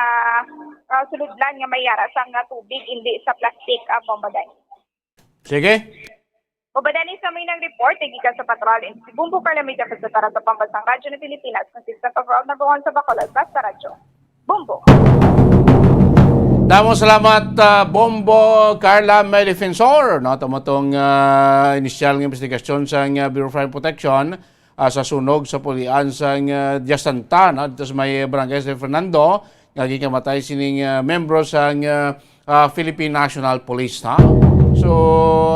ah, sulodlan nga may yara sang, ah, tubig, hindi sa plastic, ah, Bombo Danis. Sige. Bombo Danis, sa may nang report, gikan sa Patrol, and si Bumbo Carla Media, sa Tara sa Pambansang Radyo ng Pilipinas, consistent overall number one sa Bacolod, Basta Radyo. Bombo. Damo salamat, ah, Bombo Carla May Defensor, no? Tamo tong, ah, inisyal nga investigasyon sa, ah, Bureau of Fire Protection, ah, sa sunog sa pulian sa, ah, Diasanta, no? Dito sa may barangay San Fernando, nga gikamatay sining, ah, membro sa, ah, ah, Philippine National Police, ha? So,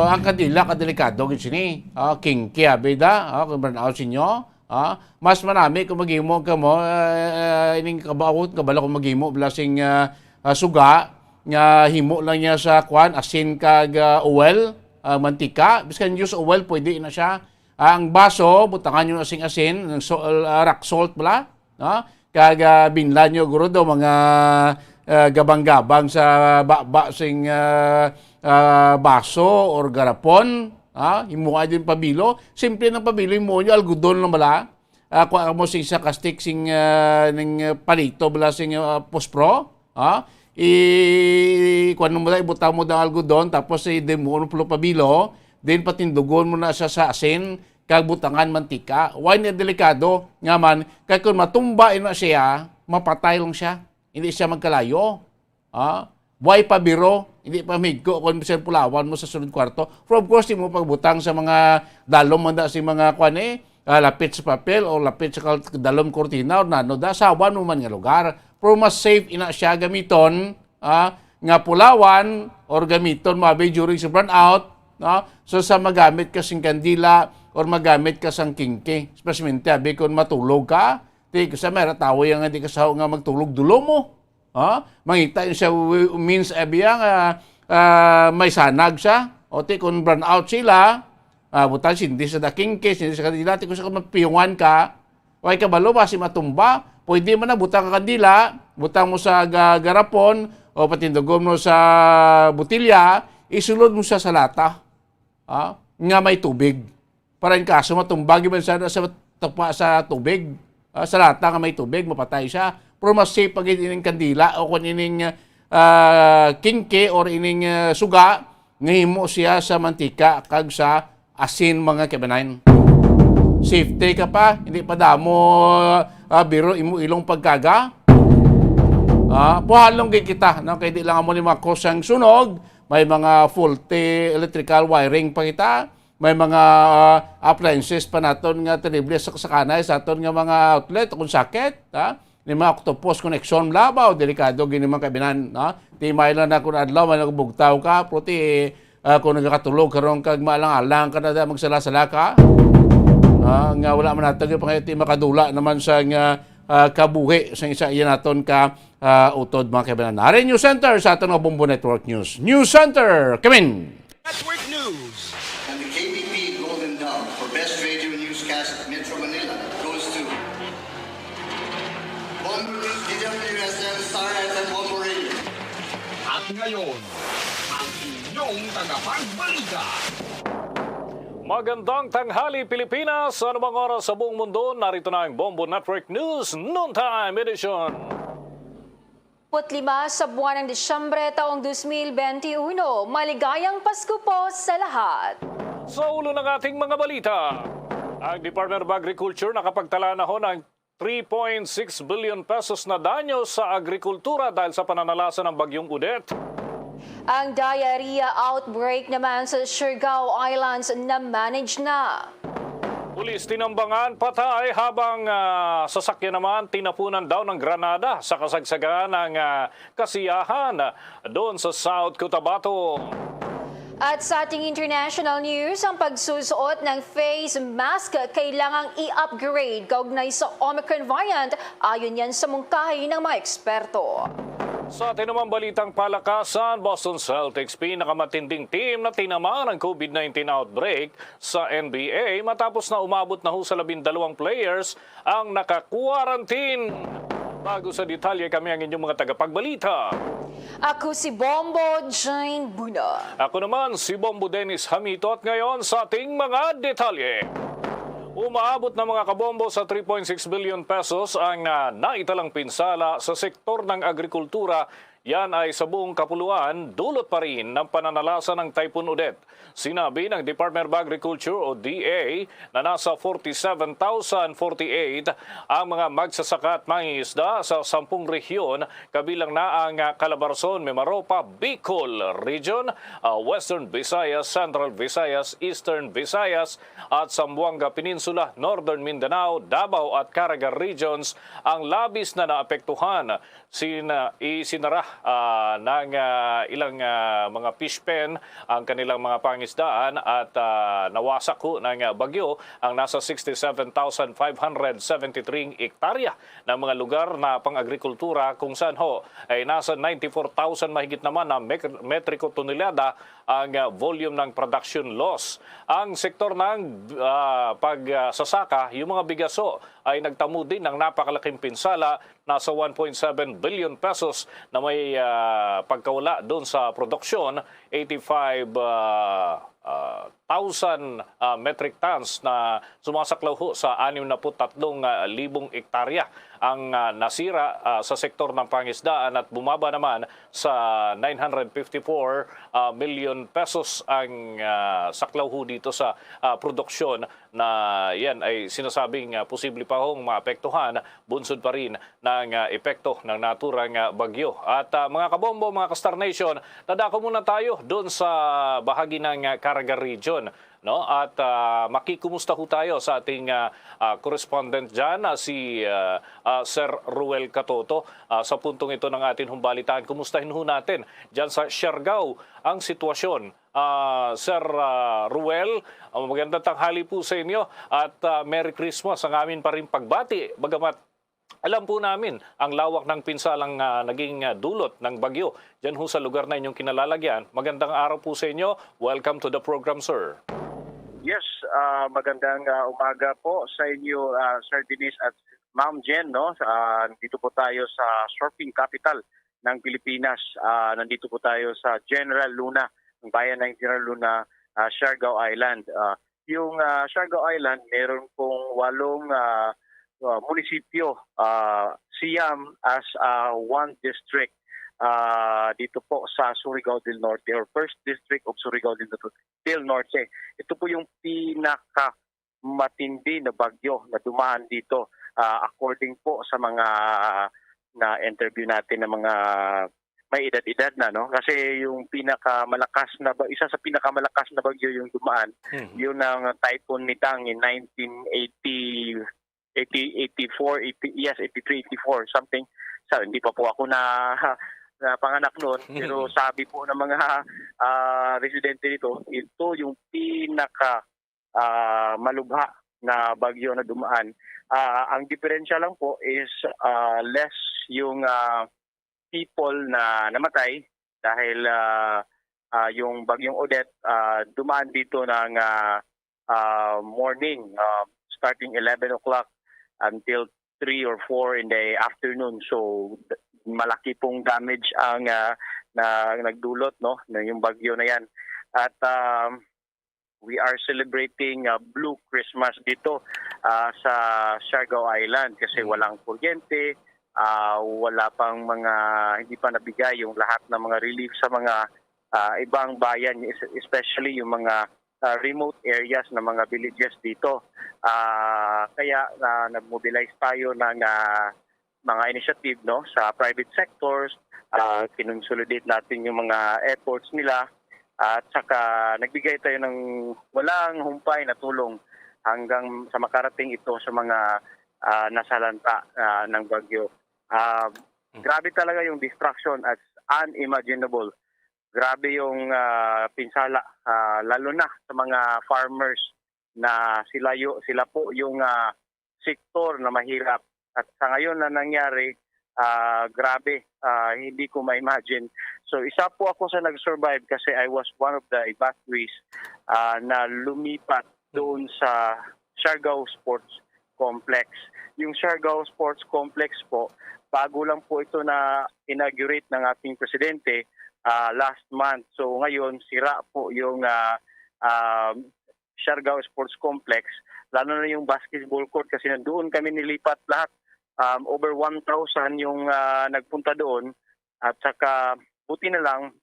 ang kandila, kadelikado gid sini. Ah, kinky, abi da, ah, kung brownout sinyo, ah, mas manami kung maghimo ka mo, ah, ining kabaw-, kabalo kung maghimo bala sing, ah, ah, suga, nga himo lang niya sa kwan, asin kag, ah, oil, ah, mantika. Biskan use oil, pwede na siya. Ah, ang baso, butangan nyo na sing asin, ang so-, ah, rock salt bala, no? Kag, ah, binlan nyo guro do mga, ah, gabang-gabang sa baba sing, ah, ah, baso or garapon, ah, himuha din pabilo. Simple ng pabilo, himuha nyo, algodon lang bala. Ah, kuha mo sing isa ka stick sing, ah, ning, ah, palito bala sing, ah, pospro, ah. I, kuwan mo na, ibutang mo ang algodon, tapos i-demo mo pulo pabilo, then patindugon mo na siya sa asin, kag butangan mantika. Why na delikado? Nga man, kay kung matumba ina siya, mapatay lang siya. Hindi siya magkalayo. Ah, buhay pa biro, hindi pa migko kung bisan pulawan mo sa sulod kwarto. Pero of course, di mo pagbutang sa mga dalom man da, sa mga kwan eh, ah, lapit sa papel o lapit sa kal-, dalom kortina o nano da, sa awan mo man nga lugar. Pero mas safe ina siya gamiton, ah, nga pulawan or gamiton mo abi during sa brownout, no? So sa magamit ka sing kandila or magamit ka sang kinky, especially abi kung matulog ka, di ko sa may tawo yang hindi ka sa nga magtulog dulo mo. Ha? Mangita yun siya wi-, means, eh, biya nga, ah, may sanag siya. O ti, kung brownout sila, ah, butang sindi sa daking case, sindi sa kandila, ti kung sa mapiyungan ka, way kabalo, basi matumba. Pwede man na, butang ka kandila, butang mo sa ga-, garapon, o patindugon mo sa botilya, isulod mo siya sa lata, ah, nga may tubig. Para in kaso matumba gyud man sana sa tupa sa tubig, ah, sa lata nga may tubig, mapatay siya. Pero mas safe pa gid ining kandila o kung ining, ah, kinky or ining, ah, suga nga himo siya sa mantika kag sa asin, mga kabanan. Safety ka pa, hindi pa damo, ah, biro imo ilong pagkaga. Ah, puhalong gid kita, no? Kay di lang amo ni mga kosang sunog, may mga faulty electrical wiring pa kita. May mga, ah, appliances pa naton nga terrible sa kasakanay sa aton nga mga outlet kung sakit, ha? Ni mga octopus connection, labaw, delikado gini mga kabinan, ha? Timay lang na kung adlaw, may nagbugtaw ka, pero ti, ah, kung nagakatulog karon kag maalang-alang ka na da, magsala-sala ka, ah, nga wala man nato gyud pangayo ti makadula naman sa nga, ah, kabuhi sa isa iya naton ka, ah, utod, mga kabinan. Hari News Center sa aton nga Bombo Network News. News Center, kamin! Network News. And the K B P Golden Dove for Best Radio Newscast Metro Manila goes to Bombo News, D W S M, Star F M, Bombo Radio. At ngayon, ang inyong tagapagbalita. Magandang tanghali, Pilipinas. Sa anumang oras sa buong mundo, narito na ang Bombo Network News Noontime Edition. Put lima sa buwan ng Disyembre taong dos mil benti uno. Maligayang Pasko po sa lahat! Sa ulo ng ating mga balita. Ang Department of Agriculture nakapagtala na ho ng three point six billion pesos na danyo sa agrikultura dahil sa pananalasa ng Bagyong Odette. Ang diarrhea outbreak naman sa Siargao Islands na-manage na. Pulis tinambangan, patay, habang ah, sasakyan naman tinapunan daw ng granada sa kasagsagan ng ah, kasiyahan doon sa South Cotabato. At sa ating international news, ang pagsusuot ng face mask kailangang i-upgrade kaugnay sa Omicron variant, ayon yan sa mungkahi ng mga eksperto. Sa atin namang balitang palakasan, Boston Celtics pinakamatinding team na tinamaan ng COVID nineteen outbreak sa N B A matapos na umabot na ho sa labindalawang players ang naka-quarantine. Bago sa detalye, kami ang inyong mga tagapagbalita. Ako si Bombo Jane Buna. Ako naman si Bombo Dennis Hamito at ngayon sa ating mga detalye. Umaabot na, mga kabombo, sa three point six billion pesos ang ah, naitalang pinsala sa sektor ng agrikultura. Yan ay sa buong kapuluan, dulot pa rin ng pananalasa ng Typhoon Odette. Sinabi ng Department of Agriculture o D A na nasa forty-seven thousand forty-eight ang mga magsasaka at mangingisda sa sampung rehiyon, kabilang na ang ah, Calabarzon, Mimaropa, Bicol Region, ah, Western Visayas, Central Visayas, Eastern Visayas at Zamboanga Peninsula, Northern Mindanao, Davao at Caraga Regions ang labis na naapektuhan. Sina, isinara ah, ng ah, ilang ah, mga fish pen ang kanilang mga pangisdaan at ah, nawasak ho ng ah, bagyo ang nasa sixty-seven thousand five hundred seventy-three hektarya ng mga lugar na pang-agrikultura, kung saan ho ay nasa ninety-four thousand mahigit naman na mek- metriko tonelada ang ah, volume ng production loss. Ang sektor ng ah, pagsasaka, yung mga bigas ho, ay nagtamo din ng napakalaking pinsala, nasa one point seven billion pesos na may ah, pagkawala doon sa produksyon, eighty-five ah, ah, thousand ah, metric tons na sumasaklaw ho sa anim na put tatlong ah, libong ektarya ang ah, nasira ah, sa sektor ng pangisdaan at bumaba naman sa nine hundred fifty-four ah, million pesos ang ah, saklaw ho dito sa ah, produksyon na yan ay sinasabing ah, posible pa hong maapektuhan bunsod pa rin ng ah, epekto ng naturang ah, bagyo. At ah, mga kabombo, mga ka-Star Nation, dadako muna tayo doon sa bahagi ng ah, Caraga Region, no? At ah, makikumusta ho tayo sa ating ah, ah, correspondent dyan, ah, si ah, ah, Sir Ruel Catoto. Ah, sa puntong ito ng ating humbalitaan, kumustahin ho natin dyan sa Siargao ang sitwasyon. Ah, Sir ah, Ruel, ah, magandang tanghali po sa inyo at ah, Merry Christmas ang amin pa rin pagbati. Bagamat alam po namin ang lawak ng pinsalang ah, naging ah, dulot ng bagyo dyan ho sa lugar na inyong kinalalagyan. Magandang araw po sa inyo. Welcome to the program, sir. Yes, ah, magandang ah, umaga po sa inyo, ah, Sir Dennis at Ma'am Jen, no? Ah, nandito po tayo sa surfing capital ng Pilipinas. Ah, nandito po tayo sa General Luna, ang bayan ng General Luna, ah, Siargao Island. Ah, yung ah, Siargao Island, meron pong walong ah, ah, munisipyo, ah, siyam as ah, one district ah, dito po sa Surigao del Norte or First District of Surigao del Norte. Del Norte. Ito po yung pinaka matindi na bagyo na dumaan dito, ah, according po sa mga na-interview natin ng mga may edad-edad na, no? Kasi yung pinakamalakas na ba, isa sa pinakamalakas na bagyo yung dumaan, Mhm. yun ang Typhoon Nitang in nineteen eighty, eighty, eighty-four, eighty, yes, eighty-three, eighty-four, something. So, hindi pa po ako na napanganak noon, pero sabi po ng mga ah, residente dito, ito yung pinaka ah, malubha na bagyo na dumaan. Ah, ang diferensya lang po is ah, less yung ah, people na namatay dahil ah, ah, yung bagyong Odette ah, dumaan dito ng ah, ah, morning, ah, starting eleven o'clock until three or four in the afternoon. So d- malaki pong damage ang ah, na nagdulot, no, na yung bagyo na yan. At um, we are celebrating ah, Blue Christmas dito ah, sa Siargao Island kasi Mm. walang kuryente, ah, wala pang mga, hindi pa nabigay yung lahat ng mga relief sa mga ah, ibang bayan, es- especially yung mga ah, remote areas ng mga villages dito. Ah, kaya, ah, nag-mobilize tayo ng, ah, mga initiative, no, sa private sectors, ah, kinonsolidate natin yung mga efforts nila at saka nagbigay tayo ng walang humpay na tulong hanggang sa makarating ito sa mga, ah, nasalanta, ah, ng bagyo. Ah, Mhm. Grabe talaga yung destruction, as unimaginable. Grabe yung, ah, pinsala, ah, lalo na sa mga farmers na sila, yu-, sila po yung, ah, sektor na mahirap. At sa ngayon na nangyari, ah, grabe, ah, hindi ko ma-imagine. So, isa po ako sa nag-survive kasi I was one of the evacuees, ah, na lumipat doon sa Siargao Sports Complex. Yung Siargao Sports Complex po, bago lang po ito na inaugurate ng ating presidente, ah, last month. So, ngayon, sira po yung, ah, um, Siargao Sports Complex, lalo na yung basketball court kasi nandoon kami nilipat lahat. Um, over one thousand yung, ah, nagpunta doon at saka buti na lang,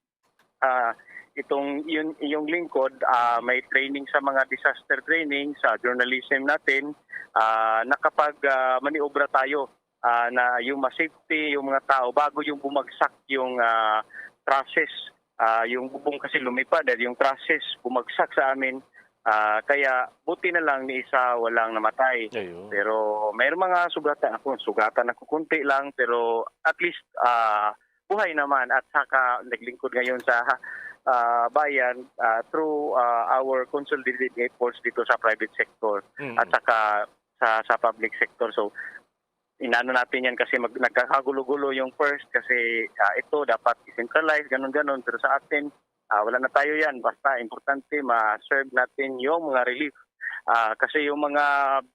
ah, itong yun, yung lingkod, ah, may training sa mga disaster training sa journalism natin, ah, nakapag, ah, maniobra tayo, ah, na yung ma-safety yung mga tao bago yung bumagsak yung, ah, trusses, ah, yung bubong kasi lumipad, eh, yung trusses bumagsak sa amin. Ah, kaya buti na lang ni isa walang namatay. Ayun. Pero mayroong mga sugatan ako, sugatan ako konti lang, pero at least, ah, buhay naman at saka naglingkod ngayon sa, ah, bayan, ah, through, ah, our consolidated efforts dito sa private sector Mm. at saka sa, sa public sector. So, inano natin yan kasi mag, nagkakagulo-gulo yung first kasi, ah, ito dapat i-centralize, ganun-ganun. Pero sa atin, ah, wala na tayo yan. Basta importante, ma-serve natin yung mga relief. Ah, kasi yung mga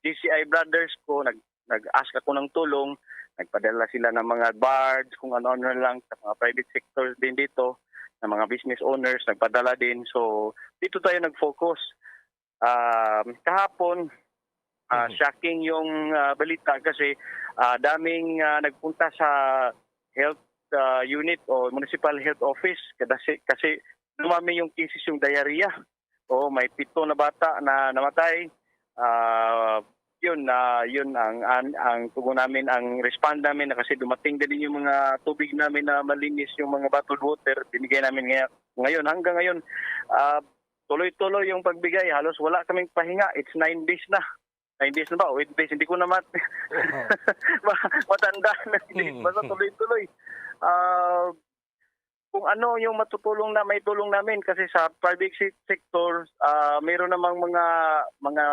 D C I brothers ko, nag, nag-ask ako ng tulong, nagpadala sila ng mga barge, kung ano-ano na lang sa mga private sectors din dito, ng mga business owners, nagpadala din. So, dito tayo nag-focus. Um, kahapon, ah, Mhm. shocking yung, ah, balita kasi, ah, daming, ah, nagpunta sa health, ah, unit o municipal health office kasi, kasi dumami yung cases yung diarrhea. Oo, may pito na bata na namatay. Ah, yun, ah, yun ang, ang, ang tugon namin, ang respond namin na kasi dumating din yung mga tubig namin na malinis, yung mga bottled water, binigay namin ngay-, ngayon. Hanggang ngayon, ah, tuloy-tuloy yung pagbigay. Halos wala kaming pahinga. It's nine days na. Nine days na ba? O eight days? Hindi ko na mat-, ma-, matandaan na. Mm. Basta tuloy-tuloy. Ah, kung ano yung matutulong na may tulong namin kasi sa private se-, sector, ah, mayroon namang mga, mga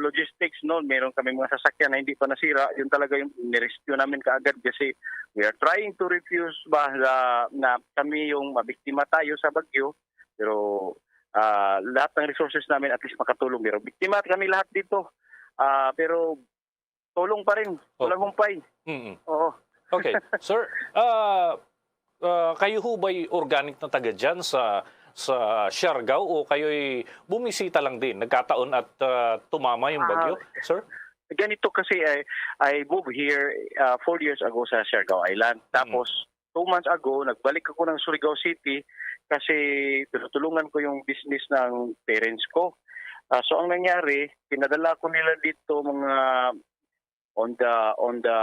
logistics, no? Mayroon kami mga sasakyan na hindi pa nasira. Yun talaga yung nirescue namin kaagad kasi we are trying to refuse ba na, na kami yung mabiktima tayo sa bagyo. Pero, ah, lahat ng resources namin at least makatulong. Pero biktima kami lahat dito. Ah, pero tulong pa rin. Walang Opo. Humpay. Mm. Oo. Okay. Sir, ah, ah, kayo ho ba'y organic na taga dyan sa, sa Siargao o kayo'y bumisita lang din? Nagkataon at, ah, tumama yung Ah, bagyo, sir? Ganito kasi, I, I moved here, ah, four years ago sa Siargao Island. Mm. Tapos, two months ago, nagbalik ako ng Surigao City kasi tinutulungan ko yung business ng parents ko. Ah, so, ang nangyari, pinadala ko nila dito mga on the, on the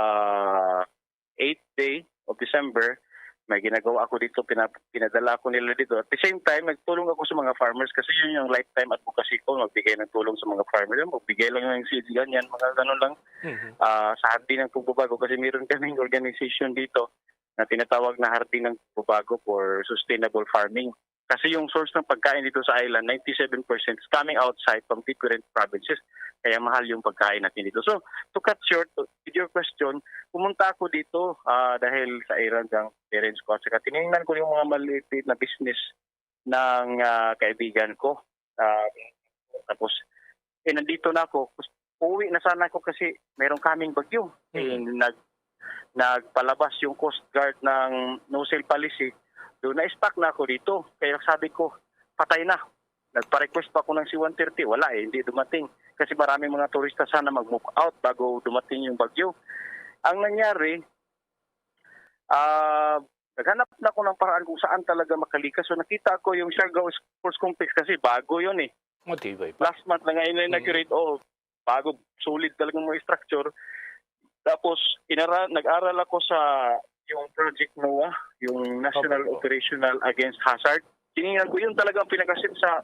eighth day of December, may ginagawa ako dito, pina-, pinadala ko nila dito. At the same time, nagtulong ako sa mga farmers kasi yun yung lifetime advocacy ko, magbigay ng tulong sa mga farmers. Magbigay lang ng seeds, ganyan, mga ganun lang. Mhm. Ah, sa Hardin ng Pagbabago kasi meron kaming organization dito na tinatawag na Hardin ng Pagbabago for Sustainable Farming. Kasi yung source ng pagkain dito sa island, ninety-seven percent is coming outside from different provinces. Kaya mahal yung pagkain natin dito. So, to cut short, to, with your question, pumunta ako dito, ah, dahil sa errand ng parents ko. At saka tinignan ko yung mga maliit na business ng, ah, kaibigan ko. Ah, tapos, eh, nandito na ako. Uwi na sana ako kasi mayroong coming bagyo. Eh, Mhm. nag-, nagpalabas yung Coast Guard ng no-sail policy. Doon, na-stuck na ako dito. Kaya sabi ko, patay na. Nagpa-request pa ako ng C one thirty. Wala eh, hindi dumating. Kasi maraming mga turista sana mag-move out bago dumating yung bagyo. Ang nangyari, ah, naghanap na ako ng paraan kung saan talaga makalikas. So, nakita ko yung Siargao Sports Complex kasi bago yun eh. Matibay pa. Last month lang nga Mm. inaugurate, oh, bago, solid talaga mga structure. Tapos, inara-, nag-aral ako sa yung Project NOAA, yung National Opo, opo. Operational Against Hazard. Tiningnan ko, yun talaga ang pinakasit sa,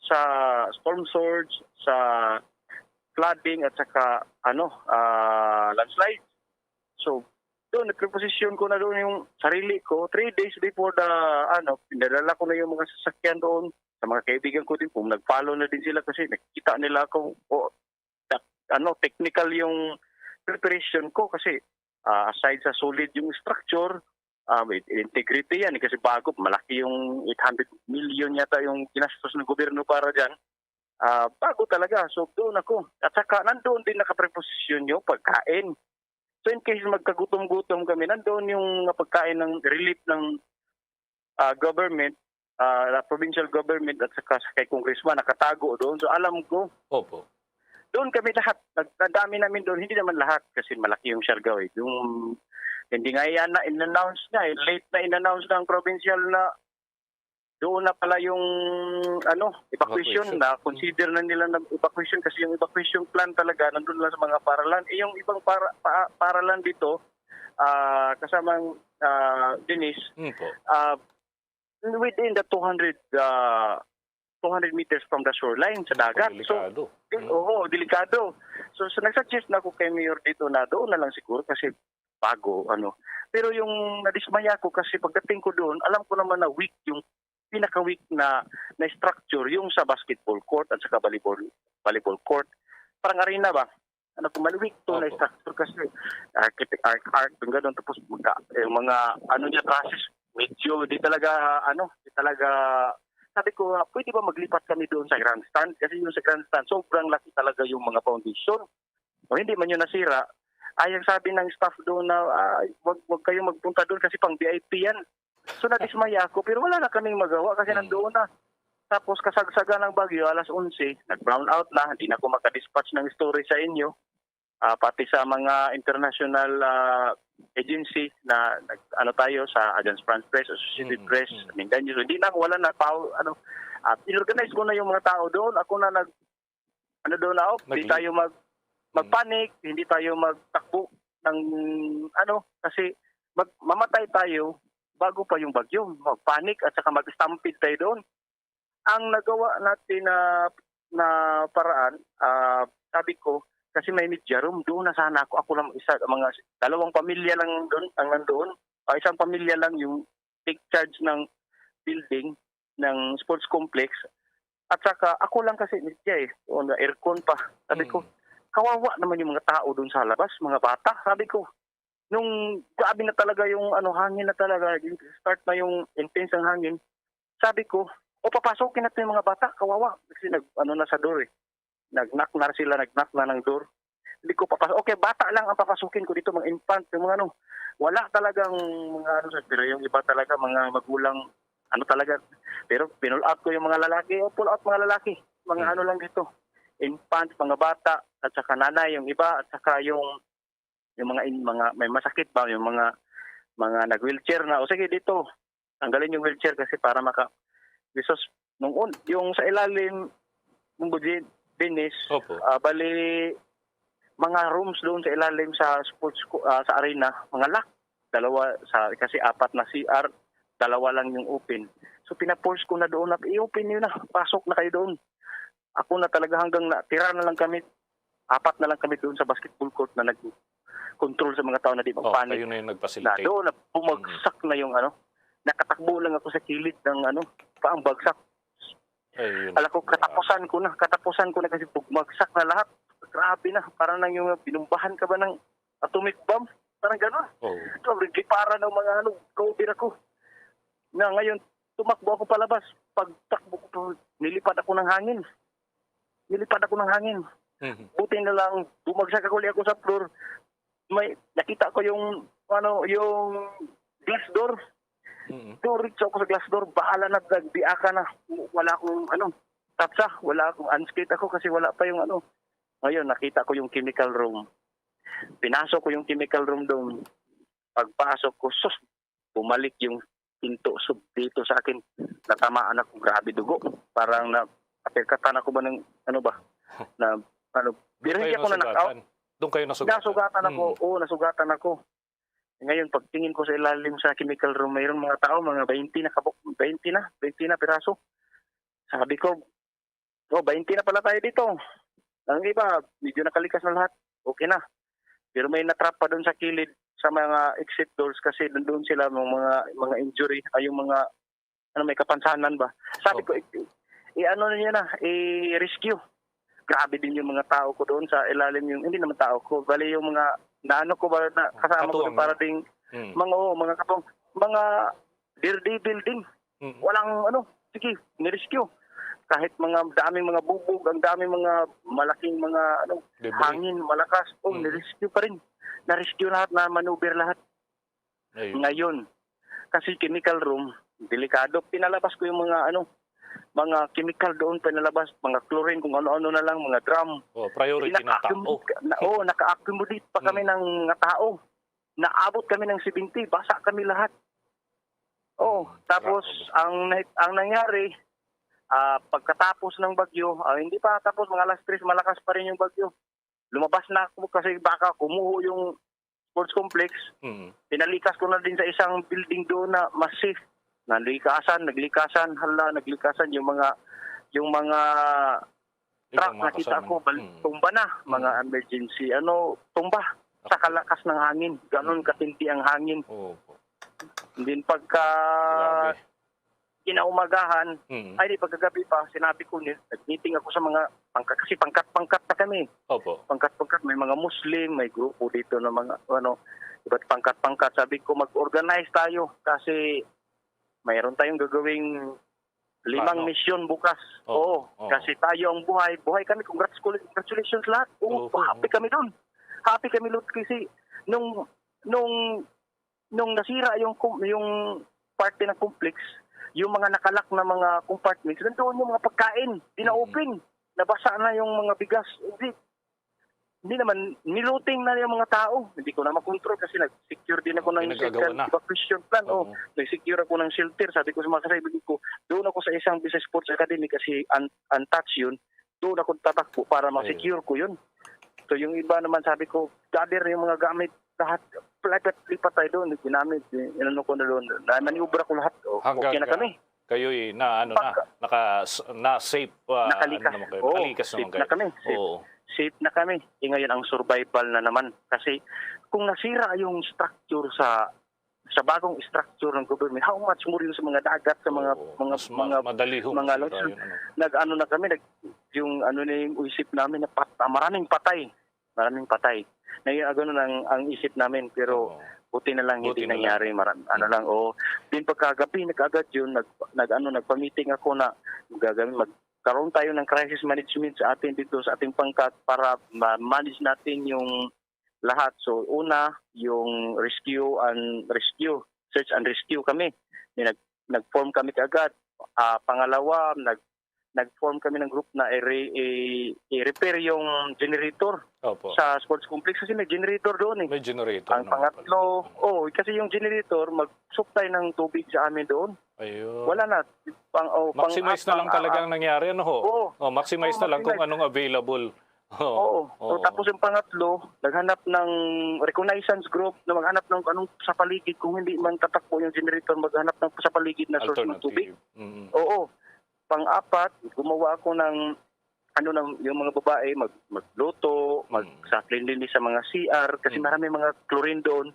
sa storm surge, sa flooding, at saka, ano, ah, landslide. So, doon, nagpreposisyon ko na doon yung sarili ko. Three days before the, ano, pinadala ko na yung mga sasakyan doon sa mga kaibigan ko din. Kung nag-follow na din sila kasi nakita nila ako, o, tak-, ano, technical yung preparation ko kasi, ah, aside sa solid yung structure, ah, with integrity yan, eh, kasi bago, malaki yung eight hundred million yata yung ginastos ng gobyerno para dyan. Ah, bago talaga. So, doon ako. At saka, nandoon din nakapreposisyon yung pagkain. So, in case magkagutom-gutom kami, nandoon yung mga pagkain ng relief ng, ah, government, ah, provincial government at saka sa kay congressman, nakatago doon. So, alam ko, Opo. doon kami lahat. Nag-, ang dami namin doon. Hindi naman lahat kasi malaki yung Siargao eh. Yung, hindi nga yan na in-announce nga eh. Late na in-announce ng provincial na doon na pala yung, ano, evacuation Evacuation. na consider na nila ng evacuation kasi yung evacuation plan talaga nandun lang sa mga paralan. Eh, yung ibang para, pa, paralan dito, ah, kasamang, ah, Denise, Mm po. ah, within the two hundred, ah, two hundred meters from the shoreline sa Naku, dagat. So, delikado. di-, Mm. oo, delikado. So, so, nagsuggest na ako kay Mayor dito na doon na lang siguro kasi bago, ano. Pero yung nadismaya ko kasi pagdating ko doon, alam ko naman na weak yung pinaka-weak na, na structure, yung sa basketball court at saka volleyball, volleyball court. Parang arena ba? Ano, kung weak to na Opo. structure kasi architect, arc, arc, yung ganun. Tapos magka-, yung mga, ano niya, trusses, medyo di talaga, ano, di talaga, sabi ko, "Ah, pwede ba maglipat kami doon sa grandstand?" Kasi yung sa grandstand, sobrang laki talaga yung mga foundation. O hindi man yun nasira. Ay, ang sabi ng staff doon na, "Ah, wag, wag kayo magpunta doon kasi pang V I P yan." So, nadismaya ako, pero wala na kaming magawa kasi Hmm. nandoon na. Tapos, kasagsagan ng bagyo, alas onse, nag-brown out na, hindi na ako makadispatch ng story sa inyo. Ah, pati sa mga international, ah, agency na nag-, ano tayo, sa Agence France Presse, Associated Mm, Press, mm. Mindanao News, hindi na ako, wala na, pao-, ano, at inorganize ko na yung mga tao doon. Ako na nag-, ano doon na, "Oh, di Nag- tayo mag-, Mm. magpanic, hindi tayo magtakbo ng, ano, kasi mag-, mamatay tayo bago pa yung bagyo. Magpanic at saka mag-stampede tayo doon." Ang nagawa natin na, na paraan, ah, sabi ko, kasi may media room, doon na sana ako. Ako lang isa, mga dalawang pamilya lang doon ang nandoon. Ah, isang pamilya lang yung take charge ng building, ng sports complex. At saka, ako lang kasi media eh. O, na aircon pa. Sabi ko, Mm. "Kawawa naman yung mga tao doon sa labas, mga bata." Sabi ko, nung grabe na talaga yung, ano, hangin na talaga, yung start na yung intense ang hangin. Sabi ko, "O, papasukin natin yung mga bata, kawawa." Kasi nag, ano na sa door eh. Nag-knock na sila, nag-knock na ng door. Hindi ko papas-, okay, bata lang ang papasukin ko dito, mga infant, yung mga ano. Wala talagang mga ano, sir, pero yung iba talaga, mga magulang, ano talaga. Pero pinull out ko yung mga lalaki, o pull out mga lalaki, mga Hmm. ano lang dito. Infant, mga bata, at saka nanay, yung iba, at saka yung, yung mga in-, mga may masakit ba, yung mga, mga nag-wheelchair na, "O sige, dito, tanggalin yung wheelchair kasi para maka-, Jesus, nung un-, yung sa ilalim, yung budget, Dennis, Opo. ah, bali, mga rooms doon sa ilalim sa sports co-, ah, sa arena, mga lock. Dalawa sa, kasi apat na C R, dalawa lang yung open. So, pina-force ko na doon na, "I-open niyo na, pasok na kayo doon." Ako na talaga hanggang natira na lang kami, apat na lang kami doon sa basketball court na nag-control sa mga tao na di Oh, magpanic. Kayo na yung Na nag-facilitate. Doon, na bumagsak Mm. na yung ano, nakatakbo lang ako sa kilid ng ano, pa ang bagsak. Ayun. Ala ko, katapusan ko na, katapusan ko na kasi bumagsak na lahat. Grabe na, parang nang yung binumbahan ka ba ng atomic bomb? Parang gano'n. Oh. So, gipara ng mga ano, cover ako. Na ngayon, tumakbo ako palabas. Pagtakbo ko, nilipad ako ng hangin. Nilipad ako ng hangin. Mhm. Buti na lang, bumagsak ako, uli ako sa floor. May, nakita ko yung, ano, yung glass door. Mhm. Diretso ako sa glass door. Bahala na, nagbiaka na. Wala akong, ano, tapsa. Wala akong, unscathed ako kasi wala pa yung, ano. Ngayon, nakita ko yung chemical room. Pinasok ko yung chemical room doon. Pagpasok ko, sus, bumalik yung pinto sub dito sa akin. Natamaan ako, grabe dugo. Parang na, Katan ako ba ng, ano ba, na, ano, Doon pero hindi kayo ako na-knock out. Nasugatan? Doon kayo nasugatan? Nasugatan ako. Mm. Oo, nasugatan ako. Ngayon, pagtingin ko sa ilalim sa chemical room, mayroon mga tao, mga twenty na kabuk-, twenty na, twenty na piraso. Sabi ko, "Oh, twenty na pala tayo dito." Ang iba, medyo nakalikas na lahat. Okay na. Pero may natrap pa doon sa kilid, sa mga exit doors kasi nandun sila, mga, mga, mga injury, ay yung mga, ano, may kapansanan ba. Sabi ko, Opo. "I-, i-ano niyo na, i-rescue." Grabe din yung mga tao ko doon sa ilalim, yung, hindi naman tao ko, bali yung mga naano ko ba, na kasama ko Katuwang doon para niyo. ding Mm. mga, oo, mga katuwang, mga daredevil din. Mm. Walang ano, sige, ni-rescue. Kahit mga daming mga bubog, ang daming mga malaking mga ano, Debris. hangin, malakas, oh, Mm. ni-rescue pa rin. Na-rescue lahat, na-maneuver lahat. Ayun. Ngayon, kasi chemical room, delikado. Pinalabas ko yung mga ano, mga chemical doon, pinalabas, mga chlorine, kung ano-ano na lang, mga drum. Oh, priority ng tao. Naka-accumulate ka-, na, oh, naka-accumulate pa kami Mm. ng mga tao. Naabot kami ng seventy, basa kami lahat. Oo, Mm, tapos grabe. ang nai-, ang nangyari, ah, pagkatapos ng bagyo, ah, hindi pa tapos, mga alas tres, malakas pa rin yung bagyo. Lumabas na ako kasi baka kumuho yung sports complex. Mm. Pinalikas ko na din sa isang building doon na mas safe. Nalikasan, naglikasan, hala, naglikasan yung mga, yung mga Ibang truck, mga nakita kasama ko, niyo. bal-, Mm. tumba na, mga Mm. emergency, ano, tumba sa Okay. kalakas ng hangin. Ganun Mm. katindi ang hangin. Opo. And then pagka Grabe. kinaumagahan, Mm. ay, di, pagkagabi pa, sinabi ko, ni-, nag-meeting ako sa mga pangkat, kasi pangkat-pangkat na kami. Opo. Pangkat-pangkat, may mga Muslim, may grupo dito ng mga, ano, iba't pangkat-pangkat. Sabi ko, "Mag-organize tayo kasi mayroon tayong gagawing limang Plano. misyon bukas." Oo, Oo, oo. kasi tayo ang buhay. Buhay kami. Congrats-, congratulations lahat. Oo, Oo, happy oo. kami doon. Happy kami, Lord, kasi nung, nung, nung nasira yung com-, yung parte ng complex, yung mga nakalak na mga compartments, nandoon yung mga pagkain, di na Mm. open. Nabasa na yung mga bigas. Hindi, hindi naman, nilooting na yung mga tao. Hindi ko na makontrol kasi nag-secure din ako Oh, ng pinag-agawan shelter na. evacuation plan. Oh, Oo. nag-secure ako ng shelter. Sabi ko sa mga kasaibigan ko, "Doon ako sa isang Bisaya Sports Academy kasi un-, untouched yun. Doon ako tatakbo para Ayun. ma-secure ko yun." So, yung iba naman, sabi ko, "Gather yung mga gamit, lahat, lipat, lipat tayo doon." Ginamit, eh, inano ko na doon. Na, maniobra ko lahat. Oh, Hanggang, okay na ah, kami. kayo'y na, ano na, Pagka- naka-, s-, na safe, ah, Nakalikas. ano naman kayo, Oo, nakalikas naman safe kayo. na kami. Safe. Oo. Safe na kami. Eh, ngayon, ang survival na naman. Kasi kung nasira yung structure sa, sa bagong structure ng government, how much more yung sa mga dagat, sa mga, Oo, mga, mas ma-, mga, madali ho mga masira lansones? yun, ano. Nag-ano na kami, nag-, yung ano na yung isip namin, na pat-, ah, maraming patay. Maraming patay. Na yun, ah, ganun ang, ang isip namin, pero Oo. buti na lang hindi Buti na lang. nangyari. Mara-, ano Mm. lang, oo. Din pagkagabi, nag-agad yun, nag-, nag-, ano, nagpa-meeting ako na gagawin, magkaroon tayo ng crisis management sa atin dito, sa ating pangkat para ma-manage natin yung lahat. So, una, yung rescue and rescue, search and rescue kami. May nag-, nag-form kami kaagad. Ah, pangalawa, nag-, nag-form kami ng group na i-re-, i-, i-repair yung generator Opo. sa sports complex kasi may generator doon eh. May generator Ang naman pangatlo, pala. oh, kasi yung generator mag-supply ng tubig sa amin doon. Ayun. Wala na. Pang, oh, pang Maximize na lang pang talaga ang nangyari, ano ho? Oo. Oh, maximize Oo, na lang kung maximize. anong available. Oo. Oo. So, Oo. tapos yung pangatlo, naghanap ng reconnaissance group na maghanap ng anong sa paligid. Kung hindi man tatakbo yung generator, maghanap ng sa paligid na source ng tubig. Alternative. Mm. Oo. Pang-apat, gumawa ako ng, ano, ng, yung mga babae, mag-, magluto, mag-, Mm. sa cleanliness sa mga C R, kasi Mm. marami mga chlorine doon,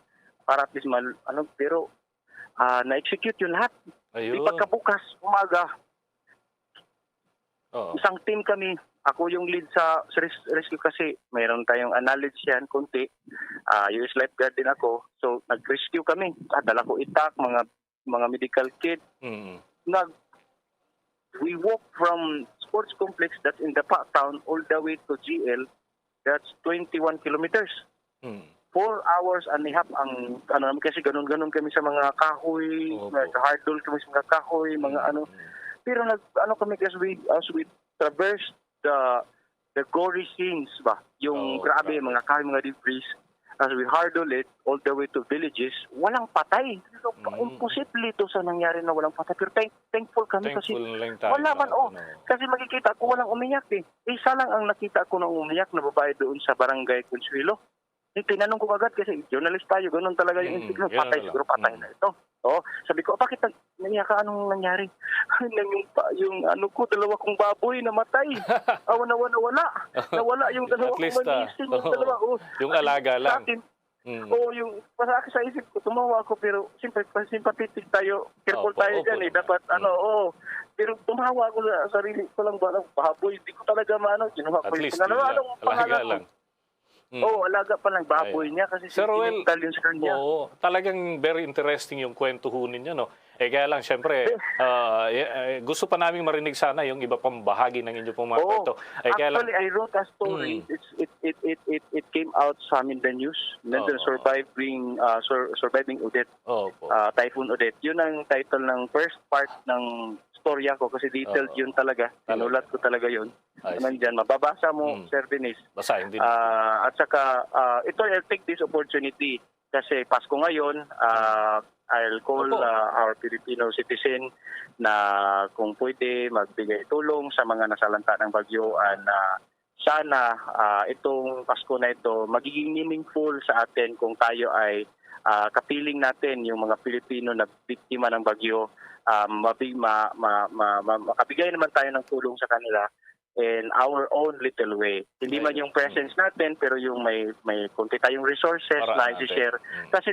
para at least mal-, ano, pero, ah, na-execute yun lahat. Ayun. Di pagkabukas, umaga, Oo. isang team kami. Ako yung lead sa, sa res-, rescue kasi mayroon tayong knowledge yan, konti. Ah, U S lifeguard din ako. So, nag-rescue kami. Ah, dala ko itak, mga, mga medical kit. Mm. Nag-, we walk from sports complex that's in the pa town all the way to G L. That's twenty-one kilometers. Mm. Four hours and a half ang, ano naman, kasi ganun-ganun kami sa mga kahoy, Opo. nag-hurdle kami sa mga kahoy, mga Mm, ano. mm. Pero nag-, ano kami, as we, as we traverse the, the gory scenes ba? Yung Oo, grabe, grabe. mga kahoy, mga debris. As we hurdle it all the way to villages, walang patay. So, pa-, Mm. imposible to sa nangyari na walang patay. Pero thank-, thankful kami kasi Thankful na lang tayo wala na man, oh, ano. kasi makikita ko walang umiyak eh. Isa lang ang nakita ko na umiyak na babae doon sa Barangay Consuelo. Yung tinanong ko agad kasi journalist tayo, ganun talaga yung Mm, instinct mo, yun patay na lang. siguro, patay Mm. na ito. Oh, sabi ko, "Bakit nag-, naiyak ka? Anong nangyari?" Nang yung pa-, yung ano ko, dalawa kong baboy namatay. Ah, wala, wala, wala. Nawala yung dalawa At kong least, ah, mangising, yung oo. dalawa, oh. Yung At alaga sa lang. akin, Mm. oo, yung, para sa isip ko, tumawa ako, pero siyempre, pa-, sympathetic tayo, careful Opo, tayo opo dyan eh. naman. Dapat, Mm. ano, oo. Pero tumawa ako sa sarili ko lang ba, ng baboy, hindi ko talaga maano, kinuha At ko yung least, pangalan, yun lang. anong Alaga pangalan mo? lang. Mm. Oo, alaga pa lang, baboy Ayun. niya kasi Sir Roel, sentimental yun sa kanya. oo, talagang very interesting yung kwento ho ninyo, no? Eh, kaya lang, syempre, Yes. ah, eh, eh, gusto pa naming marinig sana yung iba pang bahagi ng inyo pong mga Oo. kwento. Eh, kaya lang Actually, I wrote a story. Mm. It's, it, it, it, it, it came out sa Mindanao News. Nandun, Oo. Surviving, ah, Sur-, Surviving Odette. Opo. Ah, Typhoon Odette. Yun ang title ng first part ng storya ko kasi detailed Oo. yun talaga. Talaga. Sinulat ko talaga yun. I see. Nandyan, mababasa mo, Mm. Sir Dennis. Basahin din. Ah, at saka, ah, ito, I'll take this opportunity kasi Pasko ngayon, ah, Mm. I'll call, Opo. ah, our Filipino citizen na kung pwede magbigay tulong sa mga nasalanta ng bagyo, and, ah, sana, ah, itong Pasko na ito magiging meaningful sa atin kung tayo ay, ah, kapiling natin yung mga Pilipino na biktima ng bagyo, ah, mabi-, ma-, ma-, ma-, ma-, makabigay naman tayo ng tulong sa kanila in our own little way. Hindi man Ayun. yung presence Mm. natin, pero yung may, may konti tayong resources Para na natin. i-share. Mm. Kasi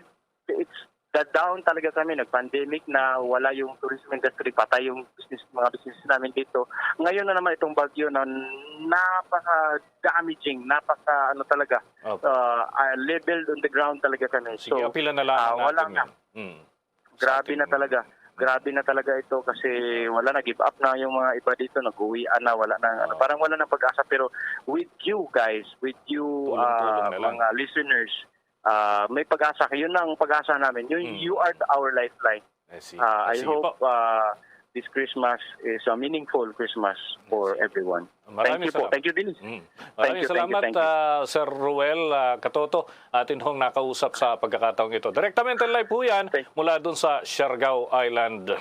it's the down talaga kami, nag-pandemic na, wala yung tourism industry, patay yung business, mga business namin dito. Ngayon na naman itong bagyo na napaka-damaging, napaka ano talaga, Opo. ah, ah, leveled on the ground talaga kami. Sige, So, apilan na lang ah, wala natin na. yan. Mm. Sa Grabe ating na talaga. Mm. Grabe na talaga ito kasi wala na, give up na yung mga iba dito, nag-uwian na, wala na, ano, Oo. parang wala nang pag-asa. Pero with you guys, with you, Tulong-tulong ah, na lang. mga listeners, ah, may pag-asa. Yun ang pag-asa namin. Yun, Mm. you are our lifeline. I see. Ah, I I see hope, po. ah, this Christmas is a meaningful Christmas I for see. everyone. Maraming Thank you po. salamat. Thank you, Dennis. Mm. Thank Maraming you, thank you, salamat, thank you. ah, Sir Ruel, ah, Katoto, atin hong nakausap sa pagkakataong ito. Direktamente live po yan Thank mula dun sa Siargao Island.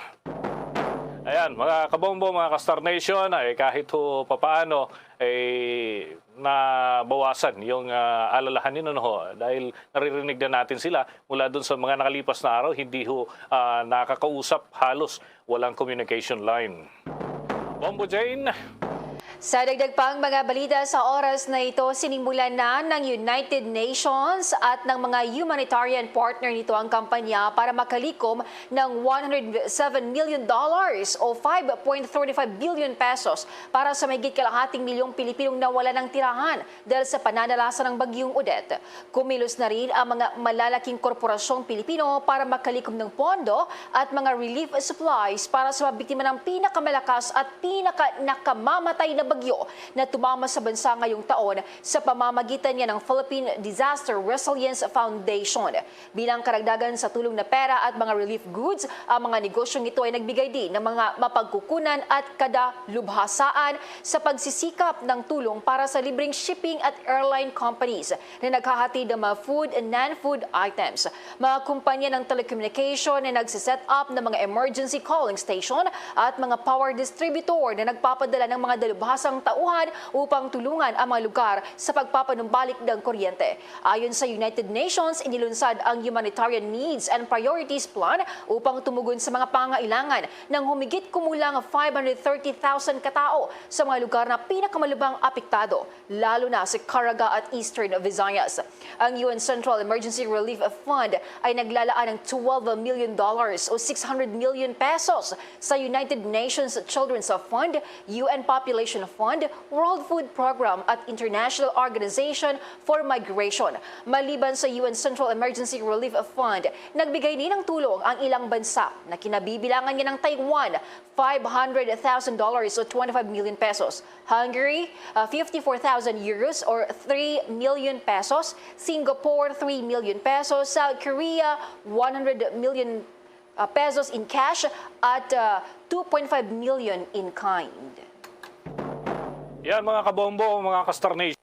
Ayan, mga kabombo, mga ka-Star Nation, ay kahit ho papaano, eh, nabawasan yung, ah, alalahanin, ano ho, dahil naririnig na natin sila mula dun sa mga nakalipas na araw, hindi ho, ah, nakakausap, halos walang communication line. Bombo Jane. Sa dagdag pang mga balita sa oras na ito, sinimulan na ng United Nations at ng mga humanitarian partner nito ang kampanya para makalikom ng one hundred seven million dollars o five point thirty-five billion pesos para sa mahigit kalahating milyong Pilipinong nawala ng tirahan dahil sa pananalasa ng Bagyong Odette. Kumilos na rin ang mga malalaking korporasyong Pilipino para makalikom ng pondo at mga relief supplies para sa mga biktima ng pinakamalakas at pinaka-nakamamatay na bagyo na tumama sa bansa ngayong taon sa pamamagitan niya ng Philippine Disaster Resilience Foundation. Bilang karagdagan sa tulong na pera at mga relief goods, ang mga negosyong ito ay nagbigay din ng mga mapagkukunan at kadalubhasaan sa pagsisikap ng tulong para sa libreng shipping at airline companies na naghahatid ng mga food and non-food items. Mga kumpanya ng telecommunication na nagsiset up ng mga emergency calling station at mga power distributor na nagpapadala ng mga dalubhasang tauhan upang tulungan ang mga lugar sa pagpapanumbalik ng kuryente. Ayon sa United Nations, inilunsad ang Humanitarian Needs and Priorities Plan upang tumugon sa mga pangailangan ng humigit kumulang five hundred thirty thousand katao sa mga lugar na pinakamalubhang apektado, lalo na sa Caraga at Eastern Visayas. Ang U N Central Emergency Relief Fund ay naglalaan ng twelve million dollars o six hundred million pesos sa United Nations Children's Fund, U N Population Fund, World Food Program at International Organization for Migration. Maliban sa U N Central Emergency Relief Fund, nagbigay din ng tulong ang ilang bansa na kinabibilangan niya ng Taiwan, five hundred thousand dollars o twenty-five million pesos, Hungary, uh, fifty-four thousand euros or three million pesos, Singapore, three million pesos, South Korea, one hundred million, uh, pesos in cash, at, uh, two point five million in kind. Yan, mga kabombo, mga ka-Star Nation.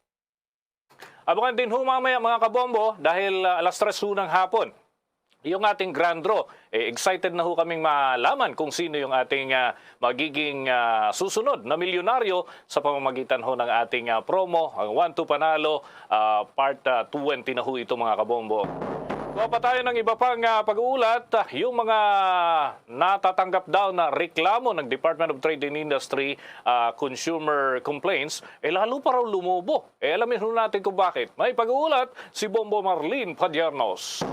Abangan din ho mamaya, mga kabombo, dahil, uh, alas tres ho ng hapon. yung ating grand draw. Eh, excited na ho kaming malaman kung sino yung ating, ah, magiging, ah, susunod na milyonaryo sa pamamagitan ho ng ating, ah, promo, ang One to Panalo, ah, Part, ah, twenty na ho ito, mga kabombo. Kuha pa tayo ng iba pang, ah, pag-uulat. Ah, yung mga natatanggap daw na reklamo ng Department of Trade and Industry, ah, consumer complaints, eh, lalo pa raw lumobo. Eh, alamin ho natin kung bakit. May pag-uulat si Bombo Marlene Padiernos.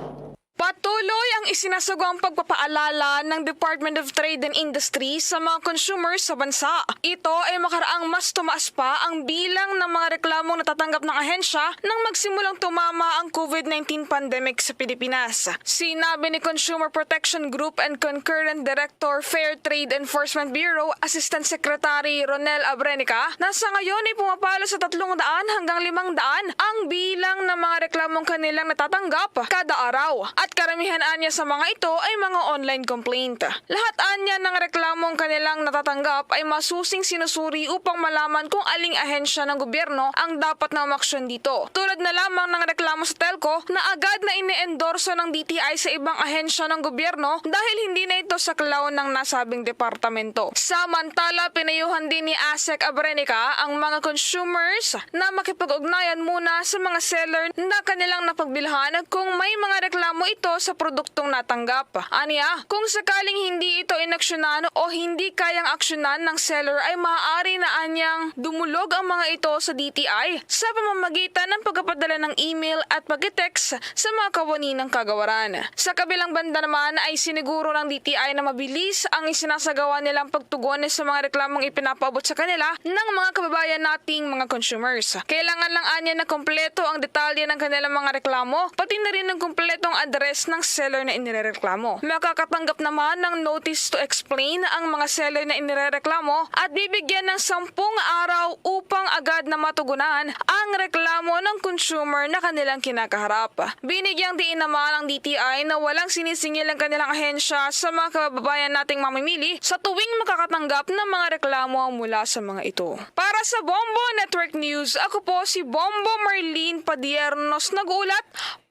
Patuloy ang isinasagawang pagpapaalala ng Department of Trade and Industry sa mga consumers sa bansa. Ito ay makaraang mas tumaas pa ang bilang ng mga reklamong natatanggap ng ahensya nang magsimulang tumama ang COVID nineteen pandemic sa Pilipinas. Sinabi ni Consumer Protection Group and Concurrent Director, Fair Trade Enforcement Bureau Assistant Secretary Ronel Abrenica na sa ngayon ay pumapalo sa tatlong daan hanggang limang daan ang bilang ng mga reklamong kanilang natatanggap kada araw, at karamihan anya sa mga ito ay mga online complaint. Lahat anya ng reklamong kanilang natatanggap ay masusing sinusuri upang malaman kung aling ahensya ng gobyerno ang dapat na umaksyon dito. Tulad na lamang ng reklamo sa telco na agad na ine-endorso ng D T I sa ibang ahensya ng gobyerno dahil hindi na ito saklaw ng nasabing departamento. Samantala, pinayuhan din ni ASEC Abrenica ang mga consumers na makipag-ugnayan muna sa mga seller na kanilang napagbilhan kung may mga reklamo ito sa produktong natanggap. Anya, kung sakaling hindi ito inaksyonan o hindi kayang aksyonan ng seller, ay maaari na anyang dumulog ang mga ito sa D T I sa pamamagitan ng pagpapadala ng email at pag-text sa mga kawani ng kagawaran. Sa kabilang banda naman, ay siniguro ng D T I na mabilis ang isinasagawa nilang pagtugon sa mga reklamong ipinapaabot sa kanila ng mga kababayan nating mga consumers. Kailangan lang anya na kompleto ang detalye ng kanilang mga reklamo, pati na rin ang kompletong address ng seller na inirereklamo. Makakatanggap naman ng notice to explain ang mga seller na inirereklamo at bibigyan ng sampung araw upang agad na matugunan ang reklamo ng consumer na kanilang kinakaharap. Binigyang diin naman ang D T I na walang sinisingil ang kanilang ahensya sa mga kababayan nating mamimili sa tuwing makakatanggap ng mga reklamo mula sa mga ito. Para sa Bombo Network News, ako po si Bombo Marlene Padiernos, nag-uulat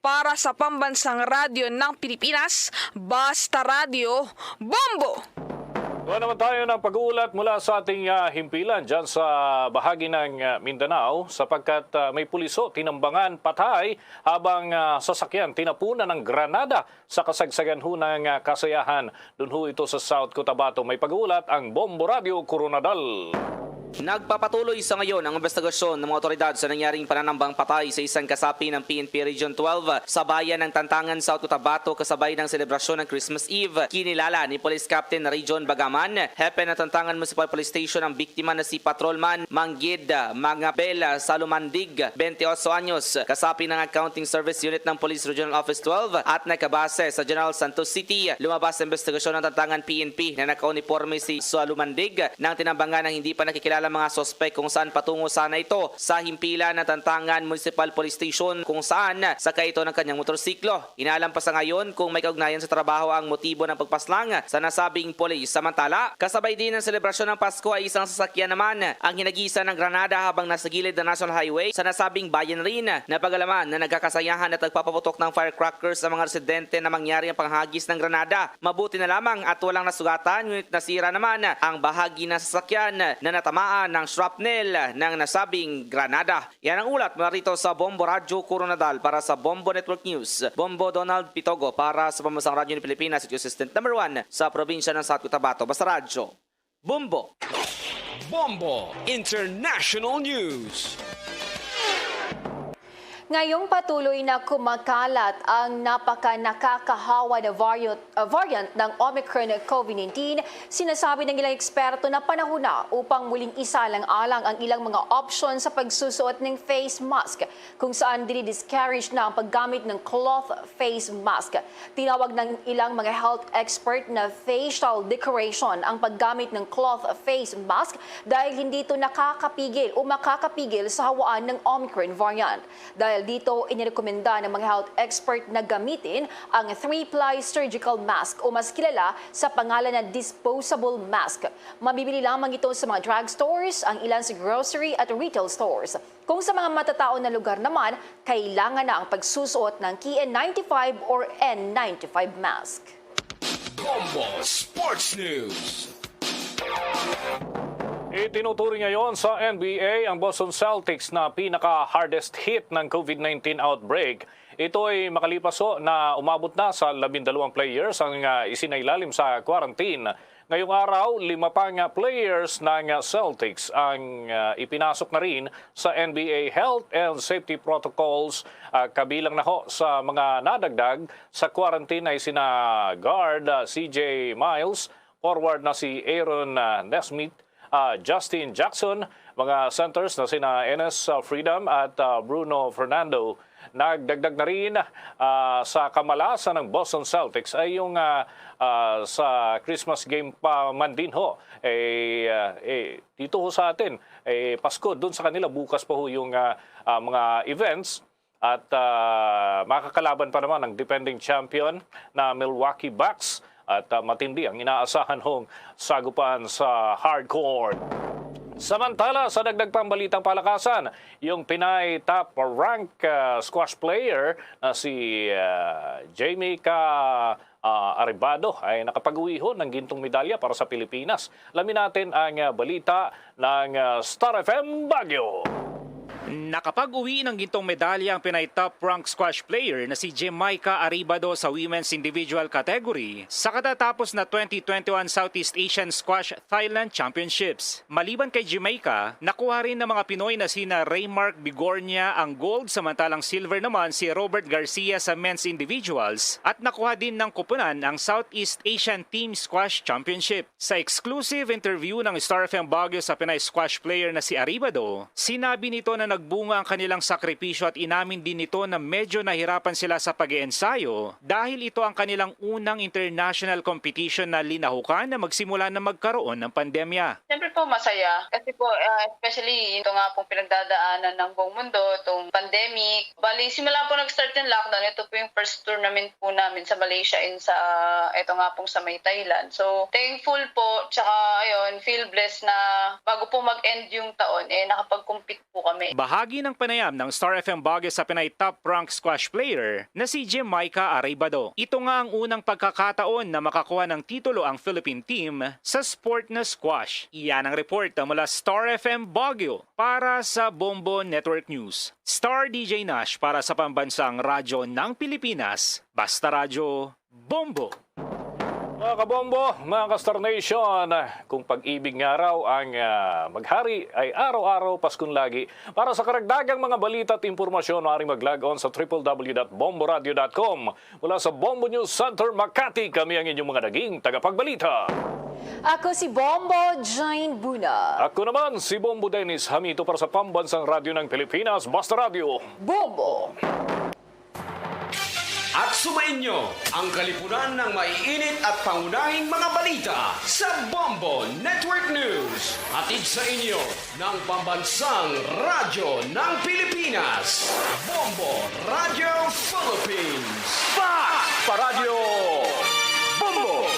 para sa Pambansang Radyo ng Pilipinas, Basta Radyo, Bombo! Kuha naman tayo ng pag-uulat mula sa ating, ah, himpilan dyan sa bahagi ng, ah, Mindanao, sapagkat, ah, may pulis ho tinambangan patay habang, ah, sasakyan tinapunan ng granada sa kasagsagan ho ng, ah, kasiyahan. Doon ho ito sa South Cotabato. May pag-uulat ang Bombo Radyo Coronadal. Nagpapatuloy sa ngayon ang investigasyon ng mga otoridad sa nangyaring pananambang patay sa isang kasapi ng P N P Region twelve sa bayan ng Tantangan, South Cotabato, kasabay ng selebrasyon ng Christmas Eve. Kinilala ni Police Captain Region Bagaman, hepe ng Tantangan Municipal Police Station, ang biktima na si Patrolman Manggid Mangabel Salumandig, twenty-eight anyos, kasapi ng Accounting Service Unit ng Police Regional Office twelve at nakabase sa General Santos City. Lumabas sa investigasyon ng Tantangan P N P na nakauniporme si Salumandig nang tinambangan ng hindi pa nakikilala mga suspek kung saan patungo sana ito sa himpilan ng Tantangan Municipal Police Station, kung saan sakay ito ng kanyang motorsiklo. Inaalam pa sa ngayon kung may kaugnayan sa trabaho ang motibo ng pagpaslang sa nasabing pulis. Samantala, kasabay din ng selebrasyon ng Pasko ay isang sasakyan naman ang hinagisan ng granada habang nasa gilid ng National Highway sa nasabing bayan rin. Napag-alaman na nagkakasayahan at nagpapaputok ng firecrackers ang mga residente na mangyari ang panghagis ng granada. Mabuti na lamang at walang nasugatan, ngunit nasira naman ang bahagi ng sasakyan na natamaan ng shrapnel ng nasabing granada. Yan ang ulat mula rito sa Bombo Radyo Coronadal. Para sa Bombo Network News, Bombo Donald Pitogo para sa Pambansang Radyo ng Pilipinas, Assistant Number One sa probinsya ng South Cotabato. Basta Radyo, Bombo! Bombo International News. Ngayong patuloy na kumakalat ang napaka-nakakahawa na variant, uh, variant ng Omicron COVID nineteen, sinasabi ng ilang eksperto na panahon na upang muling isalang-alang ang ilang mga opsyon sa pagsusuot ng face mask, kung saan dini-discourage na ang paggamit ng cloth face mask. Tinawag ng ilang mga health expert na facial decoration ang paggamit ng cloth face mask dahil hindi ito nakakapigil o makakapigil sa hawaan ng Omicron variant. Dahil Dito, inirekomenda ng mga health expert na gamitin ang three-ply surgical mask o mas kilala sa pangalan na disposable mask. Mabibili lamang ito sa mga drugstores, ang ilan sa grocery at retail stores. Kung sa mga matataon na lugar naman, kailangan na ang pagsusuot ng K N ninety-five or N ninety-five mask. Bombo Sports News. Itinuturing ngayon sa N B A ang Boston Celtics na pinaka-hardest hit ng COVID nineteen outbreak. Ito ay makalipas ho na umabot na sa labindalawang players ang ah, isinailalim sa quarantine. Ngayong araw, lima pang players ng Celtics ang ah, ipinasok na rin sa N B A health and safety protocols, ah, kabilang na ho sa mga nadagdag sa quarantine ay sina guard ah, C J Miles, forward na si Aaron ah, Nesmith, ah, Justin Jackson, mga centers na sina Enes ah, Freedom at ah, Bruno Fernando. Nagdagdag na rin ah, sa kamalasan ng Boston Celtics ay yung ah, ah, sa Christmas game pa man din ho. Eh, ah, eh, dito ho sa atin, eh, Pasko, doon sa kanila bukas pa ho yung ah, ah, mga events. At ah, makakalaban pa naman ang defending champion na Milwaukee Bucks. At ah, matindi ang inaasahan hong sagupan sa hardcourt. Samantala, sa dagdag pang balitang palakasan, yung Pinay top rank ah, squash player na si ah, Jamie Ka ah, Aribado ay nakapag-uwi ho ng gintong medalya para sa Pilipinas. Alamin natin ang ah, balita ng ah, Star F M Baguio. Nakapag-uwi ng gintong medalya ang Pinay top rank squash player na si Jamaica Aribado sa women's individual category sa katatapos na twenty twenty-one Southeast Asian Squash Thailand Championships. Maliban kay Jamaica, nakuha rin ng mga Pinoy na sina Raymark Bigornia ang gold, samantalang silver naman si Robert Garcia sa men's individuals, at nakuha din ng koponan ang Southeast Asian Team Squash Championship. Sa exclusive interview ng Star F M Baguio sa Pinay squash player na si Aribado, sinabi nito na nagbunga ang kanilang sakripisyo at inamin din nito na medyo nahirapan sila sa pag-iensayo dahil ito ang kanilang unang international competition na linahukan na magsimula na magkaroon ng pandemya. Siyempre po, masaya. Kasi po, ah, especially ito nga pong pinagdadaanan ng buong mundo, itong pandemic. Bali, simula po nag-start yung lockdown, ito po yung first tournament po namin sa Malaysia and sa, ito nga pong sa may Thailand. So, thankful po, tsaka ayun, feel blessed na bago po mag-end yung taon, eh, nakapag-compete po kami. Bahagi ng panayam ng Star F M Baguio sa Pinay top rank squash player na si Jamaica Aribado. Ito nga ang unang pagkakataon na makakuha ng titulo ang Philippine team sa sport na squash. Iyan ang report mula Star F M Baguio para sa Bombo Network News. Star D J Nash para sa Pambansang Radyo ng Pilipinas, Basta Radyo, Bombo! Mga kabombo, mga ka-Star Nation, kung pag-ibig nga raw ang ah, maghari ay araw-araw Paskong lagi. Para sa karagdagang mga balita at impormasyon, maaaring mag-log on sa triple w dot bomboradio dot com. Mula sa Bombo News Center, Makati, kami ang inyong mga naging tagapagbalita. Ako si Bombo Jane Buna. Ako naman si Bombo Dennis Hamito para sa Pambansang Radyo ng Pilipinas, Basta Radyo. Bombo! At sumainyo ang kalipunan ng maiinit at pangunahing mga balita sa Bombo Network News. Hatid sa inyo ng Pambansang Radyo ng Pilipinas, Bombo Radio Philippines. Fast Paradyo Bombo!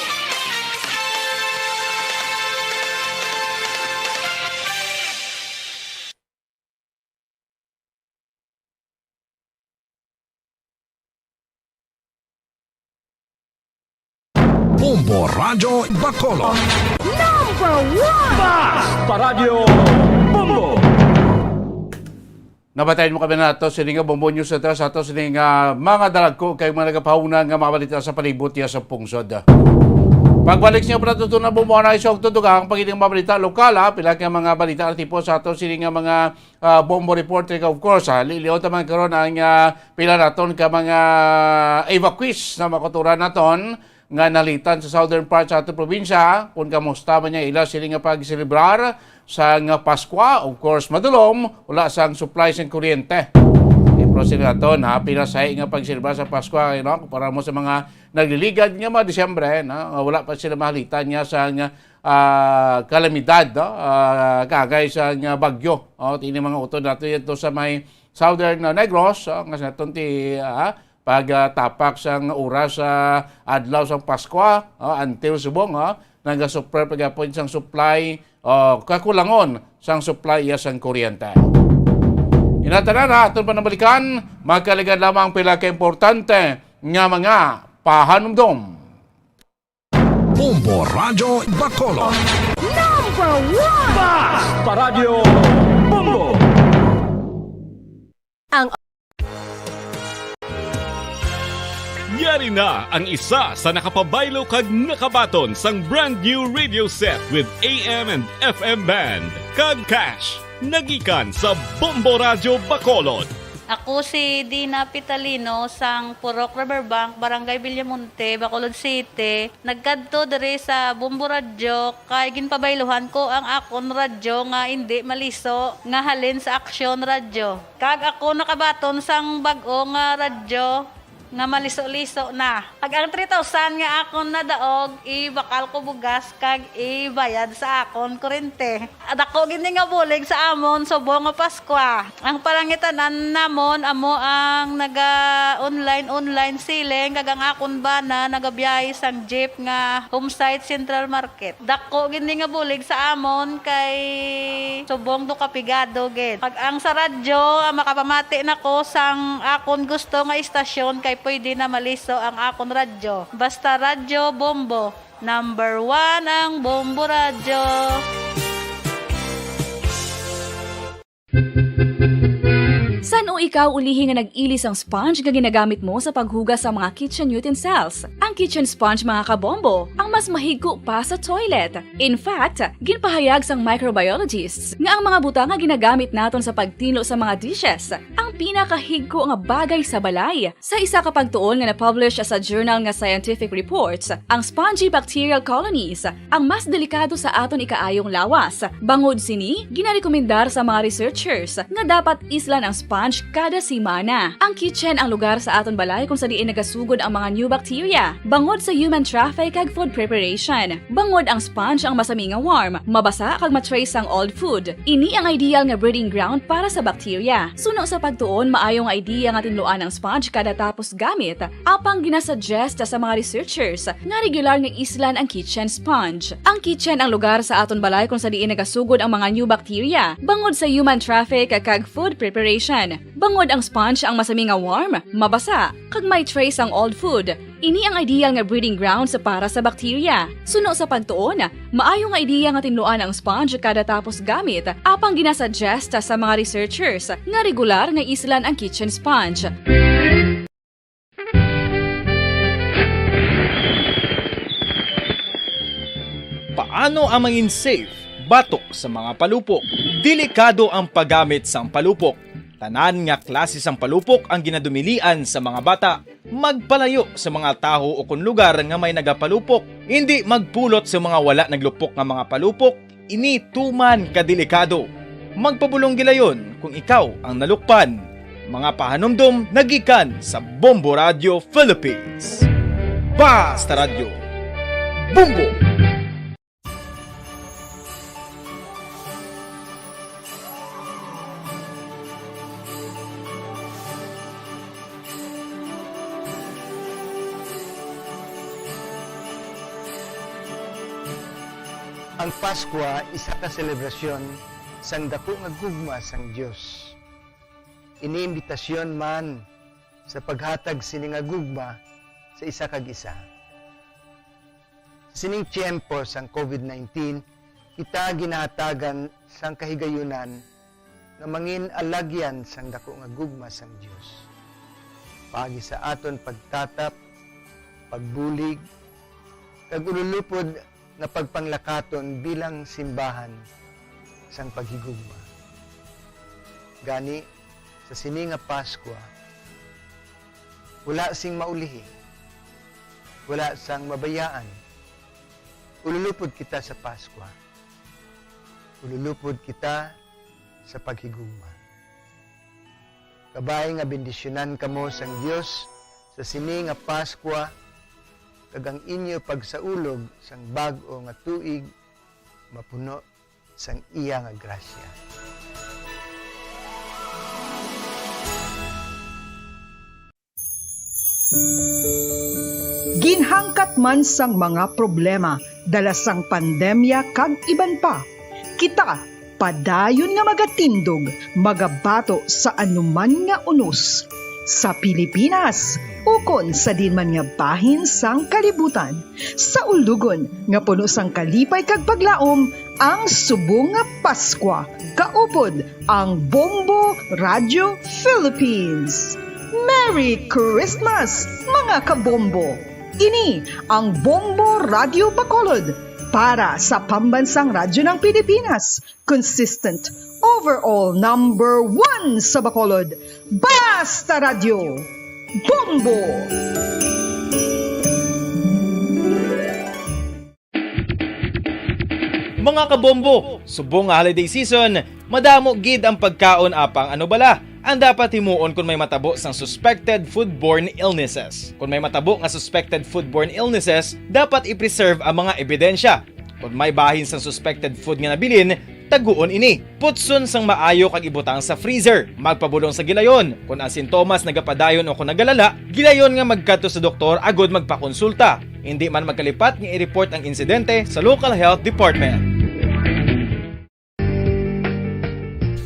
Bombo Radyo Bacolod. Number one! Paradyo Bombo! Nabatayan mo kami nato sini nga Bombo News Center sa ato sini nga mga dalagko kay mga nagapahuna nga mga balita sa palibot niya sa pungsod. Pagbalik niya pala tuto na Bombo na isog tutugang pag mga balita lokal ha, pila ka mga balita na tipo sa ato sini nga mga ah, Bombo Report, of course, ha, liliot naman karon ang ah, pila naton ka mga evacuees na makuturan naton nga nalitan sa southern part sa aton probinsya, kung kamusta man niya ila sila nga pagselebrar sa nga Paskwa. Of course, madulom, wala sang supply sang kuryente. Pero sila naton, ha, pila sahi nga pagselebrar sa Paskwa, you know, kumpara mo sa mga nagliligad nga mga Disyembre, no, nga wala pa sila mahalitan nga sa nga ah, kalamidad, no? Ah, kagay sa nga bagyo. Oh, ini mga utod nato ito sa may Southern, ah, Negros, ah, nga sa naton ti, ah, pagtapak sang oras sa adlaw sang Paskwa, ah, until subong, ah, nagasupply pa gihapon sang supply, ah, kakulangon sang supply iya sang kuryente. Ina tanan, ha, aton panambalikan, magkaligad lamang pila ka importante nga mga pahanumdom. Bombo Radyo Bacolod. Number one! Basta Radyo Bombo! Ang Yari na ang isa sa nakapabaylo kag nakabaton sang brand new radio set with A M and F M band kag cash. Nagikan sa Bombo Radyo Bacolod. Ako si Dina Pitalino sang Purok Riverbank, Barangay Villamonte, Bacolod City. Nagkadto diri sa Bombo Radyo kay ginpabayluhan ko ang akon radyo nga indi maliso nga halin sa Aksyon Radyo. Kag ako nakabaton sang bag-o nga radyo nga maliso-liso na. Kag ang three thousand nga akon nadaog, ibakal ko bugas kag ibayad sa akon kurente. Dako gid ni nga bulig sa amon subong nga Paskwa. Ang palangitan-an namon amo ang naga-online, online selling, kag ang akon bana nagabiyahe sang jeep nga home site Central Market. Dako gid ni nga bulig sa amon kay subong do kapigado gid. Pag ang sa radyo, ah, makapamati na ko sang akon gusto nga istasyon kay pwede na maliso ang akon radyo. Basta Radyo Bombo, number one ang Bombo Radyo. San-o ikaw ulihi nga nag-ili sang sponge nga ginagamit mo sa paghugas sa mga kitchen utensils? Ang kitchen sponge, mga kabombo, ang mas mahigko pa sa toilet. In fact, ginpahayag sang microbiologists nga ang mga butang nga ginagamit naton sa pagtinlo sa mga dishes ang pinakahigko nga bagay sa balay. Sa isa ka pagtuon nga na-publish sa journal nga Scientific Reports, ang spongy bacterial colonies ang mas delikado sa aton ikaayong lawas. Bangod sini, ginarekomendar sa mga researchers nga dapat islan ang sponge kada semana. Ang kitchen ang lugar sa aton balay kung sa diin nagasugod ang mga new bacteria, bangod sa human traffic kag food preparation. Bangod ang sponge ang masami nga warm, mabasa kag ma-trace ang old food. Ini ang ideal nga breeding ground para sa bacteria. Suno sa pagtuon, maayo nga idea nga tinluan ang sponge kada tapos gamit. Apang ginasuggest sa mga researchers nga regular nga islan ang kitchen sponge. Ang kitchen ang lugar sa aton balay kung sa diin nagasugod ang mga new bacteria, bangod sa human traffic kag food preparation. Bangod ang sponge ang masami nga warm, mabasa, kag may trace ang old food. Ini ang ideal nga breeding grounds para sa bacteria. Suno sa pagtuon, maayo nga idea nga tinluan ang sponge kada tapos gamit, apang ginasuggest sa mga researchers nga regular nga islan ang kitchen sponge. Paano ang mangin safe batok sa mga palupok? Delikado ang paggamit sang palupok. Tanan nga klase sang palupok ang ginadumilian sa mga bata. Magpalayo sa mga tawo ukon lugar nga may nagapalupok. Indi magpulot sa mga wala naglupok nga mga palupok. Ini tuman ka delikado. Magpabulong gilayon kung ikaw ang nalukpan. Mga pahanumdom nagikan sa Bombo Radio Philippines. Basta Radyo, Bombo! Ang Paskwa isa ka selebrasyon sang daku nga gugma sang Dios. Ini imbitasyon man sa paghatag sini nga gugma sa isa kag isa. Sa sining tiyempo sang COVID nineteen, kita ginahatagan sang kahigayunan nga mangin alagyan sang daku nga gugma sang Dios, paagi sa aton pagtatap, pagbulig, kag ululupod nga pagpanglakaton bilang simbahan sang paghigugma. Gani, sa sini nga Paskwa, wala sing maulihi, wala sang mabayaan. Ululupod kita sa Paskwa. Ululupod kita sa paghigugma. Kabay nga bendisyonan kamo sang Dios sa sini nga Paskwa, kag ang inyo pagsaulog sang bag-o nga tuig mapuno sang iya nga grasya. Ginhangkat man sang mga problema dala sang pandemya kag iban pa, kita padayon nga magatindog, magabato sa anuman nga unos sa Pilipinas ukon sa diin man nga bahin sang kalibutan. Sa ulugon nga puno sang kalipay kag paglaom, ang subong nga Paskwa, kaupod ang Bombo Radio Philippines. Merry Christmas, mga kabombo! Ini ang Bombo Radio Bacolod para sa Pambansang Radyo ng Pilipinas, consistent overall number one sa Bacolod. Basta Radyo, Bombo! Mga kabombo, subong nga holiday season, madamo gid ang pagkaon, apang ano bala ang dapat himuon kon may matabo sang suspected foodborne illnesses? Kon may matabo nga suspected foodborne illnesses, dapat i-preserve ang mga ebidensya. Kon may bahin sang suspected food nga nabilin, taguon ini. Putson sang maayo kag ibutang sa freezer. Magpabulong sa gilayon. Kon ang sintomas nagapadayon o kon nagalala, gilayon nga magkadto sa doktor agud magpakonsulta. Indi man magkalipat nga i-report ang insidente sa local health department.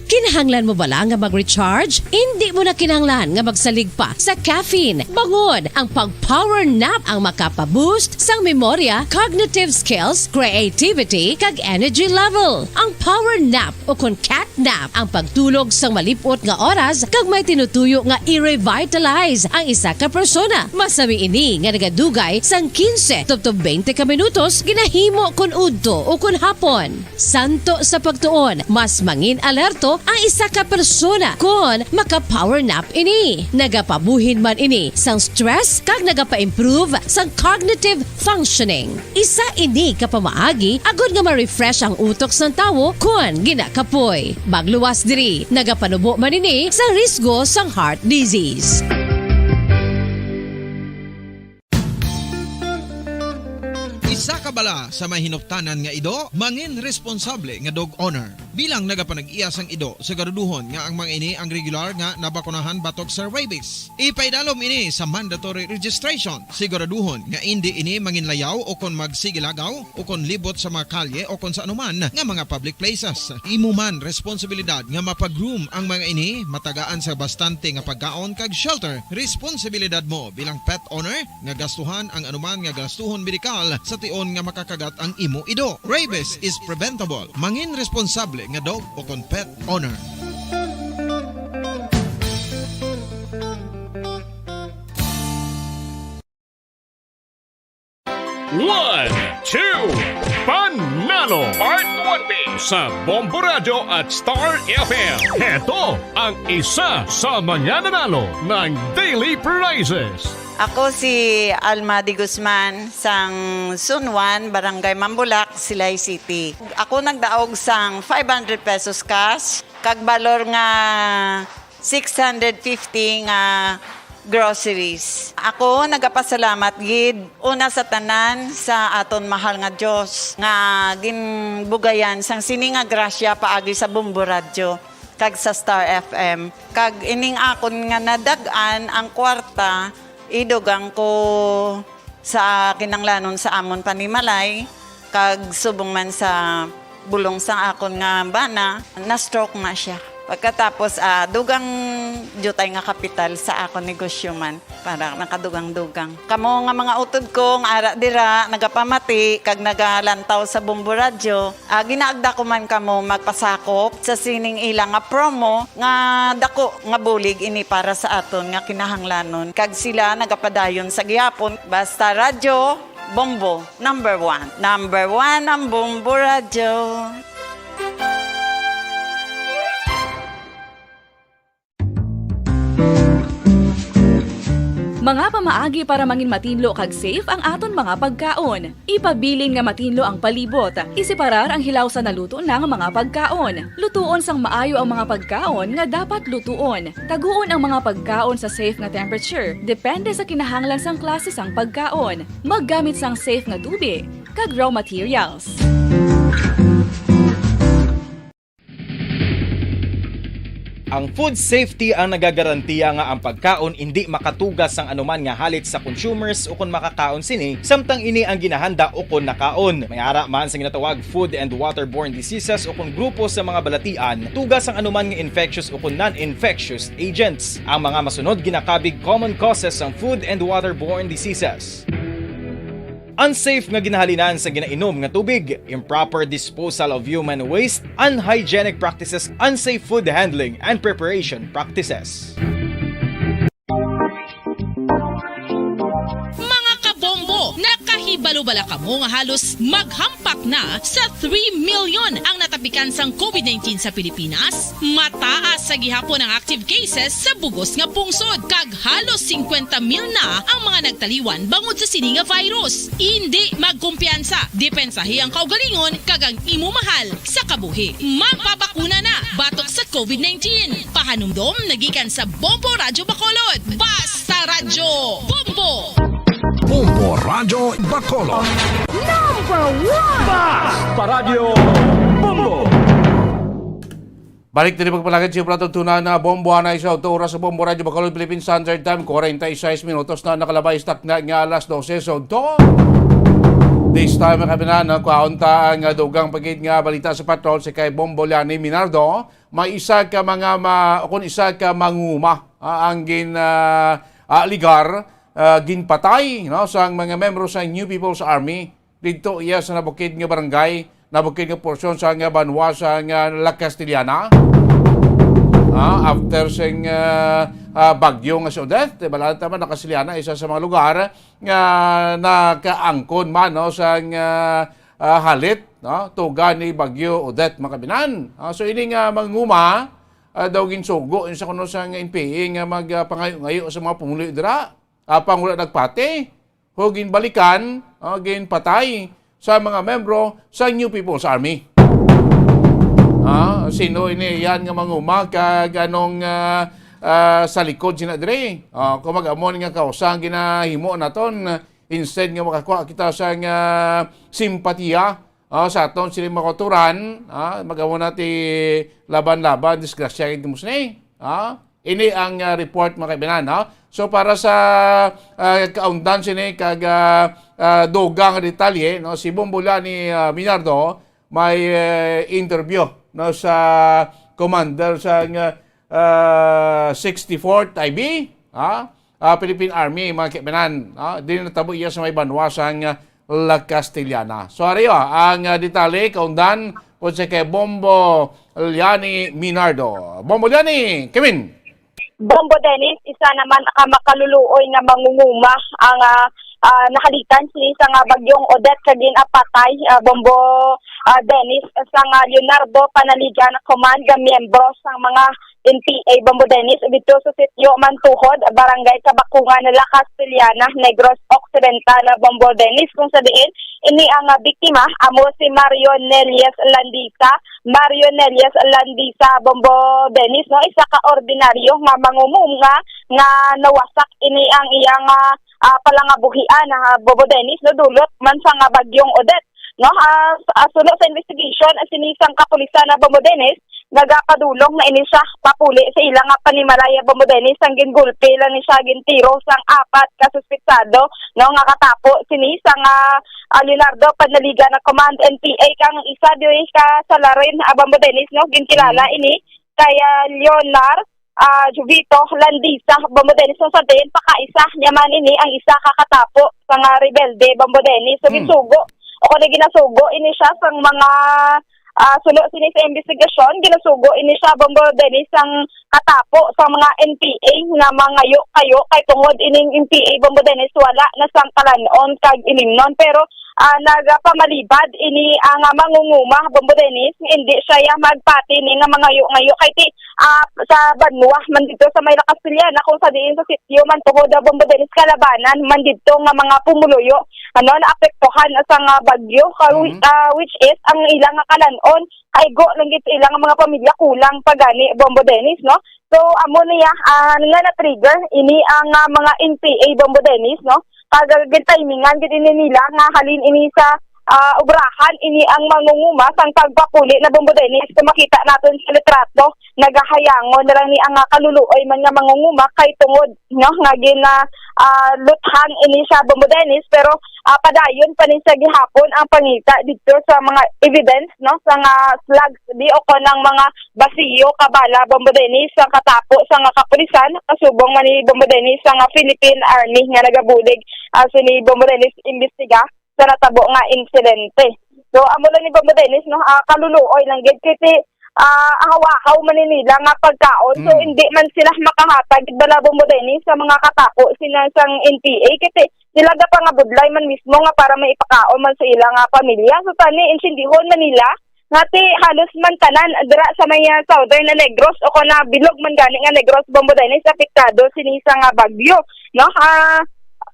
Kinahanglan mo bala nga mag-recharge? Indi mo na kinahanglan nga magsalig pa sa caffeine. Bangod ang pag-power nap ang makapa-boost sang memorya, cognitive skills, creativity, kag energy level. Ang power nap o kon cat nap ang pagtulog sang malip-ot nga oras kag may tinutuyo nga i-revitalize ang isa ka persona. Masami ini nga nagadugay sang quince tubtob twenty ka minutos, ginahimo kon udto o kon hapon. Santo sa pagtuon, mas mangin-alerto ang isa ka persona kon maka-power nap ini. Nagapabuhin man ini sang stress kag nagapa-improve sang cognitive functioning. Isa ini ka pamaagi agud nga ma-refresh ang utok sang tawo kon ginakapoy. Magluwas diri, nagapanubo man ini sa risgo sang heart disease. Isa ka bala sa may hinuptanan nga ido, mangin responsable nga dog owner. Bilang nagapanag-iya sang ido, siguraduhon nga ang mga ini ang regular nga nabakunahan batok sa rabies. Ipaidalom ini sa mandatory registration. Siguraduhon nga indi ini manginlayaw o kon magsigilagaw o kon libot sa mga kalye o kon sa anuman nga mga public places. Imo man responsibilidad nga mapa-groom ang mga ini, matagaan sa bastante nga pagkaon kag shelter. Responsibilidad mo bilang pet owner nga gastuhan ang anuman nga gastuhon medikal sa tion nga makakagat ang imo ido. Rabies is preventable. Mangin responsable nga dog o kon pet owner. One, two, Panalo Part one B sa Bombo Radyo at Star F M. Heto ang isa sa mga nanalo ng daily prizes. Ako si Alma de Guzman, sang Zone one, Barangay Mambulak, Silay City. Ako nagdaog sang five hundred pesos cash, kag balor nga six hundred fifty nga groceries. Ako nagapasalamat gid, una sa tanan, sa aton mahal nga Dios nga ginbugayan sang sini nga grasya paagi sa Bombo Radyo kag sa Star F M. Kag ining akon nga nadag-an ang kwarta, idugang ko sa kinanglanon sa amon panimalay, kag subong man sa bulong sang akon nga bana, na-stroke na siya. Pagkatapos, ah, dugang diutay nga kapital sa akon negosyo man, para nakadugang-dugang. Kamo nga mga utod ko nga ara dira, nagapamati kag nagalantaw sa Bombo Radyo, ah, ginaagda ko man kamo magpasakop sa sining ila nga promo nga dako nga bulig ini para sa aton nga kinahanglanon, kag sila nagapadayon sa gihapon. Basta Radyo Bombo, number one. Number one ang Bombo Radyo. Mga pamaagi para mangin matinlo kag safe ang aton mga pagkaon. Ipabilin nga matinlo ang palibot. Iseparar ang hilaw sa naluto na nga mga pagkaon. Lutuon sang maayo ang mga pagkaon nga dapat lutuon. Taguon ang mga pagkaon sa safe nga temperature, depende sa kinahanglan sang klase sang pagkaon. Maggamit sang safe nga tubi kag raw materials. Ang food safety ang nagagarantiya nga ang pagkaon indi makatuga sang anuman nga halit sa consumers ukon makakaon sini, samtang ini ang ginahanda ukon nakaon. May ara man sa ginatawag food and waterborne diseases ukon grupo sa mga balatian, tuga sang anuman nga infectious ukon non-infectious agents. Ang mga masunod ginakabig common causes sang food and waterborne diseases. Unsafe nga ginahalinan sa ginainom nga tubig, improper disposal of human waste, unhygienic practices, unsafe food handling, and preparation practices. Mga kabombo, nakahibalo bala kamo nga halos maghampak na sa three million ang natapikan sang COVID nineteen sa Pilipinas? Mataas sa gihapon ang active cases sa bugos nga pungsod, kag halos singkwenta mil na ang mga nagtaliwan bangod sa sini nga virus. Indi magkumpiyansa, depensahi ang kaugalingon kag ang imo mahal sa kabuhi. Magpabakuna na batok sa COVID nineteen. Pahanumdom nagikan sa Bombo Radyo Bacolod. Basta Radyo Bombo! Bombo Radyo Bacolod. Number one! Basta Radyo Bombo! Balik diri pagpalagad sa Bratog Tuna na Bombo Anay sa Auto Oras sa Bombo Radyo Bacolod, Philippine Standard Time, forty-six minutos na nakalabay sa takna nga alas dose sa udto. This time, mga kabinan, no, kuhaon ta ang, ah, dugang pagid nga balita sa patrol si kay Bombo Liani Minardo. May isa ka mga ma, kung isa ka manguma, ah, ang gin, ah, ah, ligar, ah, ginpatay, no, sang mga membro sa New People's Army. Didto iya sa nabukid nga barangay, nabukid nga porsyon sa nga banwa sa nga La Castellana. Ah, after sing, ah, ah, bagyo nga si Odette, eh, balaan ta man, La Castellana, isa sa mga lugar nga nakaangkon man, no, sa nga, ah, halit, no, tuga ni Bagyo Odette, mga kabinan. Ah, so ini nga manguma, ah, daw ginsugo sa kuno sa nga N P A nga magpangayo-ngayo sa mga pumuluyo dira. Apang wala nagpati, o ginbalikan, ah, ginpatay sa mga membro sa New People's Army. Ah, sino ini yan nga manguma kag anong, ah, ah, sa likod sina diri? Ah, kung mag-amo ni nga kausa ang ginahimo naton, instead nga makakuha kita sa nga simpatiya, ah, sa aton sila mga kauturan, ah, mag-amo na ti laban-laban, disgrasya gid mo sini, ah. Ini ang, ah, report, mga kaibigan, no? So, para sa, ah, kaundan sini kag, ah, ah, dugang nga detalye, no, si Bombo Liani, ah, Minardo may, eh, interview, no, sa commander sa, ah, sixty-fourth I B, ha? Ah, Philippine Army, mga kaibigan, ha? Dili natabo iya sa may banwa sa, ah, La Castellana. So, ari, oh, ang, ah, detalye, kaundan, po si kay Bombo Liani Minardo. Bombo Liani, Kevin! Bombo Dennis, isa naman ka makaluluoy nga mangunguma ang, ah, ah, nahalitan sini sa nga bagyong Odette kag ginapatay, ah, Bombo, ah, Dennis, sa nga Leonardo Panaligan Command nga miyembro sang mga N P A, Bombo Dennis, dito sa sitio Mantuhod, Barangay Kabakungan, La Castellana, Negros Occidental, Bombo Dennis, kung sa diin ini ang, ah, biktima amo si Mario Nelias Landita, Mario Nelias Landisa, Bombo Dennis, no, isa ka ordinaryo nga mangumum nga, nga nawasak ini ang iyang, ah, ah, palangabuhian, ah, Bombo Dennis, no, dulot man sa nga bagyong Odette, no. Ah, s-, ah, suno sa investigation, ah, sini sang kapulisan na Bombo Dennis, nagapadulong na ini siya papuli sa ila nga panimalay, Bombo Dennis, ang gingulpi lang ni siya gintiro sang apat ka suspetsado, no, nga katapo sini sang, ah, ah, Leonardo Panaligan nga Command N P A kang isa diri ka salarin, ah, Bombo Dennis, no, ginkilala ini kay, ah, Leonar, ah, Jovito Landisa, Bombo Dennis, kung sa diin pakaisa niya man ini ang isa ka katapo sa nga rebelde, Bombo Dennis. So, Hmm. ginsugo o kung ginasugo ini siya sang mga, ah, suno sini sa investigasyon, ginasugo ini siya, Bombo Dennis, sang katapo sa mga N P A nga mangayo-kayo kay tungod ining N P A, Bombo Dennis, wala na sang kalan-on kag ilimnon. Pero, ah, nagapamalibad ini ang, ah, mangunguma, Bombo Dennis, nga indi siya ya magpati ni nga mangayo-ngayo kay ti, ah, sa banwa man dito sa may La Castellana, kung sa diin sa sitio Mantuhod, ah, Bombo Dennis, kalabanan man dito nga mga pumuluyo, ano, naapektuhan sa nga bagyo, ka-, Mhm. ah, which is ang ilang nga kalan-on, kaigo lang gid sa ilang mga pamilya, kulang pa gani, Bombo Dennis, no? So, amo niya, ah, nga na-trigger ini ang, ah, mga N P A, Bombo Dennis, no? Kag, ah, gintimingan gid ini nila nga halin ini sa, ah, obrahan ini ang mangunguma sang pagpapuli na, Bombo Dennis. Kung makita naton sa litrato, nagahayangon na lang ni ang, ah, kaluluoy man nga mangunguma kay tungod, no, nga gina, ah, luthang ini siya, Bombo Dennis, pero, ah, padayon pa ni siya gihapon ang pangita dito sa mga evidence, no, sa nga slugs di o kon ang mga basiyo ka bala, Bombo Dennis, sa katapo sa nga kapulisan, kasubong man ni Bombo Dennis sa nga Philippine Army nga nagabulig, ah, sini Bombo Dennis imbestiga sa natabo nga insidente. So, amo lang ni Bombo Dennis, no? Ah, kaluluoy lang gid kay ti, ah, ahaw-ahaw man ni nila nga pagkaon. So, Mm. hindi man sila makahatag gid bala, Bombo Dennis, sa mga katapo sina sang N P A kay ti sila gapangabudlay man mismo nga para may ipakaon man sa ila nga pamilya. So, tani, intindihon man nila nga ti halos man tanan dira sa may, ah, southern na Negros o kon na bilog man gani nga Negros, Bombo Dennis, apektado sini sa nga bagyo, no? Ah,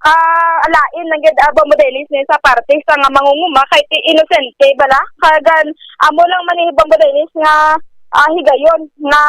ah, alain lang gid, ah, Bombo Dennis, ni sa parte sa nga mangunguma kay ti inosente bala. Kag, ah, amo lang man ni Bombo Dennis nga, ah, higayon nga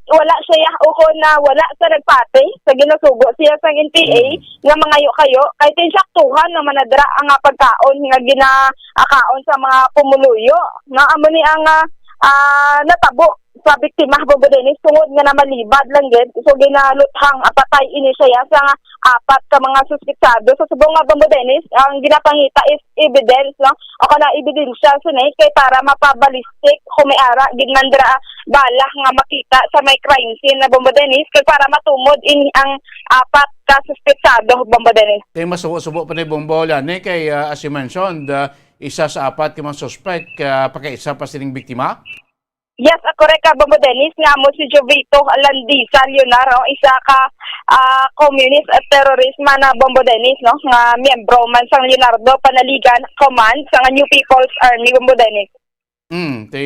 wala siya o kon na wala sa nagpati sa ginasugo siya sang N P A Mm. nga mangayo-kayo kay ti insaktuhan naman na dira ang, ah, pagkaon nga gina, ah, kaon sa mga pumuluyo. No, amo ni ang, ah, ah, natabo sa biktima, Bombo Dennis, tungod nga namalibad lang gid. So, ginaluthang, ah, patay ini siya sa nga apat ka mga suspitsado. Sa subong nga, Bombo Dennis, ang ginapangita is evidence, no? O kana ebidensya sini kay para mapabalistik kung may ara gid man dira bala nga makita sa may crime scene na, Bombo Dennis, kay para matumod in ang apat ka suspitsado, Bombo Dennis. Kay masubo-subo pa ni Bombo Lani kay, ah, as you mentioned, ah, isa sa apat ka mga suspect, ah, pagkaisa pa sining biktima? Yes, ah, correct ka, Bombo Dennis, nga amo si Jovito Landisa Leonardo, isa ka, ah, communist at terrorist man na, Bombo Dennis, no, nga miyembro man sang Leonardo Panaligan Command sang New People's Army, Bombo Dennis. Mm, ti,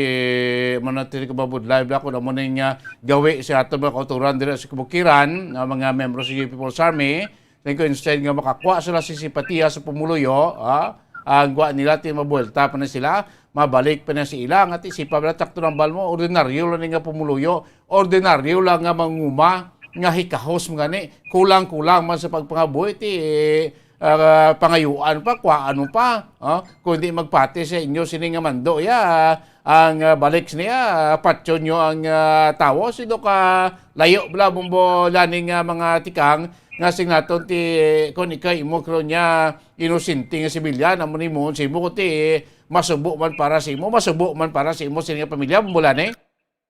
mo na ti kababudlay bala kung amo ning, ah, gawi sa aton mga kauturan diri sa kabukiran, nga mga miyembro sa New People's Army, then kung instead nga makakuha sila sa simpatiya sa pumuluyo, ah, ang gwa nila ti mabuelta pa na sila, mabalik pa na sa ila, nga ti sipa bala takto ng bal mo, ordinaryo lang ni nga pumuluyo, ordinaryo lang nga manguma, nga hikahos mo gani, kulang-kulang man sa pagpangabuhi, ti, ah, pangayuan pa, kuhaan mo pa, oh, kung di magpati sa inyo sini nga mando, ya, ang, ah, balik niya, ah, patyon nyo ang, ah, tawo, sino ka layo bala, Bombo Lani, nga mga tikang, nga sing naton ti, kung ikaw imo karon niya, inosente nga sibilyan, amo ni mo, si mo, ti, masubo man para sa imo, masubo man para sa imo, sini nga pamilya, Bombo Lani?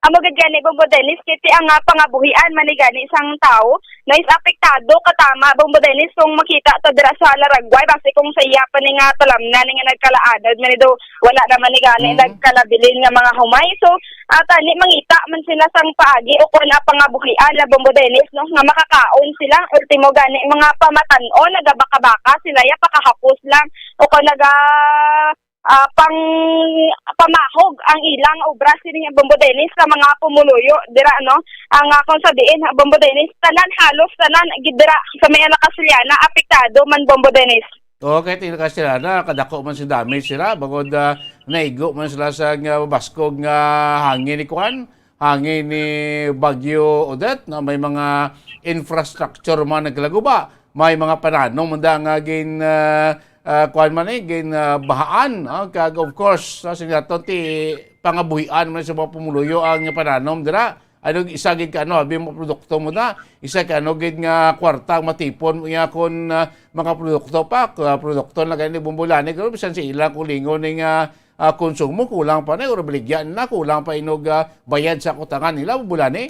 Amo gid gani, Bombo Dennis, kay ti ang, ah, pangabuhian man ni gani sang tawo na is apektado katama, Bombo Dennis, kung makita ta dira sa Laragway, basi kung sa iya pa ni nga talamnan ni nga nagkalaanad man ni do, wala naman ni gani Mm. nagkalabilin nga mga humay. So, ah, tani mangita man sila sang paagi o kon, ah, pangabuhian na, Bombo Dennis, no, nga makakaon sila. Ultimo gani, mga pamatan-on, nagabaka-baka sila ya, pakahapos lang o kon naga ah, pang pamahog ang ilang obra sini nga, Bombo Dennis, sa mga pumuluyo dira, no? Ang, ah, kung sa diin, ah, Bombo Dennis, tanan, halos tanan gid dira sa may Ala Castellana apektado man, Bombo Dennis. Okay, ti Ala Castellana, kadako man si damage sila, bangod, ah, naigo man sila sa nga baskog nga hangin ni kuan, hangin ni Bagyo Odette, no? May mga infrastructure man naglaguba, may mga pananom man da nga gin, ah, ah, kuwan man eh, gin, ah, bahaan, ah, kag of course, sa sinaton ti pangabuhian man sa mga pumuluyo ang pananom dira. Ano, isa gid ka ano, abi mo produkto mo na, isa ka ano gid nga kwarta ang matipon mo iya kon, ah, mga produkto pa, ah, produkto na gani, Bombo Lani, pero bisan sa ilang kulingon ni nga, ah, konsumo, kulang pa na, or baligya na, kulang pa inog, ah, bayad sa kutangan nila, Bombo Lani.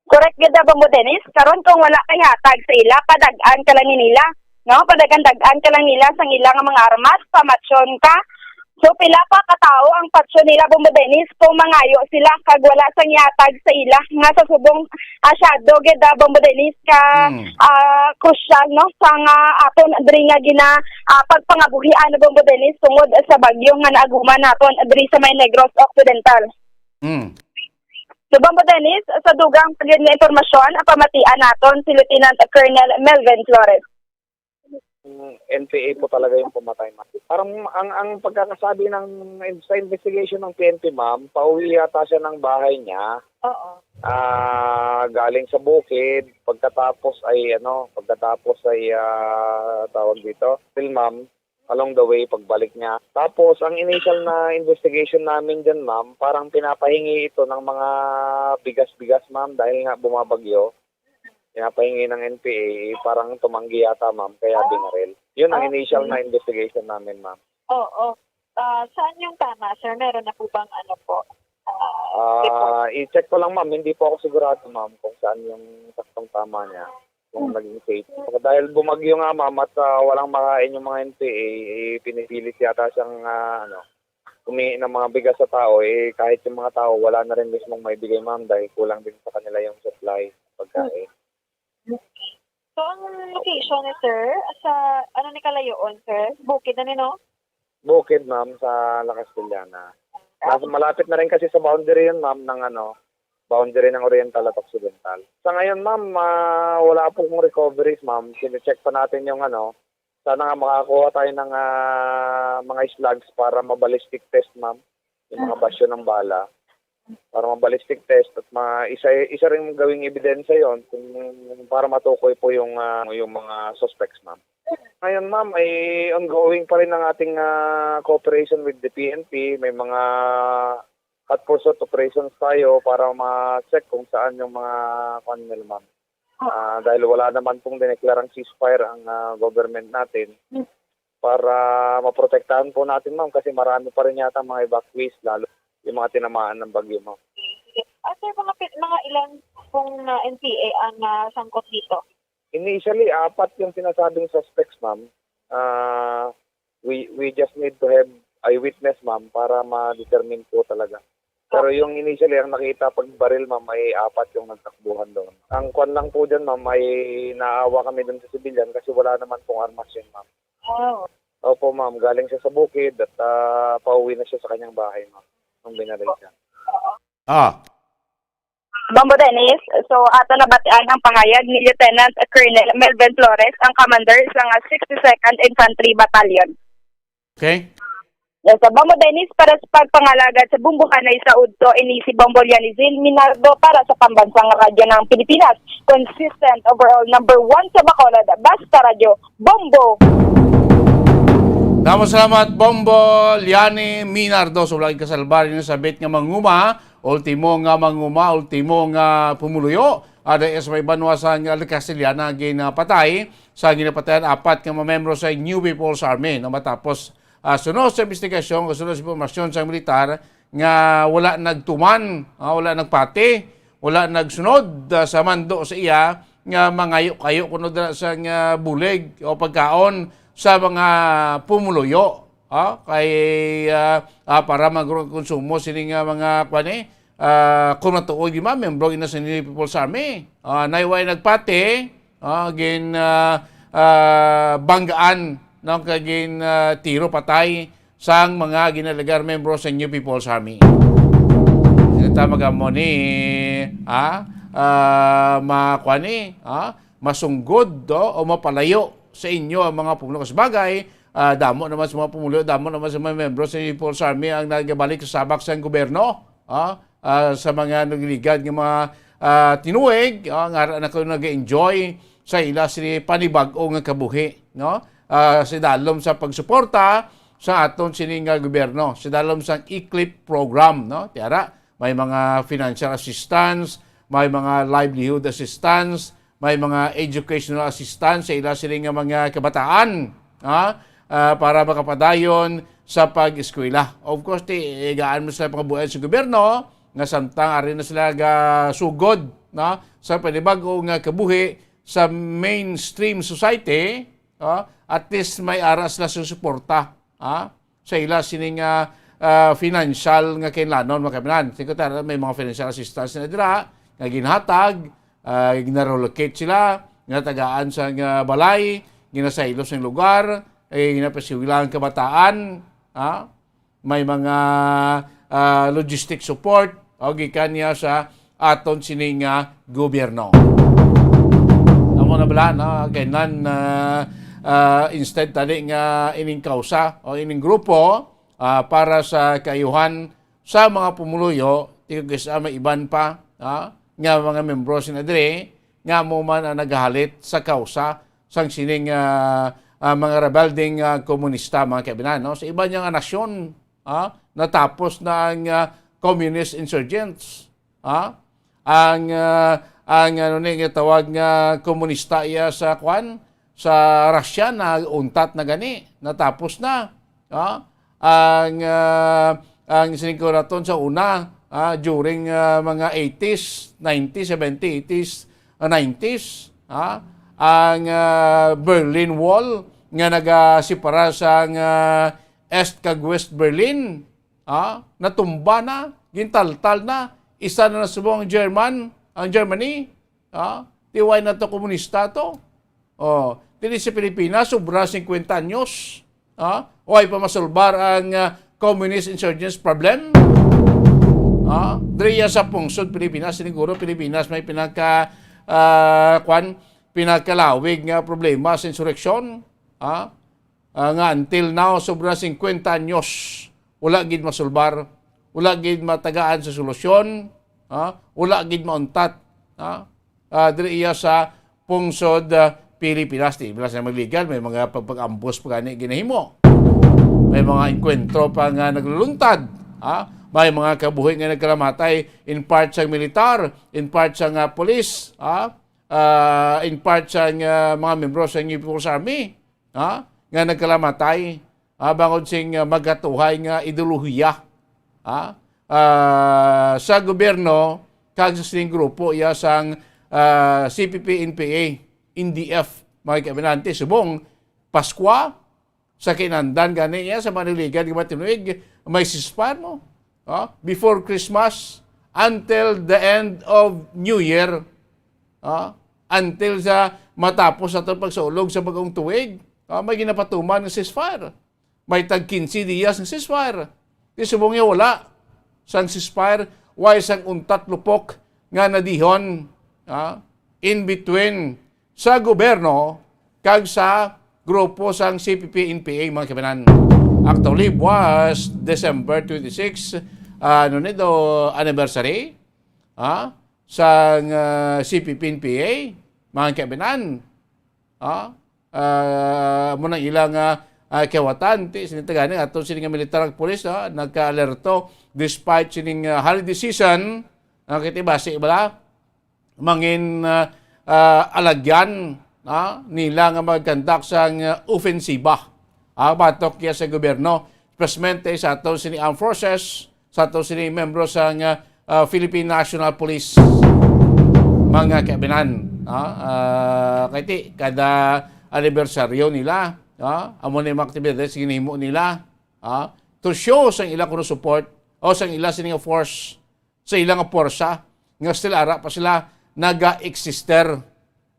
Correct gid, Bombo Dennis. Karon kung wala kay hatag sa ila, padag-an ka lang ni nila, no? Padag-an-dag-an ka lang nila sang ila nga mga armas, pamatyon ka. So, pila pa ka tawo ang patyon nila, Bombo Dennis, kung mangayo sila kag wala sang ihatag sa ila, nga sa subong, ah, shadow gid, ah, Bombo Dennis, ka, Mm. ah, crucial, no? Sa nga aton diri nga gina, ah, pagpangabuhian, Bombo Dennis, tungod sa bagyo nga naaguman naton diri sa may Negros Occidental. Mm. So, Bombo Dennis, sa dugang pa gid nga impormasyon, ang pamatian naton si Lieutenant Colonel Melvin Flores. N P A po talaga yung pumatay, ma'am. Parang ang, ang pagkakasabi ng, sa investigation ng P N P, ma'am, pauwi yata siya ng bahay niya. Oo. Ah, galing sa bukid, pagkatapos ay, ano, pagkatapos ay, ah, tawag dito, still, ma'am, along the way pagbalik niya. Tapos ang initial na investigation namin diyan, ma'am, parang pinapahingi ito ng mga bigas-bigas, ma'am, dahil nga bumabagyo. Pinapahingi ng N P A, eh, parang tumanggi yata, ma'am, kaya Ah. binaril. Yun ang Ah, initial okay. na investigation namin, ma'am. Oo. Ah, saan yung tama, sir? Meron na po bang ano po? Ah, report? Ah, i-check ko lang, ma'am. Hindi po ako sigurado, ma'am, kung saan yung saktong tama niya. Kung Hmm. naging safe. Dahil bumagyo nga, ma'am, at, ah, walang makain yung mga N P A, eh, pinipilit yata siyang, ah, ano, humingi ng mga bigas sa tao, eh, kahit yung mga tao, wala na rin mismong maibigay, ma'am, dahil kulang din sa kanila yung supply, pagkain. Okay. So, ang location ni sir, sa, ano ni kalayoon, sir? Bukid na ni, no? Bukid, ma'am, sa La Castellana. Ah. Nasa, malapit na rin kasi sa boundary yun, ma'am, ng ano, boundary ng Oriental at Occidental. Sa ngayon, ma'am, ah, wala po pong recoveries, ma'am. Sine-check pa natin yung ano, sana nga makakuha tayo ng, ah, mga slugs para ma-ballistic test, ma'am. Yung mga Ah. basyo ng bala. Para ma-ballistic test at ma-, isa, isa ring gawing ebidensya yon kung para matukoy po yung, ah, yung mga suspects, ma'am. Ngayon, ma'am, ay ongoing pa rin ang ating, ah, cooperation with the P N P. May mga hot pursuit operations tayo para ma-check kung saan yung mga, kuwan nila, ma'am. Ah, dahil wala naman pong dineklarang ceasefire ang, ah, government natin Hmm. para maprotektahan po natin, ma'am, kasi marami pa rin yata mga evacuees, lalo yung mga tinamaan ng bagyo, ma'am. Sige. Ah, sir, mga pi-, mga ilan pong, ah, N P A ang, ah, sangkot dito? Initially, apat yung sinasabing suspects, ma'am. Ah, we, we just need to have eyewitness, ma'am, para ma-determine po talaga. Pero yung initially, ang nakita pag baril, ma'am, may apat yung nagtakbuhan doon. Ang kwan lang po dyan, ma'am, may naawa kami dun sa civilian kasi wala naman pong armas yun, ma'am. Wow. Opo, ma'am. Galing siya sa bukid at, ah, pauwi na siya sa kanyang bahay, ma'am, nung binaril siya. Ah. Bombo Dennis, so ato nabatian ang pangayag ni Lieutenant Colonel Melvin Flores, ang commander sa nga sixty-second Infantry Battalion. Okay. Yes, sa Bombo Dennis, para sa pagpangalagad sa bumbuhanay sa udto, ini si Bombo Lianizil Minardo para sa Pambansang Radyo ng Pilipinas. Consistent overall number one sa Bacolod, Basta Radyo, Bombo! Damo salamat, Bombo Liani Minardo. Sa wala kasalbar, yun sabit nga manguma, ultimo nga manguma, ultimo nga pumuluyo. Ada sa may banwa sa nga La Castellana, ginapatay sa ginapatayan apat nga mga membro sa New People's Army. No, matapos, ah, suno sa investigasyon, o suno sa impormasyon sa militar, nga wala nagtuman, ah, wala nagpati, wala nagsunod, ah, sa mando sa iya nga mangayo-kayo kuno dira sa nga bulig o pagkaon sa mga pumuluyo, ah, kay, ah, ah, para magkonsumo sini nga mga, kuwan, eh, ah, kung matuod, di ba, membro ina sa New People's Army. Ah, nay way nagpati, ah, gin, ah, ah, banggaan, no, kag gin, ah, tiro patay sang mga ginalegar membro sa New People's Army. Sino ta magamo ni, ha? Ah, makuha ni, ha? Masunggod, do, o mapalayo sa inyo ang mga pumuluyo. Sa bagay, ah, damo naman sa mga pumuluyo, damo naman sa mga membro sa New People's Army ang nagabalik sa sabak sa gobyerno, ha? Ah, sa mga nagligad nga mga, ah, tinuig, ah, nga ara na kayo nag-enjoy sa ila sini panibag-o nga kabuhi, no? Ah, sa dalom sa pagsuporta sa aton sini nga gobyerno, sa dalom sang E-clip program, no? Tiara, may mga financial assistance, may mga livelihood assistance, may mga educational assistance sa ila sini nga mga kabataan, ha? Ah, para makapadayon sa pag-eskwela. Of course, ti, igaan mo sila pangabuhian sa gobyerno, nga samtang ari na sila gasugod, no, sa panibag-o nga kabuhi sa mainstream society, no, at least may ara sila sa suporta, ha, sa ila sini nga, ah, financial nga kinlanon, mga kaibigan. Tingko ta, may mga financial assistance na dira nga ginhatag, ah, ginarelocate sila, ginatagaan sa nga balay, ginasaylo sa lugar, eh, ginapasiwila ang kabataan, ha? May mga, ah, logistic support, o, gikan niya sa aton sini nga gobyerno. Amo na bala, no? Kay nan, ah, ah, instead tani nga ining kausa o ining grupo, ah, para sa kaayuhan sa mga pumuluyo, tingog sa may iban pa, ah, nga mga membro sina diri, nga amo man ang nagahalit sa kausa sang sining, ah, ah, mga rebelding, ah, komunista, mga kaibigan, no? Sa iba niya nga nasyon, ah, natapos na ang, ah, communist insurgents, ah. Ang, ah, ang, ano ni, nga tawag nga komunista iya sa, kwan, sa Russia, na untat na gani, natapos na, ah. Ang, ah, ang siniguraton sa una, ah, during, ah, mga eighties, nineties, seventies, eighties, ah, nineties, ah, ang, ah, Berlin Wall nga nagasepara sa, ah, East kag West Berlin, ah, natumba na, gintaltal na, isa na na subong ang German, ang Germany, ah, tiway na to komunista to. Oh, diri sa Pilipinas, sobra fifty anyos, ah, way pa masulbar ang, ah, communist insurgents problem. Ah, diri sa pungsod Pilipinas, siguro Pilipinas may pinaka, ah, kwan, pinakalawig nga problema sa insureksyon, ah, ah, nga until now, sobra fifty anyos, wala gid masulbar, wala gid matagaan sa solusyon, ah, wala gid mauntat, ah, ah, diri iya sa pungsod, ah, Pilipinas. Di ba sa magligal, may mga pagpag-ambos pa gani ginahimo. May mga engkwentro pa nga nagluluntad, ah, may mga kabuhi nga nagkalamatay, in part sa militar, in part sa nga police, ah, ah, in part sa nga mga membro sa New People's Army, ha, nga nagkalamatay, ah, bangod sing, ah, magatuhay nga ideolohiya, ha, ah, sa gobyerno kag sa sining grupo iya sang, ah, C P P N P A, N D F, mga kaminante, subong Paskwa, sa kinandan gani niya sa Maniligan nga matinuig, may ceasefire mo. Ah, before Christmas, until the end of New Year, ah, until sa matapos ato pagsulog sa bagong tuig, ah, may ginapatuman nga ceasefire. May tag quince dias nga ceasefire. Di subong niya wala sang ceasefire, way sang untat lupok nga nadihon, ah, in between sa gobyerno kag sa grupo sang C P P N P A, mga kabanan. Actually, buwas December twenty-six, ah, ano nito, anniversary, ah, sang, ah, C P P N P A, mga kabanan. Ah, ah, mo nang ilang, ah, ah, kawatan, ti, sini tagani, ato sini nga militar ug pulis, ah, nagka-alerto despite sining, ah, holiday season, ah, kiti basi bala, mangin, ah, ah, alagyan, ah, nila nga mag-conduct sang, ah, ofensiba, ah, batok iya sa gobyerno, especialmente sa aton sini armed forces, sa aton sini membro sang, ah, ah, Philippine National Police, mga kabinan, ah, ah, kay ti, kada anibersaryo nila, ah, amo ni mga aktibidades ginhimo nila, ah, to show sang ila kuno support o sang ila sini nga force sa ila nga puwersa nga still ara pa sila naga-exister.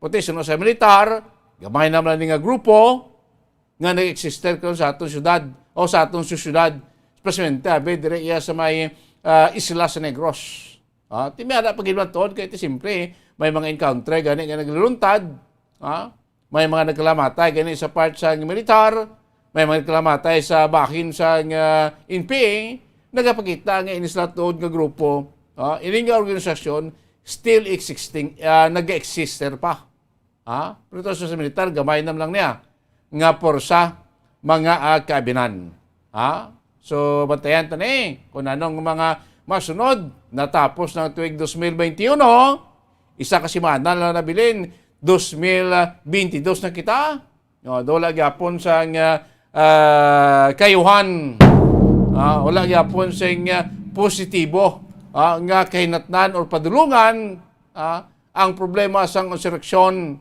Pati suno sa militar, gamay naman ni nga grupo nga nag-exister karon sa aton syudad o sa aton syudad, especialmente abi dire iya sa may, ah, isla sa Negros. Ah, ti may ara pa gid man tuod kay ti siyempre may mga encounter gani nga nagluluntad, ah, may mga nagkalamatay gani sa part sa militar, may mga nagkalamatay sa bahin sa nga N P A, nagapakita nga ini sila tuod nga grupo, ah, ini nga organisasyon still existing, ah, nag-exister pa. Ah, pero to sa militar, gamay nam lang niya nga porsa, mga, ah, kaabinan. Ha? So, bantayan ta ni kung anong mga masunod. Natapos ng tuig dos mil benti uno, isa ka semana lang nabilin, dos mil benti dos na kita. No, wala gyapon sang, ah, ah, kayuhan. Ah, wala gyapon sing, ah, positibo, ah, nga kahinatnan or padulungan, ah, ang problema sang insurreksyon,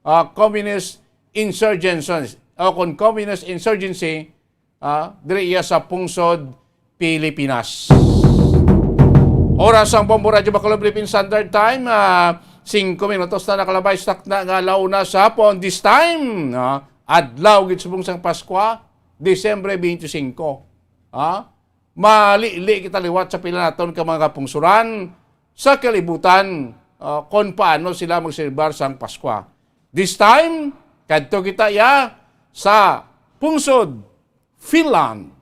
ah, communist insurgency, o kung communist insurgency, ah, diri iya sa pungsod Pilipinas. Oras ang Bombo Radyo Bacolod Philippine Standard Time, ah, singko minutos na nakalabay sa takna nga ala una sa hapon. This time, ah, adlaw gid subong sang Paskwa, Disyembre twenty-five. Ah, malili kita liwat sa pila naton ka mga kapungsuran sa kalibutan, ah, kon paano sila magselebrar sang Paskwa. This time, kadto kita iya sa pungsod Finland.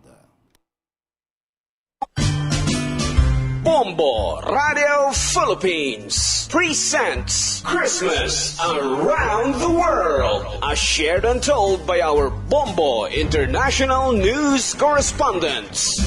Bombo Radio Philippines presents Christmas Around the World, as shared and told by our Bombo International News correspondents.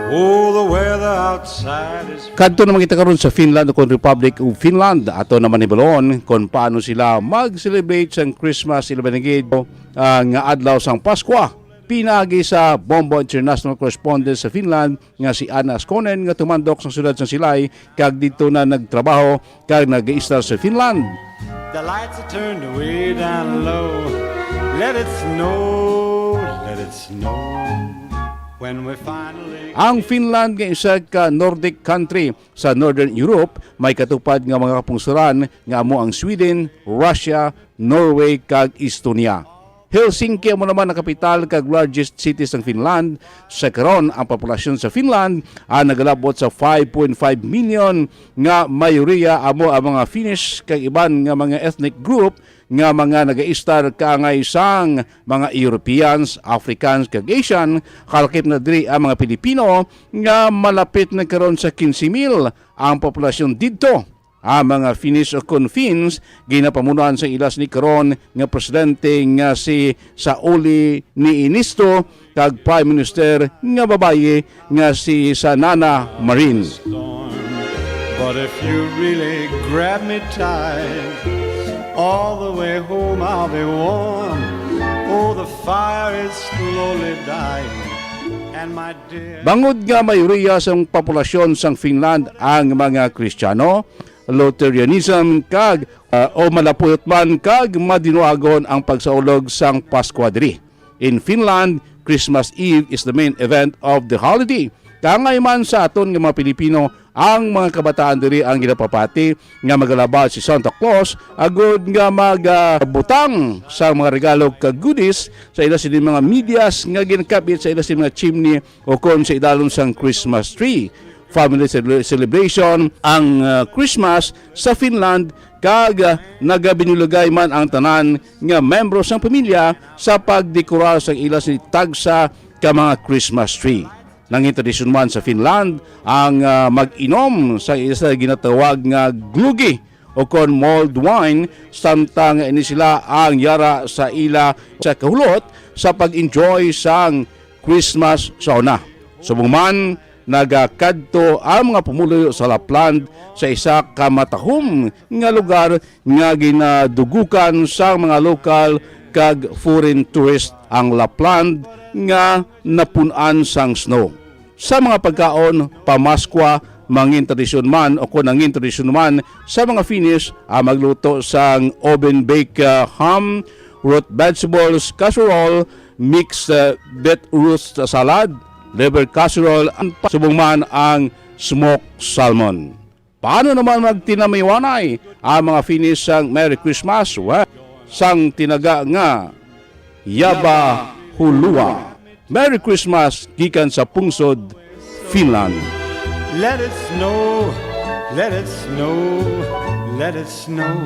Oh, the weather outside is Kadto naman kita karon sa Finland, o kon Republic of Finland. Ato naman hibaluon kon paano sila mag-celebrate sang Christmas, ilabi na gid, ah, nga adlaw sang Paskwa. Pinagi sa Bombo International Correspondent sa Finland nga si Anna Askonen, nga tumandok sa siyudad sang Silay kag didto na nagtrabaho kag nag-iistar sa Finland. The lights are turned way down low. Let it snow, let it snow. When we finally Ang Finland nga isa ka Nordic country sa Northern Europe, may katupad nga mga kapungsoran nga amo ang Sweden, Russia, Norway, kag Estonia. Helsinki amo naman ang kapital kag largest city sang Finland. Sa karon, ang populasyon sa Finland, ah, nagalabot sa five point five million, nga mayoriya amo ang mga Finnish kag iban nga mga ethnic group nga mga nagaistar kaangay sang mga Europeans, Africans, kag Asian. Kalakip na diri ang mga Pilipino nga malapit na karon sa quince mil ang populasyon didto. Ang mga Finnish o kon Finns ginapamunuan sa ila sini karon nga presidente nga si Sauli Niinisto kag Prime Minister nga babayi nga si Sanana Marin. But if you really grab me tight, all the way home I'll be warm. Oh, the fire is slowly dying, and my dear Bangod nga mayoriya sang populasyon sang Finland ang mga Kristiyano, Lutheranism kag, ah, o malapuyot man kag madinuagon ang pagsaulog sang Paskwa diri. In Finland, Christmas Eve is the main event of the holiday. Kaangay man sa aton nga mga Pilipino, ang mga kabataan diri ang ginapapati nga magalaba si Santa Claus agud nga magabutang sa mga regalo kag goodies sa ila sini mga medyas nga ginakabit sa ila sini mga chimney o kon sa idalom sang Christmas tree. Family cele-, celebration ang, ah, Christmas sa Finland, kag, ah, nagabinulagay man ang tanan nga membro sang pamilya sa pagdekorar sa ila sini tagsa ka mga Christmas tree. Nangin tradisyon man sa Finland ang, ah, mag-inom sa isa ginatawag nga glöggi o kon mulled wine, samtang ini sila ang yara sa ila sa kahulot sa pag-enjoy sang Christmas sa una. Subong man, nagakadto ang mga pumuluyo sa Lapland sa isa ka matahom nga lugar nga ginadugukan sang mga lokal kag foreign tourist ang Lapland nga napun-an sang snow. Sa mga pagkaon, pamaskwa, mangin tradisyon man o kon nangin tradisyon man sa mga Finnish ang magluto sang oven-baked, ah, ham, root vegetables casserole, mixed, ah, beetroot salad, liver casserole, and pa-, subong man ang smoked salmon. Paano naman magtinamiwanay ang mga Finnish sang Merry Christmas? Well, sang tinaga nga Yaba Hulua. Merry Christmas gikan sa pungsod Finland. Let it snow, let it snow, let it snow.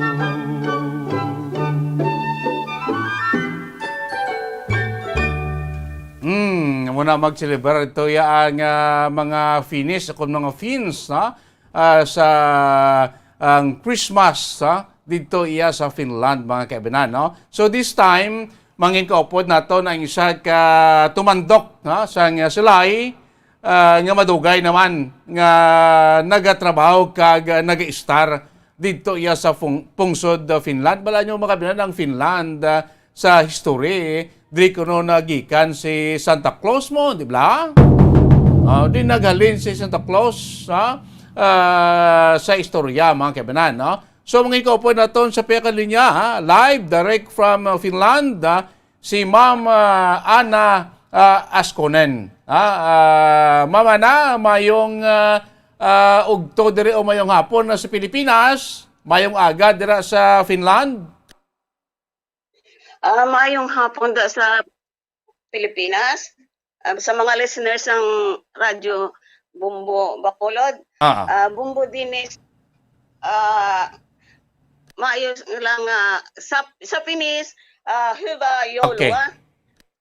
Hmm, muna mag-celebrar ito ya ang, ah, mga Finnish, kung mga Finns, no? Ah, sa ang Christmas, ha, didto iya sa Finland, mga kaibinan, no? So, this time, mangin kaupod naton ang isa ka tumandok, no, sa nga silay, ah, nga madugay naman nga nagatrabaho kag, ah, nagaistar didto iya sa fung-, pungsod, ah, Finland. Bala nyo, mga kaibinan, ang Finland, ah, sa history, diri kuno nagikan si Santa Claus mo, di ba? Ah, di naghalin si Santa Claus, ha? Ah, sa istorya, mga kaibinan, no? So, mga ikaw po naton sa peka linya, ha? Live, direct from, uh, Finland, ha? Si Ma'am, uh, Anna, uh, Askonen. Ha? Uh, Ma'am Anna, mayong, uh, uh, ugto diri o mayong hapon na sa Pilipinas, mayong aga dira sa Finland. Ah, maayong hapon da sa Pilipinas. Ah, sa mga listeners ng Radyo Bumbo Bacolod, Ah, ah. ah, Bumbo Dinis, ah, Maayo lang, ah, sa, sa Pinis, ah, Hyvää joulua. Okay.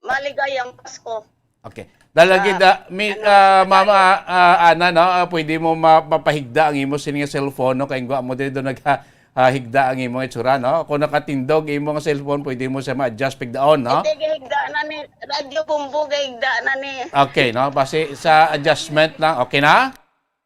Maligayang Pasko. Okay. Dahil lagi Ah, da, mi, ano, ah, Mama, ah, Ana, no, ah, pwede mo ma-, mapahigda ang imo sini nga cellphone, no? Kay gwa mo diri do nag, ah, higda ang imo itsura, no? Kung nakatindog imo nga cellphone, pwede mo siya ma-adjust pigdaon, no? Hindi, gahigda na ni Radyo Bumbo, gahigda na ni. Okay, no? Basi sa adjustment lang, okay na?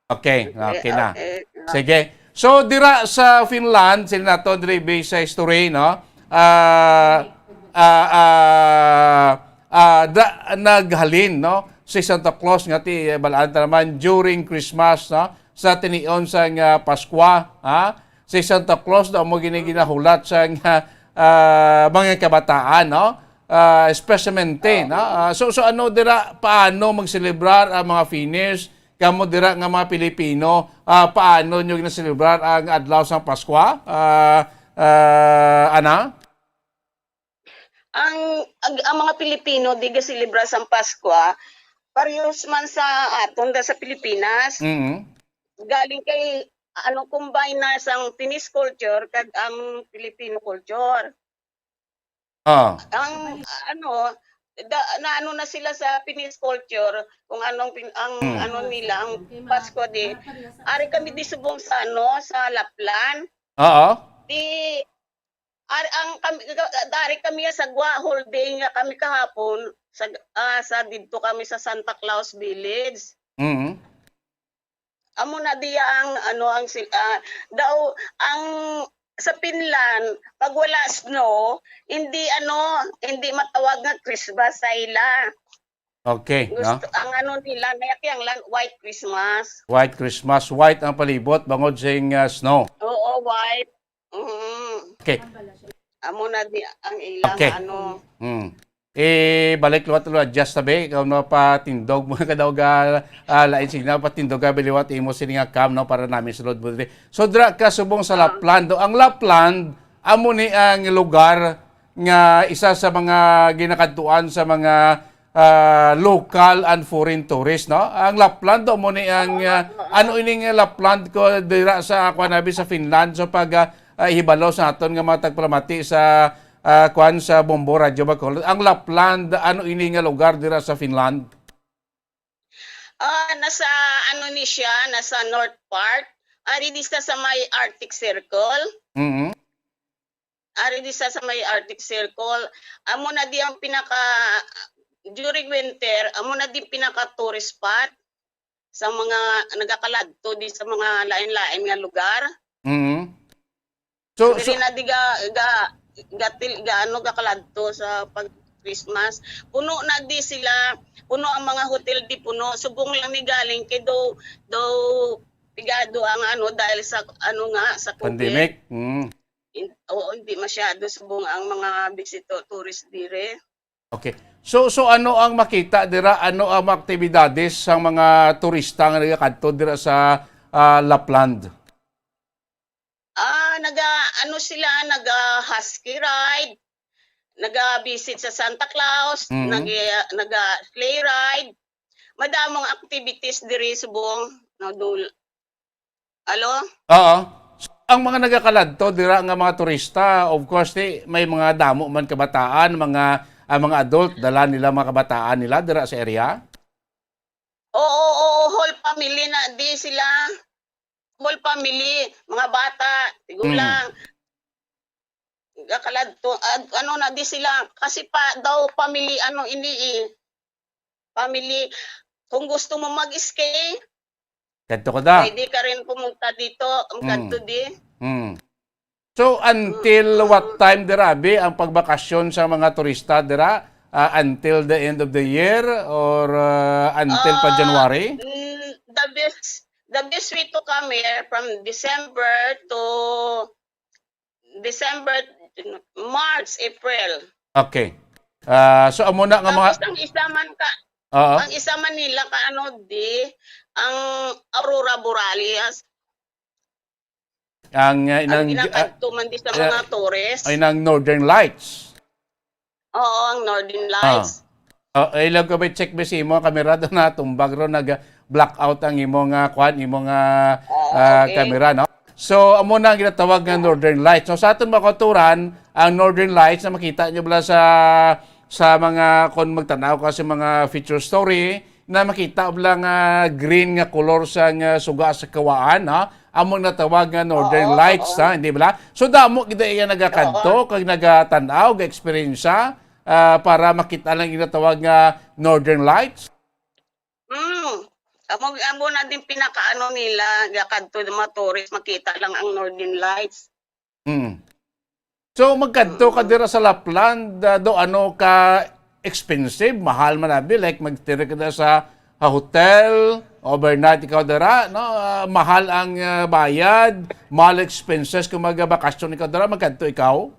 Okay, okay na. Okay, okay. Sige. So, dira sa Finland, sila nato diri based sa history, no? Ah, ah, ah, ah, da, naghalin, no? Si Santa Claus nga ti, balaan ta naman during Christmas, no? Sa tinion sang, ah, Paskwa, ha? Si Santa Claus daw mo gini ginahulat sang, ah, ah, mga kabataan, no? Ah, especialmente, no? Ah, so, so ano dira, paano magselebrar ang mga Finnish? Kamo dira nga mga Pilipino, ah, paano nyo ginaselebrar ang adlaw sang Paskwa? Ah, ah, Ana? Ang, ang, ang mga Pilipino di gaselebra sang Paskwa, parehas man sa aton da sa Pilipinas. Mm. Galing kay, ano, combine na sang Finnish culture kag ang Filipino culture. Ah. Ang, ano, da, na ano na sila sa Finnish culture, kung anong pin-, ang Hmm. ano nila, ang Pasko di. Ari kami di subong sa, ano, sa Lapland. Oo. Di, ar-, ang kami, dari kami sa Gwa, whole day nga kami kahapon, sa, ah, sa didto kami sa Santa Claus Village. Mm. Amo na diya ang, ano, ang sil-, ah, daw, ang sa Finland, pag wala snow, hindi, ano, hindi matawag nga Christmas sa ila. Okay, no? Gusto, ang ano nila, may lang, white Christmas. White Christmas, white ang palibot, bangod sing, ah, snow. Oo, white. Mm. Okay. Amo na di ang ilang Okay. ano. Mm. Eh, balik liwat, liwat, adjust tabi. Ikaw na patindog mo ka daw ga, ah, lain signal, patindog ka biliwat imo sini nga cam, no, para namin sulod mo diri. So, dira ka subong sa Ah. Lapland, no? Ang Lapland, amo ni ang lugar nga isa sa mga ginakadtuan sa mga, ah, local and foreign tourists, no? Ang Lapland, amo ni ang, ah, ano ining Lapland ko dira sa, kuwan, abi sa Finland. So, pag, ah, ah, ihibalo sa aton nga mga tagpalamati sa, ah, kwan, sa Bombo Radyo Bacolod. Ang Lapland, ano ini nga lugar dira sa Finland? Ah, nasa, ano ni siya, nasa north part. Ari di sa, sa may Arctic Circle. Mhm. Ari di sa, sa may Arctic Circle. Amo na di ang pinaka, during winter, amo na di pinaka tourist spot sa mga nagakaladto di sa mga lain-lain nga lugar. Mhm. So, Dili so na di ga, ga, gatil-, ga, ano, gakaladto sa pag Christmas. Puno na di sila, puno ang mga hotel di puno. Subong lang ni galing kay daw, daw pigado ang ano dahil sa ano nga sa COVID. Pandemic. Mm. In-, oo, hindi masyado subong ang mga bisito, tourist dire. Okay. So, so ano ang makita dira? Ano ang mga aktibidades sang mga turista nga nagakadto dira sa, ah, Lapland? Ah, naga, ano sila, naga husky ride, naga visit sa Santa Claus, Mm. nag-, naga sleigh ride. Madamong activities diri subong, no, dul-, Alo? Oo. So, ang mga nagakaladto dira nga mga turista, of course, ni, may mga damo man kabataan, mga, ah, mga adult, dala nila mga kabataan nila dira sa area? Oo, oo, whole family na di sila. Whole family, mga bata, tigulang. Mm. Gakaladto, ah, ano na di sila, kasi pa daw family, ano ini eh, family, kung gusto mo mag-stay, Kadto ko da. Pwede ka rin pumunta dito, ang Mm. kadto di. Mm. So, until Mm. what time dira, abi, ang pagbakasyon sa mga turista dira? Ah, until the end of the year or, ah, until pa Ah, January? Mm, the best, the best way to come here from December to December, March, April. Okay. Ah, so, amo na nga mga Tapos ang isa man ka, Oo. ang isa man nila ka ano di, ang Aurora Borealis. Ang, ah, Ang inang, ah, ginakadto man di sa ah, mga tourist. Ay, nang Northern Lights. Oo, ang Northern Ah. Lights. Ah, eh, ilag ko ba check ba sa imo kamera do na tumbag ro nag blackout ang imo nga kwan, imo nga, Oo, ah, okay. Kamera, no? So, amo na ang ginatawag nga Northern Lights. So, sa aton mga kauturan, ang Northern Lights na makita nyo bala sa, sa mga, kung magtanaw ka sa mga feature story, na makita bala nga green nga kolor sa nga suga sa kawaan, ha? Amo ang natawag nga Northern Oo, Lights, oo. Ha? Hindi bala? So, damo gid iya nagakadto, Oo. Kag nagatanaw, ga-eksperyensya, ah, para makita lang ginatawag nga Northern Lights. Mm. Amo, amo na din pinakaano nila, gakadto ng mga tourist, makita lang ang Northern Lights. Mm. So, magkadto ka Mm. dira sa Lapland, ah, do ano ka expensive, mahal man abi, like, magtira ka dira sa, ah, hotel, overnight ikaw dira, no? Ah, mahal ang, ah, bayad, mahal expenses kung magbakasyon ikaw dira, magkadto ikaw?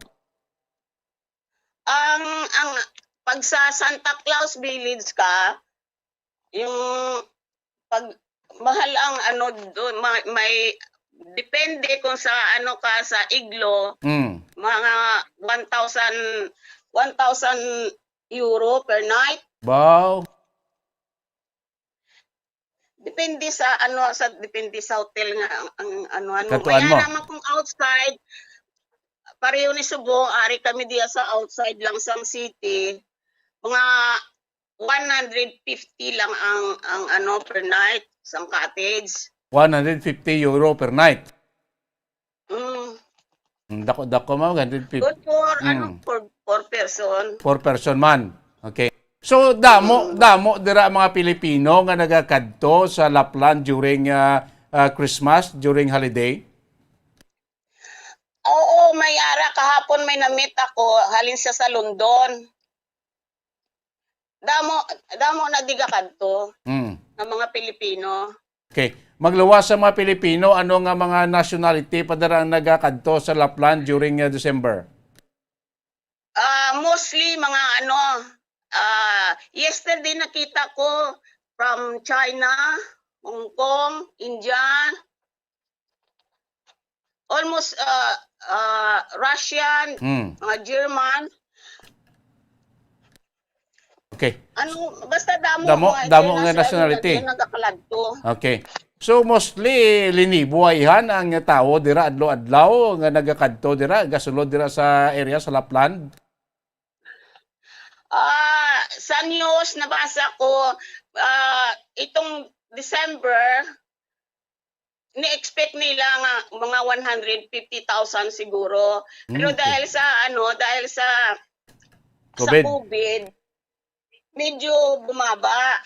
Ang, ang, pag sa Santa Claus Village ka, yung pag, mahal ang ano, do-, ma-, may, depende kung sa ano ka, sa iglo, Mm. mga one thousand, one thousand euro per night. Wow. Depende sa ano, sa, depende sa hotel nga ang, ang ano, ano. Katuan May mo. Ara man kung outside, pareho ni Subong, ari kami diya sa outside lang sang city, mga one hundred fifty lang ang, ang ano, per night, sang cottage. One hundred fifty euro per night. Mm. Ang dako-dako, ma'am, one hundred fifty. Good for, Mm. ano, for, for person. For person man. Okay. So, damo, Mm. damo dira mga Pilipino nga nagakadto sa Lapland during, ah, ah, Christmas, during holiday? Oo, may ara kahapon may na-meet ako, halin siya sa London. Damo, damo na di gakadto Mm. nga mga Pilipino. Okay. Magluwas sa mga Pilipino, ano nga mga nationality pa dira ang nagakadto sa Lapland during, uh, December? Ah, mostly mga ano, ah, yesterday nakita ko from China, Hong Kong, India, almost, ah, ah, Russian, Hmm. mga German. Okay. Ano, basta damo Damo, mga damo nga international nationality. Nga nagakaladto. Okay. So, mostly, linibo ay han ang tawo dira adlaw-adlaw nga nagakadto dira, gasulod dira sa area sa Lapland? Ah, sa news, nabasa ko, ah, itong December, ni-expect nila nga mga one hundred fifty thousand siguro. Pero Mm, okay. dahil sa, ano, dahil sa, sa COVID. COVID, medyo bumaba.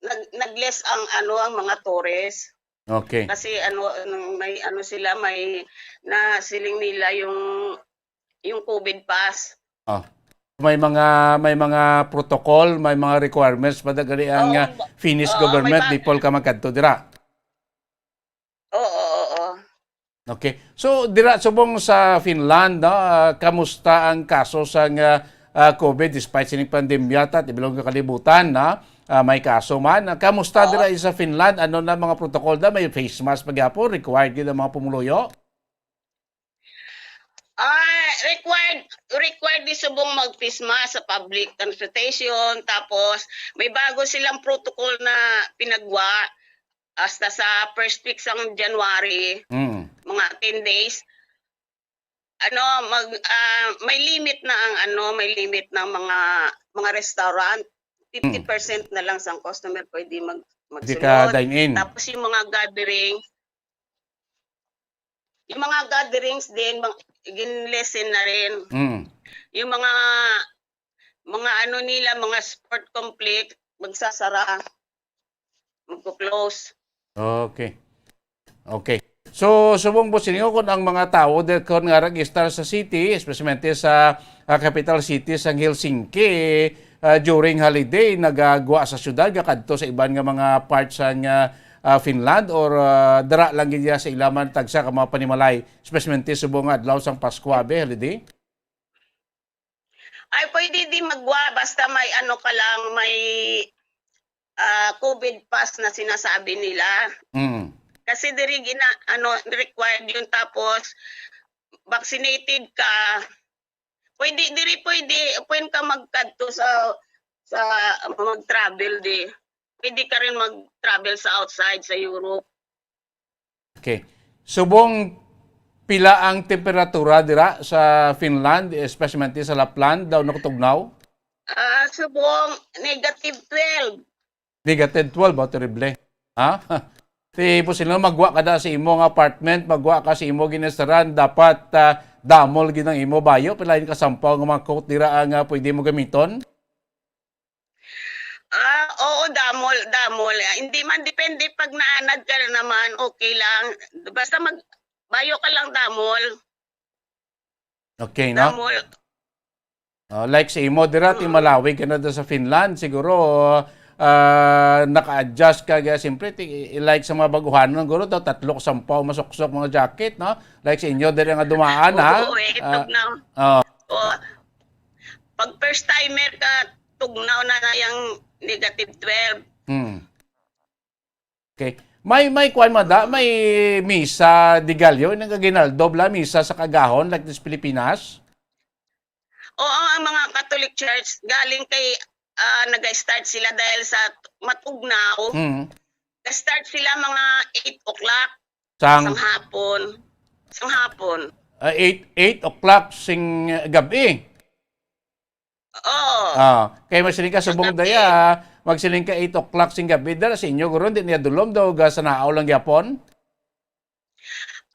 Nag-, nag-less ang, ano, ang mga tourist. Okay. Kasi, ano, nung may, ano sila, may nasiling nila yung, yung COVID pass. Ah. May mga, may mga protocol, may mga requirements pa da gali ang, Oo, ah, Finnish oo, may government ba- before ka magkadto dira? Oo, oo. Okay. So, dira subong sa Finland, no, ah, kamusta ang kaso sa nga, ah, COVID despite sining pandemya ta, tibilog nga kalibutan, no? Ah, may kaso man. Ah, kamusta Oo. dira sa Finland? Ano na mga protocol da? May face mask pa gyapon? Required gyud ang mga pumuluyo? Ah, required, required di subong mag-face mask sa public transportation. Tapos, may bago silang protocol na pinagwa hasta sa first week sang January, Mm. mga ten days. Ano, mag-, ah, may limit na ang, ano, may limit ng mga, mga restaurant. Mm. Fifty percent na lang sang customer pwede mag-, Di ka magsulod. Dine in. Tapos yung mga gathering, yung mga gatherings din, mag-, gin-lessen na rin. Mm. Yung mga, mga ano nila, mga sport complex, magsasara. Magko-close. Okay. Okay. So, subong, boss, silingon, kung ang mga tawo, de-, kung nga register sa city, especially sa, ah, capital city sang Helsinki, ah, during holiday, nagagwa sa syudad, gakadto sa iban nga mga parts sang, ah, ah, Finland, or, ah, dira lang gid sa ila man tagsa ka mga panimalay, especially subong nga adlaw sang Pasko, abi, holiday? Ay, pwede di magwa, basta may ano ka lang, may, ah, COVID pass na sinasabi nila. Mm. Kasi diri gina-, ano, required yun, tapos vaccinated ka, pwede, diri pwede, pwede ka magkadto sa, sa mag-travel di. Pwede ka rin mag-travel sa outside, sa Europe. Okay. Subong, pila ang temperatura dira sa Finland, especially sa Lapland, daw nakatugnaw? Ah, subong, negative twelve. Negative twelve, ba, terrible. Ha? Ti, po sila, magwa ka da sa imo nga apartment, magwa ka sa imo ginastaran, dapat, ah, damol gid ang imo bayo, pila ka sampaw nga mga coat dira ang, ah, pwede mo gamiton? Ah, oo, damol, damol. Ah, hindi man, depende, pag naanad ka na naman, okay lang. Basta mag-, bayo ka lang damol. Okay, no? Damol. Oh, like sa imo, dira, ti, mm, malawig ka na da sa Finland, siguro, ah, naka-adjust ka, kaya siyempre, ti, like sa mga baguhanon, siguro, daw tatlo ka sampaw, masuksok, mga jacket, no? Like sa inyo, dira nga dumaan, ha? Oo, eh, ah, tugnaw. Oh. Oh. Pag first timer ka, tugnaw na na yung negative twelve. Hmm. Okay. May, may kwan man da, may misa de Gallo, yung nagaginaldo, bla, misa sa kaagahon, like this Pilipinas? Oo, ang mga Catholic Church, galing kay, ah, nag-start sila dahil sa matugnaw. Mm. Nag-start sila mga eight o'clock Sang? Sang hapon. Sang hapon. Ah, eight, eight o'clock sing, ah, gab-i. Oo. Ah, kay magsiling ka subong daya, magsiling ka eight o'clock sing gab-i, dara sa inyo, guro, di niya dulom daw, ga sa naaw lang gyapon?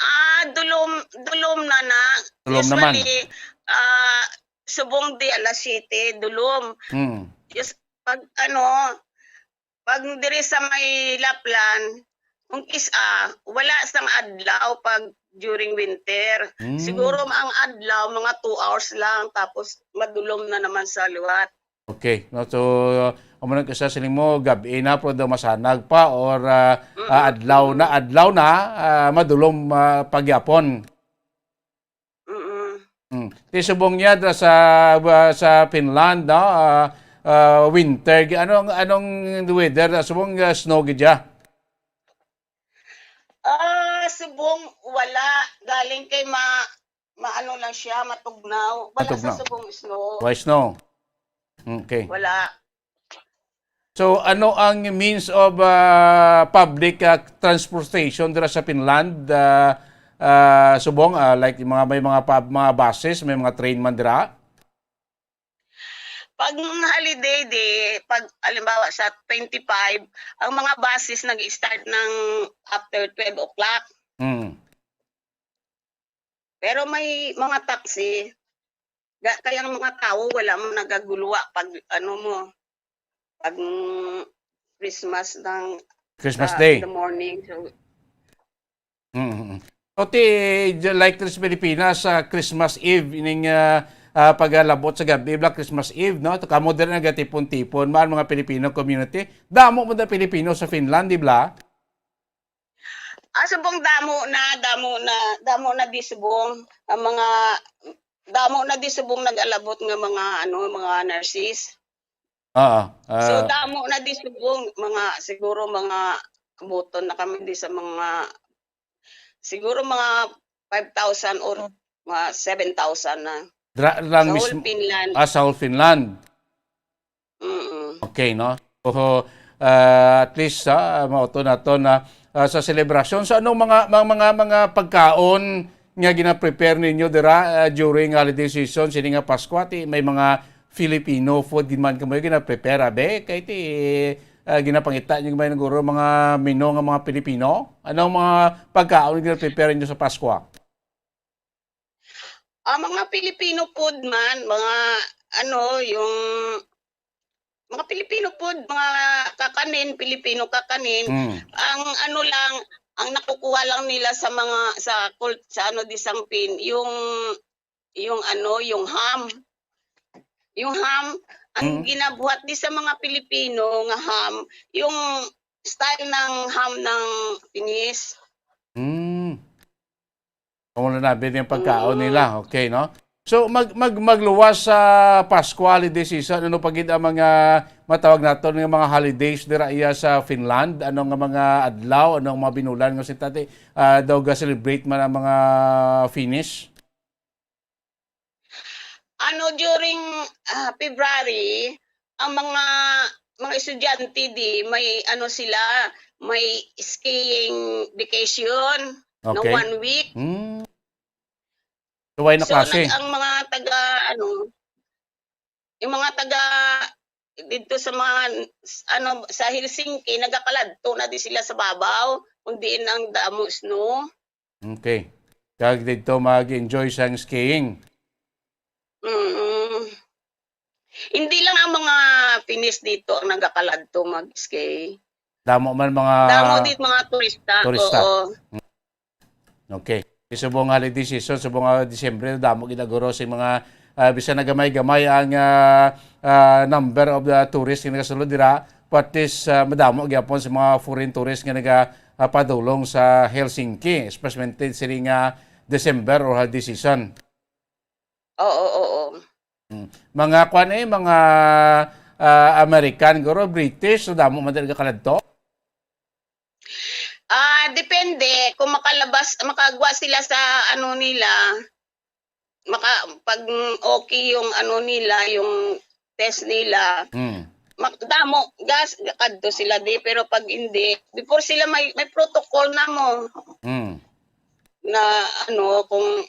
Ah, dulom, dulom na na. Dulom naman. Usually, ah, subong di alas siyete, dulom. Hmm. Yes, pag ano, pag diri sa may Laplan, kung kis-, ah, wala sang adlaw pag during winter. Hmm. Siguro ang adlaw, mga two hours lang, tapos madulom na naman sa liwat. Okay. No, so, amo nang isa siling mo, gab-i na, pero daw masanag pa, or, ah, ah, adlaw na, adlaw na, ah, madulom, ah, pagyapon. Mm. Mm. Ti subong niya da sa, ah, sa Finland, no? Ah, ah, winter. Gi-, anong, anong weather da subong, ah, snow gid siya? Ah, subong wala. Galing kay ma-, maano lang siya, matugnaw. Wala sa Matugnaw. Subong snow. Why snow? Okay. Wala. So, ano ang means of, ah, public, ah, transportation dira sa Finland? Ah, ah, subong, ah, like, yung mga, may mga pub-, mga buses, may mga train man dira? Pag holiday day, pag halimbawa sa twenty-five, ang mga buses nag-start ng after twelve o'clock. Mm. Pero may mga taxi, ga-, kaya ang mga tao wala man nagaguluwa pag ano mo, pag, mm, Christmas ng, Christmas ah, Day. In the morning. So, mm, mm. So, ti, j-, like sa Pilipinas, sa Christmas Eve, ining, ah, ah, pagalabot sa gabi, bla, Christmas Eve, no? Kamo diri nagatipon-tipon, man, mga Filipino community. Damo mo na Pilipino sa Finland, di bla? Ah, subong damo na, damo na, damo na di subong ang mga, damo na di subong nag-alabot nga mga, ano, mga nurses. Oo, So, ah, damo na di subong, mga, siguro mga, abuton na kami di sa mga, siguro mga five thousand or mga seven thousand na. Dra-, lang Sa whole mismo, Finland. Ah, sa whole Finland. Mm. Okay, no? So, ah, at least, ah, mauto na to na, ah, sa selebrasyon. So, anong mga, mga, mga, mga pagkaon nga gina-prepare ninyo dira, ah, during holiday season, sini nga Pasko, ti may mga Filipino food gid man kamo gina-prepare, abi? Kay ti, ah, ginapangita niyo may naguro mga menu nga mga Filipino? Anong mga pagkaon nga gina-prepare ninyo sa Pasko? Ah, mga Filipino food man, mga ano, yung mga Filipino food, mga kakanin, Filipino kakanin. Mm. Ang ano lang, ang nakukuha lang nila sa mga, sa cult-, sa ano, di sang Pin-, yung, yung ano, yung ham. Yung ham, ang Mm. ginabuhat di sa mga Filipino nga ham, yung style ng ham ng Pinis. Mm. Kung ano na, bin yung pagkaon Mm. nila. Okay, no? So, mag-, mag-, magluwas sa Pasko holiday season, ano pa gid ang mga matawag naton nga mga holidays dira iya sa Finland? Ano nga mga adlaw, ano nga mga binulan nga si tati, ah, daw ga-celebrate man ang mga Finnish? Ano, during, ah, February, ang mga, mga estudyante di, may ano sila, may skiing vacation na Okay. one week. Hmm. So, why na So, klase? nag-, ang mga taga, ano, yung mga taga dito sa mga, ano, sa Helsinki, nagakaladto na di sila sa babaw, kundi ang damo snow. Okay. Kag dito mag-enjoy sang skiing. Mm. Hindi lang ang mga Finnish dito ang nagakaladto mag-ski. Damo man mga Damo din mga turista. turista. Oo. Okay. Subong nga holiday season, subong nga Disyembre, damo ginaguro sa mga, ah, bisan na gamay-gamay ang, ah, ah, number of the tourists nga nagasulod dira, but at least, ah, madamo gyapon sa mga foreign tourists nga naga, ah, padulong sa Helsinki, especially sini nga December or holiday season. Oo, oo. Mm. Mga kwan eh, mga, ah, American, guro, British, so damo man talaga kaladto? Ah, depende kung makalabas, makagwa sila sa ano nila, maka-, pag okay yung ano nila, yung test nila, Hmm. mak-, damo, gas, kadto sila di, pero pag hindi, before sila may, may protocol na mo Hmm. na ano, kung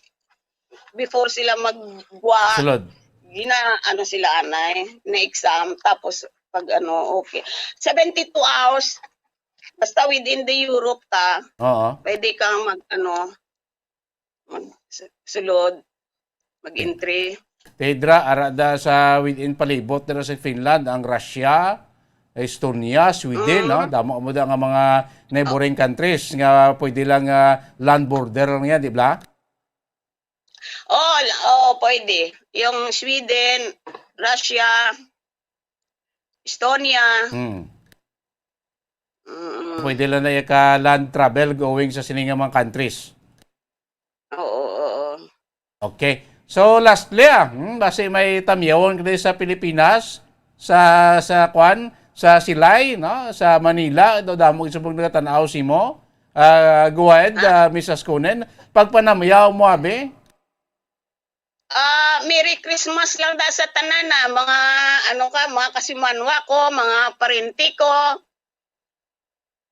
before sila maggwa, Sulod. gina-, ano sila anay, na exam, tapos pag ano, okay. Seventy-two hours, basta within the Europe ta, Oo. pwede kang mag, ano, mag su-, sulod, mag-entry. Pedra, ara da sa within palibot dira sa Finland, ang Russia, Estonia, Sweden, Mm. no? Damo mo da nga mga neighboring countries nga pwede lang, ah, land border lang yan, di ba? Oh, l-, oh, pwede. Yung Sweden, Russia, Estonia. Hmm. Mm. Pwede lang na ka land travel going sa sini nga mga countries. Oo, oo. Okay. So, lastly, ah, hmm, basi may tamyawon ka diri sa Pilipinas, sa, sa kwan, sa Silay, no? Sa Manila, do damo gid subong nagatan-aw simo. Ah, go ahead, Ah? ah, Miss Asconen. Pagpanamyaw mo, abi. Ah, Merry Christmas lang da sa tanan, ah. Mga, ano ka, mga kasimanwa ko, mga parente ko.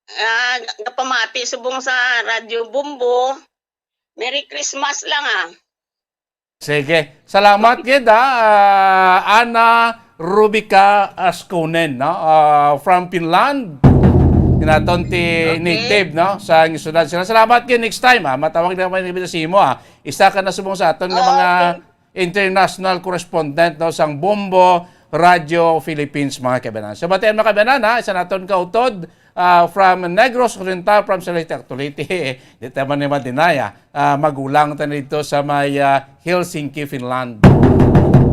Ah, gapamati subong sa Radyo Bombo. Merry Christmas lang, ah. Sige. Salamat gid, ah, ah, Ana Rubica Asconen, no? Ah, from Finland. Inaton ti Okay. native, no? Sa sulod sila. Salamat gid, next time, ah. Matawag na kami sa imo, ah. Isa ka na subong sa aton nga mga Okay. international correspondent, no, sang Bombo Radio Philippines, mga kaibanan. So, batian, mga kaibanan, ha, isa naton kautod, ah, from Negros Oriental, from Salita, Tolete. Di ta man ni madinaya. Ah, magulang ta dito sa may, ah, Helsinki, Finland.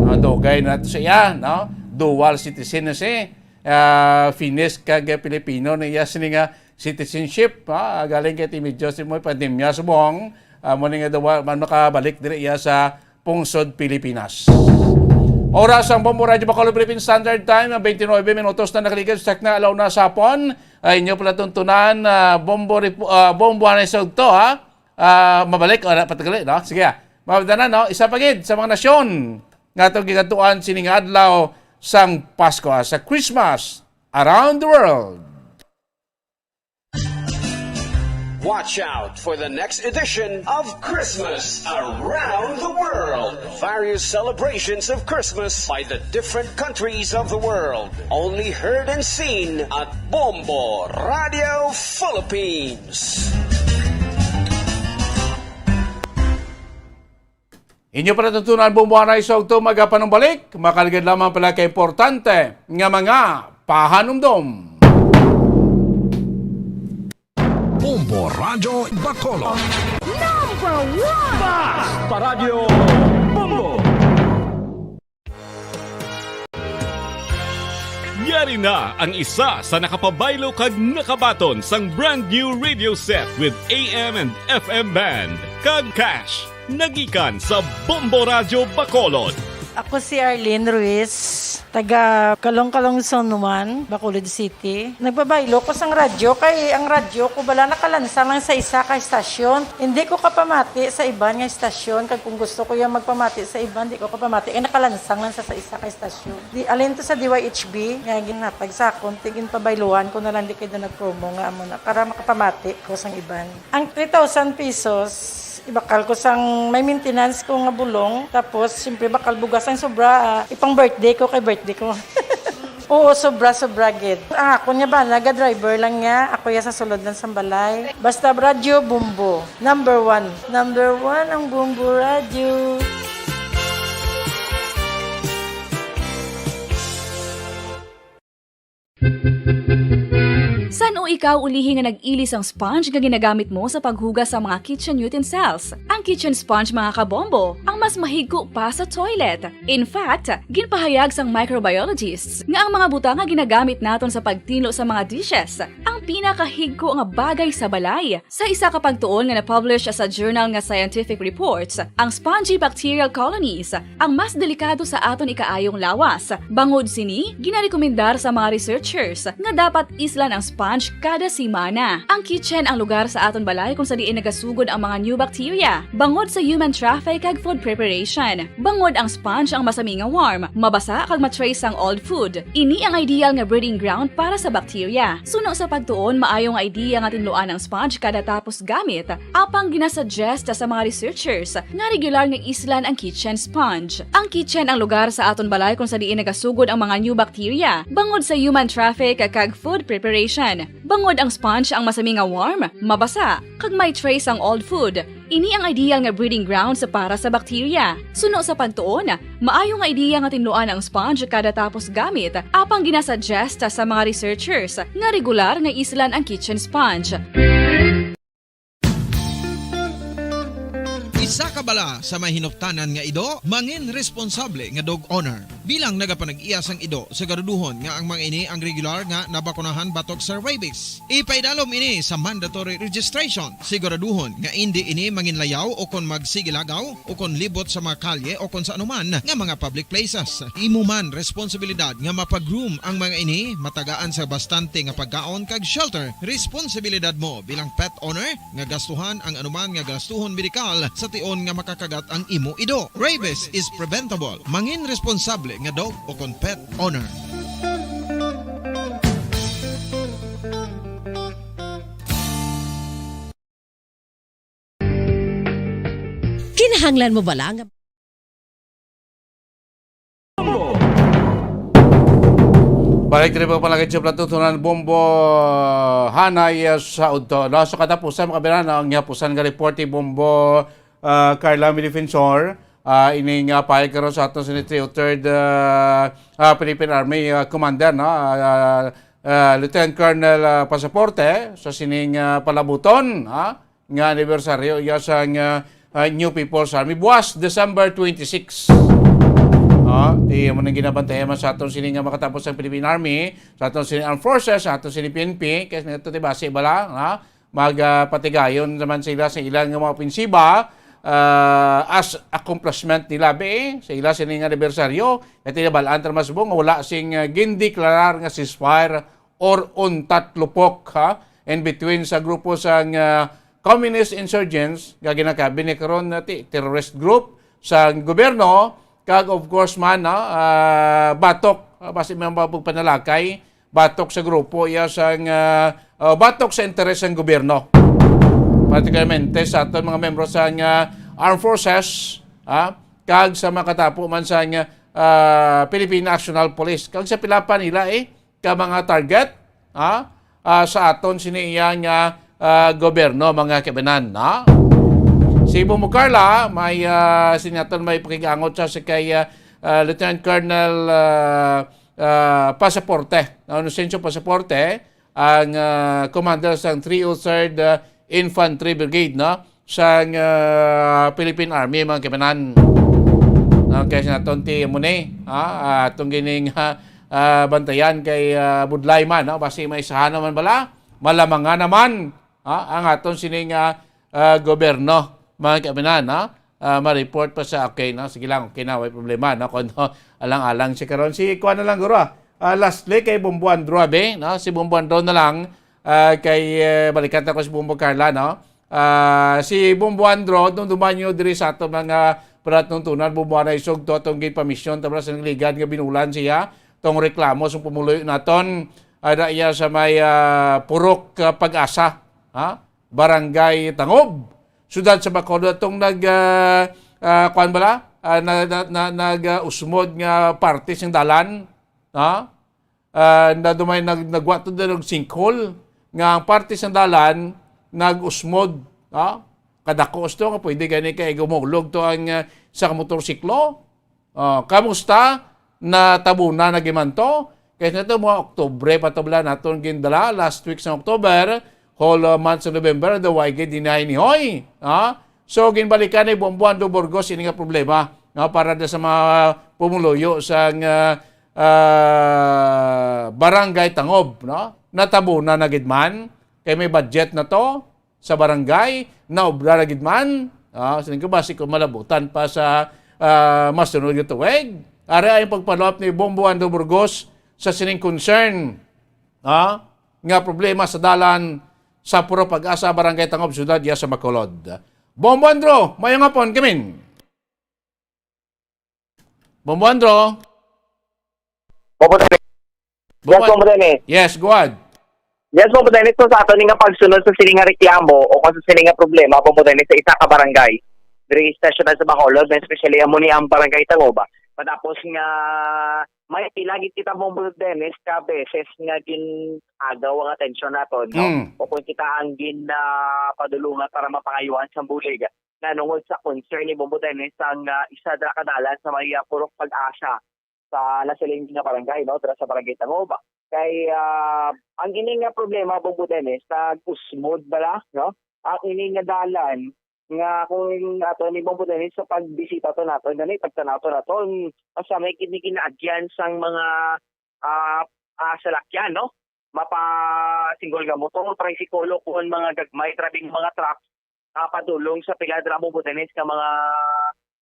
Ah, dugay na to siya, no? Dual citizen na siya. Ah, Finnish kag Filipino na iya sini nga citizenship, ha? Galing kay Timidyo, si mo pandemya subong, ah, mo ni nga dawa man makabalik diri iya sa pungsod Pilipinas. Oras ang Bombo Radyo Bacolod Philippine Standard Time, ang twenty-nine minutos na nakaligid sa takna, alaw na sa hapon. Ay, inyo pala tuntunan, ah, Bombo Repo-, ah, Bombo Anay Sugto, ha? Ah, mabalik, wala pa tagali, no? Sige, ah. Mabda na, no? Isa pa gid sa mga nasyon nga atong gigadtuan sining adlaw sang Pasko, ah, sa Christmas around the world. Watch out for the next edition of Christmas Around the World. Various celebrations of Christmas by the different countries of the world. Only heard and seen at Bombo Radio Philippines. Inyo palatuntunan, Bombo Anay Sugto, magapanumbalik, makaligid lamang pala ka importante nga mga pahanumdom. Bombo Radyo Bacolod. Number one! Basta Radyo Bombo! Yari na ang isa sa nakapabaylo kag nakabaton sang brand new radio set with A M and F M band kag cash. Nagikan sa Bombo Radyo Bacolod. Ako si Arlene Ruiz. Taga Kalong-Kalong Zone one, Bacolod City. Nagbabaylo ko sang radyo kay ang radyo ko bala nakalansang lang sa isa ka estasyon. Hindi ko kapamati sa iban nga estasyon, kag kung gusto ko yung magpamati sa iban, di ko kapamati kay nakalansang lang sa, sa isa ka estasyon. Di, alin to sa D Y H B nga ginhatag sa akon, ti ginpabayluhan ko na lang, di kay daw nag-promo nga amo na para makapamati ko sang iban. Ang three thousand pesos, ibakal ko sang may maintenance ko nga bulong. Tapos, siyempre, bakal bugas ang sobra. Ah, ipang birthday ko kay birthday ko. Oo, sobra, sobra gid. Ang akon nga bana, ga-driver lang niya. Ako ya sa sulod lang sang balay. Basta radyo, Bombo. Number one. Number one ang Bombo Radyo. San-o ikaw ulihi nga nag-ili sang sponge nga ginagamit mo sa paghugas sa mga kitchen utensils? Ang kitchen sponge, mga kabombo, ang mas mahigko pa sa toilet. In fact, ginpahayag sang microbiologists nga ang mga butang nga ginagamit naton sa pagtinlo sa mga dishes ang pinakahigko nga bagay sa balay. Sa isa ka pagtuon nga na-publish sa journal nga Scientific Reports, ang spongy bacterial colonies ang mas delikado sa aton ikaayong lawas. Bangod sini, ginarekomendar sa mga researchers nga dapat islan ang sponge kada semana. Ang kitchen ang lugar sa aton balay kung sa diin nagasugod ang mga new bacteria, bangod sa human traffic kag food preparation. Bangod ang sponge ang masami nga warm, mabasa kag ma-trace ang old food. Ini ang ideal nga breeding ground para sa bacteria. Suno sa pagtuon, maayo nga idea nga tinluan ang sponge kada tapos gamit, apang ginasuggest sa mga researchers nga regular nga islan ang kitchen sponge. Ang kitchen ang lugar sa aton balay kung sa diin nagasugod ang mga new bacteria, bangod sa human traffic kag food preparation. Bangod ang sponge ang masami nga warm, mabasa, kag may trace ang old food, ini ang ideal nga breeding grounds para sa bacteria. Suno sa pagtuon, maayo nga idea nga tinluan ang sponge kada tapos gamit, apang ginasuggest sa mga researchers nga regular nga islan ang kitchen sponge. Isa ka bala sa may hinuptanan nga ido, mangin responsable nga dog owner. Bilang nagapanag-iya sang ido, siguraduhon nga ang mga ini ang regular nga nabakunahan batok sa rabies. Ipaidalom ini sa mandatory registration. Siguraduhon nga indi ini manginlayaw o kon magsigilagaw o kon libot sa mga kalye o kon sa anuman nga mga public places. Imo man responsibilidad nga mapa-groom ang mga ini, matagaan sa bastante nga pagkaon kag shelter. Responsibilidad mo bilang pet owner nga gastuhan ang anuman nga gastuhon medikal sa tion nga makakagat ang imo ido. Rabies is preventable. Mangin responsable nga dog o kon pet owner. Kinahanglan mo bala nga Balik diri pa pala kay Chip Latutunan, Bombo, hanay, ah, sa udto. No? Sa katapusan, mga kababayan, ang gihapusan nga report ni Bombo, ah, Carla Defensor, ah, ining, ah, payo karon sa aton sini three oh third, ah, ah, Philippine Army, ah, Commander, no? Ah, ah, Lieutenant Colonel, ah, Pasaporte, sa sining, ah, palabuton, ha? Nga anibersaryo iya sang, ah, ah, New People's Army buwas December twenty-six. Ah, ti mo nang ginabantayan man sa aton sini nga makatapos ang Philippine Army, sa aton sini Armed Forces, sa aton sini P N P, kay ito ti base bala, ha? Mag, ah, patigayon naman sila sa ilang nga mga opensiba, ah, as accomplishment nila be sa ila sini nga anibersaryo. Kay tinabalaan ta mas bo nga wala sing, ah, gindeklarar nga ceasefire or untat lupok, ha, in between sa grupo sang, ah, communist insurgents nga ginakabi ni karon na ti-, terrorist group sa gobyerno, kag of course man, no, ah, batok, ah, basi man ba pagpanalakay, batok sa grupo iya sang, ah, ah, batok sa interes sang gobyerno, particularmente sa aton mga membro sang, ah, armed forces, ah, kag sa makatapo man sang, ah, Philippine National Police, kag sa pila pa nila, eh, ka mga target, ha? Ah, sa aton sini iya nga, ah, gobyerno, mga kababayan, ha? Si Bombo Carla, may, ah, sini aton may pakigangot sa, sa kay, ah, ah, Lieutenant Colonel, ah, ah, Pasaporte, no? Inocencio Pasaporte, ang, ah, commander sang three oh third, ah, Infantry Brigade, no? Sang, ah, Philippine Army, mga kababayan. Okay, sa aton ti mo ni, ha? Ah, atong gining, ha, ah, bantayan kay, ah, budlay man, no? Basi may isahan naman bala, malamangan naman, ha? Ang aton sining, ah, ah, gobyerno, mga kababayan, ha? ah, ma-report pa sa, okay, no? Sige lang, okay na, way problema, no? Kung, no, alang-alang siya karon. Si, kuha na lang, guro, ah. Ah, lastly, kay Bombo Andro, abi, no? Si Bombo Andro na lang, ah, kay, eh, balikan ta ko si Bombo Carla, no? Ah, si Bombo Andro, nung dumanyo diri sa ato mga palatuntunan, Bombo, na isog to atong ginpamisyon, tabla sa nagligad nga binulan siya, tong reklamo sa pumuluyo naton, ada iya sa may, ah, Purok, ah, Pag-asa, ha? Barangay Tangob, siyudad sa Bacolod, atong nag, ah, ah, kuwan bala? Ah, na, na, na, nag, ah, usmod nga parte sing dalan, ha? Ah, na dumay nag, nagwa to din og sinkhole, nga ang parte sang dalan nag-usmod, ha? Kadako to nga pwede gani kay gumulog to ang, ah, sa motorsiklo. Ah, kamusta? Natabunan na giman to? Kay na to, mga Oktubre pa to bala naton gindala, last week sa October, whole, uh, month sa November, the way gid dinahin ni Hoy. Ha? So, ginbalikan ni Bombo Andro Burgos ini nga problema, no, para da sa mga pumuluyo sa, uh, uh, Barangay Tangob, no? Natabunan na gid man, kay may budget na to sa barangay, naobra na gid man. Ah, siling ko, basi ko malabutan pa sa, ah, masunod nga tuig. Ari ang pagpanuhop ni Bombo Andro Burgos sa sining concern, ah, nga problema sa dalan sa Purok Pag-asa, Barangay Tangob, Siyudad ya sa Bacolod. Bombo Andro, mayong hapon, kamin. Bombo Andro. Bombo Dennis. Yes, Bombo An- Bombo Dennis. Yes, go ahead. Yes, Bombo Dennis, kung sa aton nga pagsunod sa sini nga reklamo o kung sa sini nga problema, Bombo Dennis, sa isa ka barangay, diri sa siyudad sa Bacolod, especially amo ni ang Barangay Tangob. Matapos nga may pila gid kita, Bombo Dennis, ka beses nga gin-agaw ang atensyon naton, no? Mm. O kung kita ang gin, ah, padulungan para mapangayuan sa bulig. Nanungod sa concern ni Bombo Dennis, ang, ah, isa dira ka dalan sa may, ah, Purok Pag-asa sa nasiling nga barangay, no, dira sa Barangay Tangob. Kay, ah, ang ini nga problema, Bombo Dennis, nag-usmod bala, no? Ang ini nga dalan nga kung ato ni Bombo Dennis sa pagbisita to nato, gani, pagtanaw to nato, basta may kini kinaagyan sang mga, ah, ah, salakyan, no? Mapa single nga motor, tricycle, o kung mga gagmay, trabing mga truck, ah, padulong sa pila dira, Bombo Dennis, nga mga,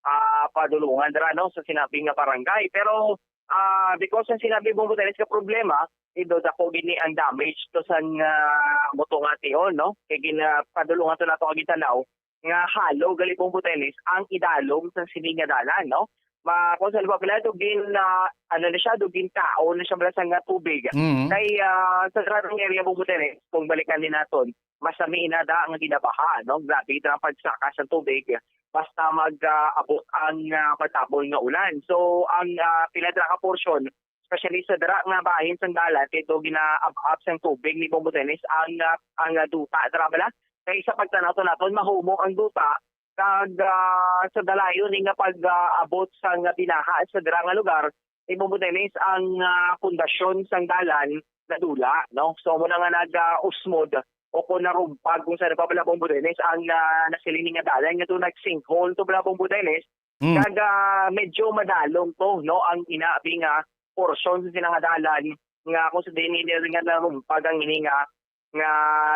ah, padulungan dira, no, sa sinabi nga barangay. Pero, ah, because ang sinabi, Bombo Dennis, nga problema, ido dako gini ang damage to sang, ah, motor nga tion, no? Kay gina-, padulungan to nato ang gintanaw nga halo gali, Bombo Dennis, ang idalom sa sini nga dalan, no? Ma-, kung sa lupa pila, dugin, ah, ano na siya, dugin tao na siya bala sa nga tubig. Mhm. Kay, ah, sa Granong area, Bombo Dennis, kung balikan din naton, masami inada nga ginabaha, no? Grabe ito ang pagsaka sa tubig. Basta mag, ah, abot ang, ah, matabol nga ulan. So, ang, ah, pila dira ka portion, especially sa dira nga bahin sang dalan, kay ito ginaab-ab sang tubig ni Bombo Dennis ang, ah, ang, ah, duta dira bala. Kay sa pagtanaw to naton, mahumok ang duta, kag, ah, sa dalayon ni nga pag, ah, abot sang binaha sa dira nga lugar, ni Bombo Dennis ang, ah, pundasyon sang dalan nadula, no? So, amo na nga nag, ah, usmod o kung narumpag kung sa pa bala, Bombo Dennis, ang, ah, nasiling ni nga dalan nga to nag-sinkhole to bala, Bombo Dennis. Mm. Kag, ah, medyo madalom to, no, ang inabi nga porsyon sa sila nga dalan nga kung sa diin nila nga narumpag ang ini nga, nga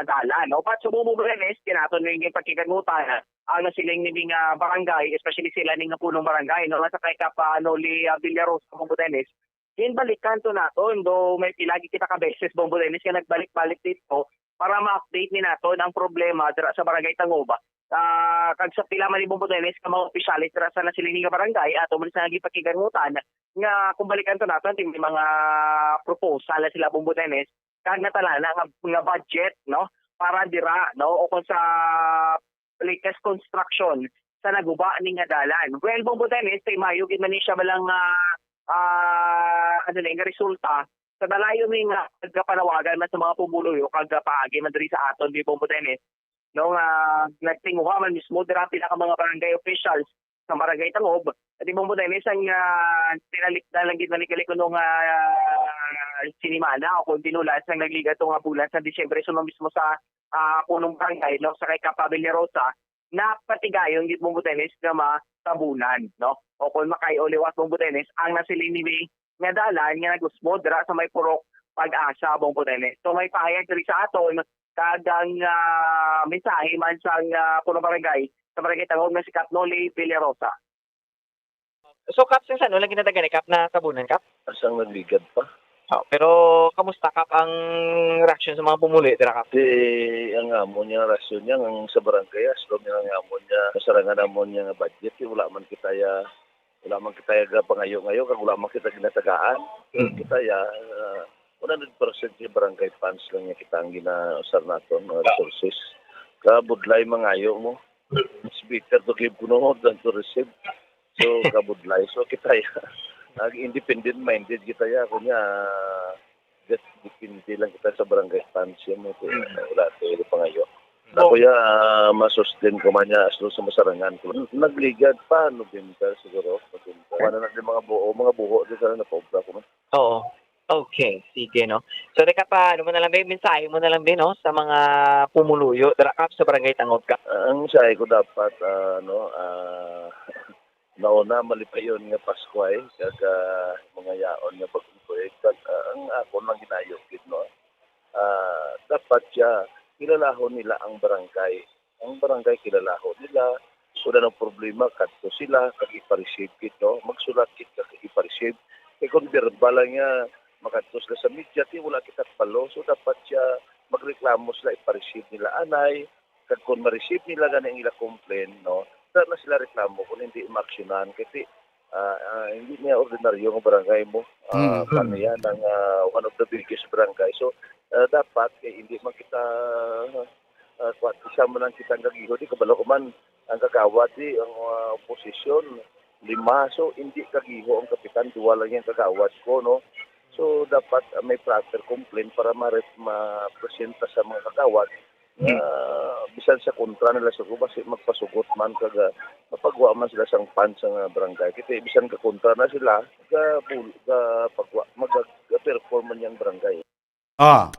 dalan, no? But sa Bombo Dennis, kinaton na yung pagkikangutan ang nasiling ni nga barangay, especially sila ni nga punong barangay, no, nga sa kay Kapa Noli, ah, Villarosa, Bombo Dennis, ginbalikan to naton, do may pila gid kita ka beses, Bombo Dennis, nga nagbalik-balik dito para ma-update ni naton ang problema dira sa Barangay Tangoba. Ah, kag sa pila man ni, Bombo Dennis, ka mga opisyales dira sa nasiling nga barangay, ato man sa naging pakigangutan nga kung balikan to naton, may mga proposal na sila, Bombo Dennis, kag natalana nga, nga budget, no, para dira, no, o kung sa latest construction sa naguba ni nga dalan. Well, Bombo Dennis, kay mayo gid man ni siya balang, ah, ah, ano ni nga resulta sa dalayo ni nga nagapanawagan man sa mga pumuluyo kag paagi man diri sa aton, di, Bombo Dennis, no, nga nagtinguha man mismo dira pila ka mga barangay officials sa Barangay Tangob. Di, Bombo Dennis, ang, ah, pinalikdan lang gid man ni gali kuno nga, ah, sinimana o kung binulan sang nagliga to nga bulan sa Disyembre, so mismo sa, ah, punong barangay, no, sa kay Kapa Villarosa, napatigayon gid, Bombo Dennis, nga matabunan, no? O kung makay-o liwat, Bombo Dennis, ang nasiling ni nga dalan nga nag-usbod dira sa may Purok Pag-asa, Bombo Dennis. So, may pahayag diri sa aton, kag ang, ah, mensahe man sang, ah, punong barangay, sa Barangay Tangog nga si Kap Noli Villarosa. So, Kap, since ano lang ginatagan ni Kap na tabunan, Kap? Asang nagligad pa. Oh, pero kamusta, Kap, ang reaksyon sa mga pumuluyo dira, Kap? Di, ang amo niya, reaksyon niya, ang sa barangay, as long nga ang amo niya, masarangan amo niya nga budget, eh, wala man kita ya, wala man kita ya pangayo-ngayo, kag wala man kita ginatagaan. Mm. Kita ya, ah, one hundred percent yung barangay funds lang niya kita ang ginausar naton, mga resources. Kabudlay mangayo mo. It's better to give kuno than to receive. So, kabudlay. So, kita ya. Nag-independent minded kita ya. Kunya, just depende lang kita sa barangay funds yan. Ito, Mm. wala ito yung pangayo. Bo- Ako ya, ah, masustain ko man niya as long sa masarangan ko. Nagligad pa, November siguro. November. Wala na din mga buo, mga buho din sana napaubra ko man. Oo. Okay, sige, no? So, teka pa, ano mo na lang, be, mensahe mo na lang, be, no, sa mga pumuluyo, dira, Kap, sa Barangay Tangog, Kap. Ah, ang mensahe ko dapat, ah, ano, ah, nauna, malipayon nga Pasko ay, kag, ah, mga yaon nga bagong tuig, kag, ah, ang ako lang ginayo gid, no? Ah, dapat siya, kilalahon nila ang barangay. Ang barangay kilalahon nila. Kung anong problema, kadto sila, kag ipa-receive gid, no? Magsulat gid kag ipa-receive. Kay kung verbal lang nga, makadto sila sa media, ti wala kita palo. So, dapat siya magreklamo sila, ipa-receive nila anay. Kag kung ma-receive nila gani ang ila complaint, no? Dira na sila reklamo kung hindi maaksyonan. Kay ti, ah, ah, hindi niya ordinaryo nga barangay mo. Ah, Mm. Kani yan ang, ah, one of the biggest barangay. So, ah, dapat kay hindi man kita, ah, kuwan, isa man lang kita ang kagiho. Di kabalo ko man ang kagawad, di ang, ah, oposisyon, lima. So, hindi kagiho ang kapitan, duwa lang yung kagawad ko, no? So, dapat, ah, may proper complaint para ma-, ma-presenta sa mga kagawad nga Hmm. bisan sa kontra nila sa basi magpasugot man kag, ah, mapagwa man sila sang fund sa nga barangay. Kay bisan ka kontra na sila, ga bul-, ga pagwa, mag-, ga-perform man yang barangay. Ah.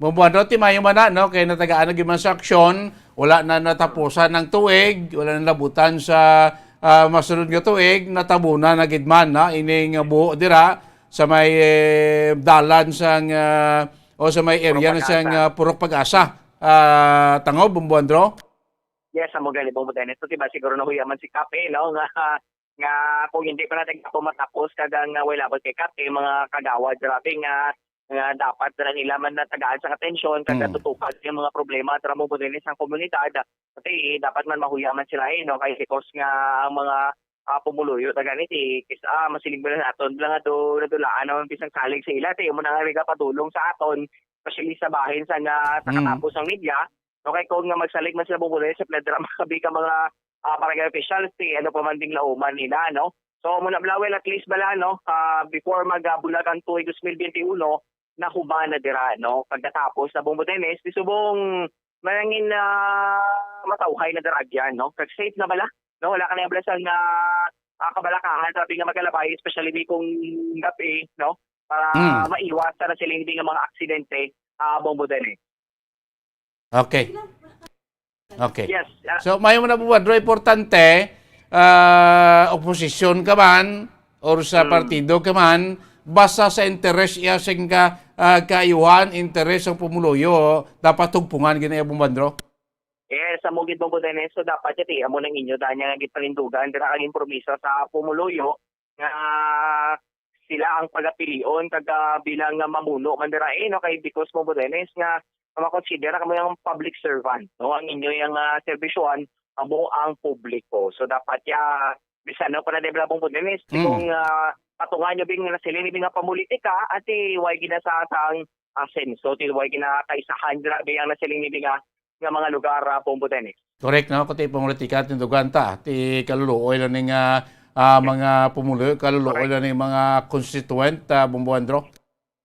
Bumbuan daw, ti mayo man na, no? Kay natagaan na gid man sa aksyon, wala na natapusan ang tuig, wala na labutan sa, ah, masunod nga tuig, natabunan na gid man, no? Ining, ah, buho dira sa may, eh, dalan sang, ah, o sa may area Purok na sang, Pag-asa. Ah, Purok Pag-asa. Ah, Tangog, Bumbuan, Dro? Yes, amo gani, Bumbo Dennis. So, diba, siguro nahuyaman si Kape, no? Nga, nga kung hindi pa natin ako matapos, kada nga wala labot kay Kape, mga kagawad, grabe nga, nga dapat na nila man natagaan sa atensyon, kada Mm. tutukan yung mga problema, tara, Bumbo Dennis, ang komunidad. Kasi, eh, dapat man mahuyaman sila, eh, no? Kay because nga ang mga, ah, pumuluyo na gani, si, kis-, ah, masiling ba na naton, lang ato, nadulaan naman, bisang salig sa ila, te, mo na nga, may kapadulong sa aton, especially sa bahin sa nga, Mm. nakatapos ang media, no? Kay kung nga magsalig man sila, Bumbo Dennis, sa pledra, makabi ka mga, ah, barangay officials, si ano pa man ding lauman nila, no? So, muna, bala, well, at least bala, no? Ah, before mag, ah, bulag ang tuig dos mil bente uno, nahuman na dira, no? Pagkatapos na, Bumbo Dennis, di subong manangin na matawhay na dira agyan, no? Kag safe na bala, no? Wala ka na yung bala sa nga, ah, kabalakahan, sabi nga magalabay, especially di kung gabi, no? Para Mm. maiwasan na sila hindi nga mga aksidente, ah, Bumbo Dennis. Okay. Okay. Yes, ah. So, mayo mo na po, Padre, importante, ah, oposisyon ka man, or sa Hmm. partido ka man, basta sa interes iya sing ka, ah, kaayuhan, interes sang pumuluyo, dapat tugpungan gid na iya, Bumbuan, Dro? Yes, amo gid, Bumbo Dennis. So, dapat iti amo nang inyo, danya nga gid panindugan, dira ang impromiso sa pumuluyo, nga sila ang pagapilion kag, ah, bilang nga mamuno man dira, eh, no, kay because mo, Dennis, nga makonsidera kamo yung public servant, no, ang inyo yung, ah, serbisyohan amo ang publiko. So dapat ya bisan no pa na developong po, Dennis, Mm. kung, ah, patungan nyo bing nasiling ni nga pamulitika, ati way ginasatang asenso, ti way ginakaisahan, grabe ang nasiling ni nga nga mga lugar, ah, Bombo Dennis. Correct, no? Kuti pumulitika, tindugan ta. Ti kaluluoy lang ning, ah, ah, mga pumuloy, kaluluoy Correct. lang ning mga constituent, ah, Bombo Andro.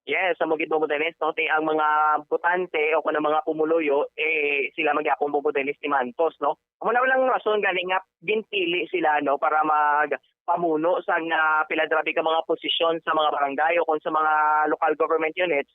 Yes, sa Mugid Bombo Dennis, no? Ti ang mga botante o kung ang mga pumuloyo, eh, sila magyapon Bombo Dennis ni Mantos, no? Amo na lang rason gani nga ginpili sila, no, para magpamuno sa nga pila grabe ka mga posisyon sa mga barangay o kung sa mga local government units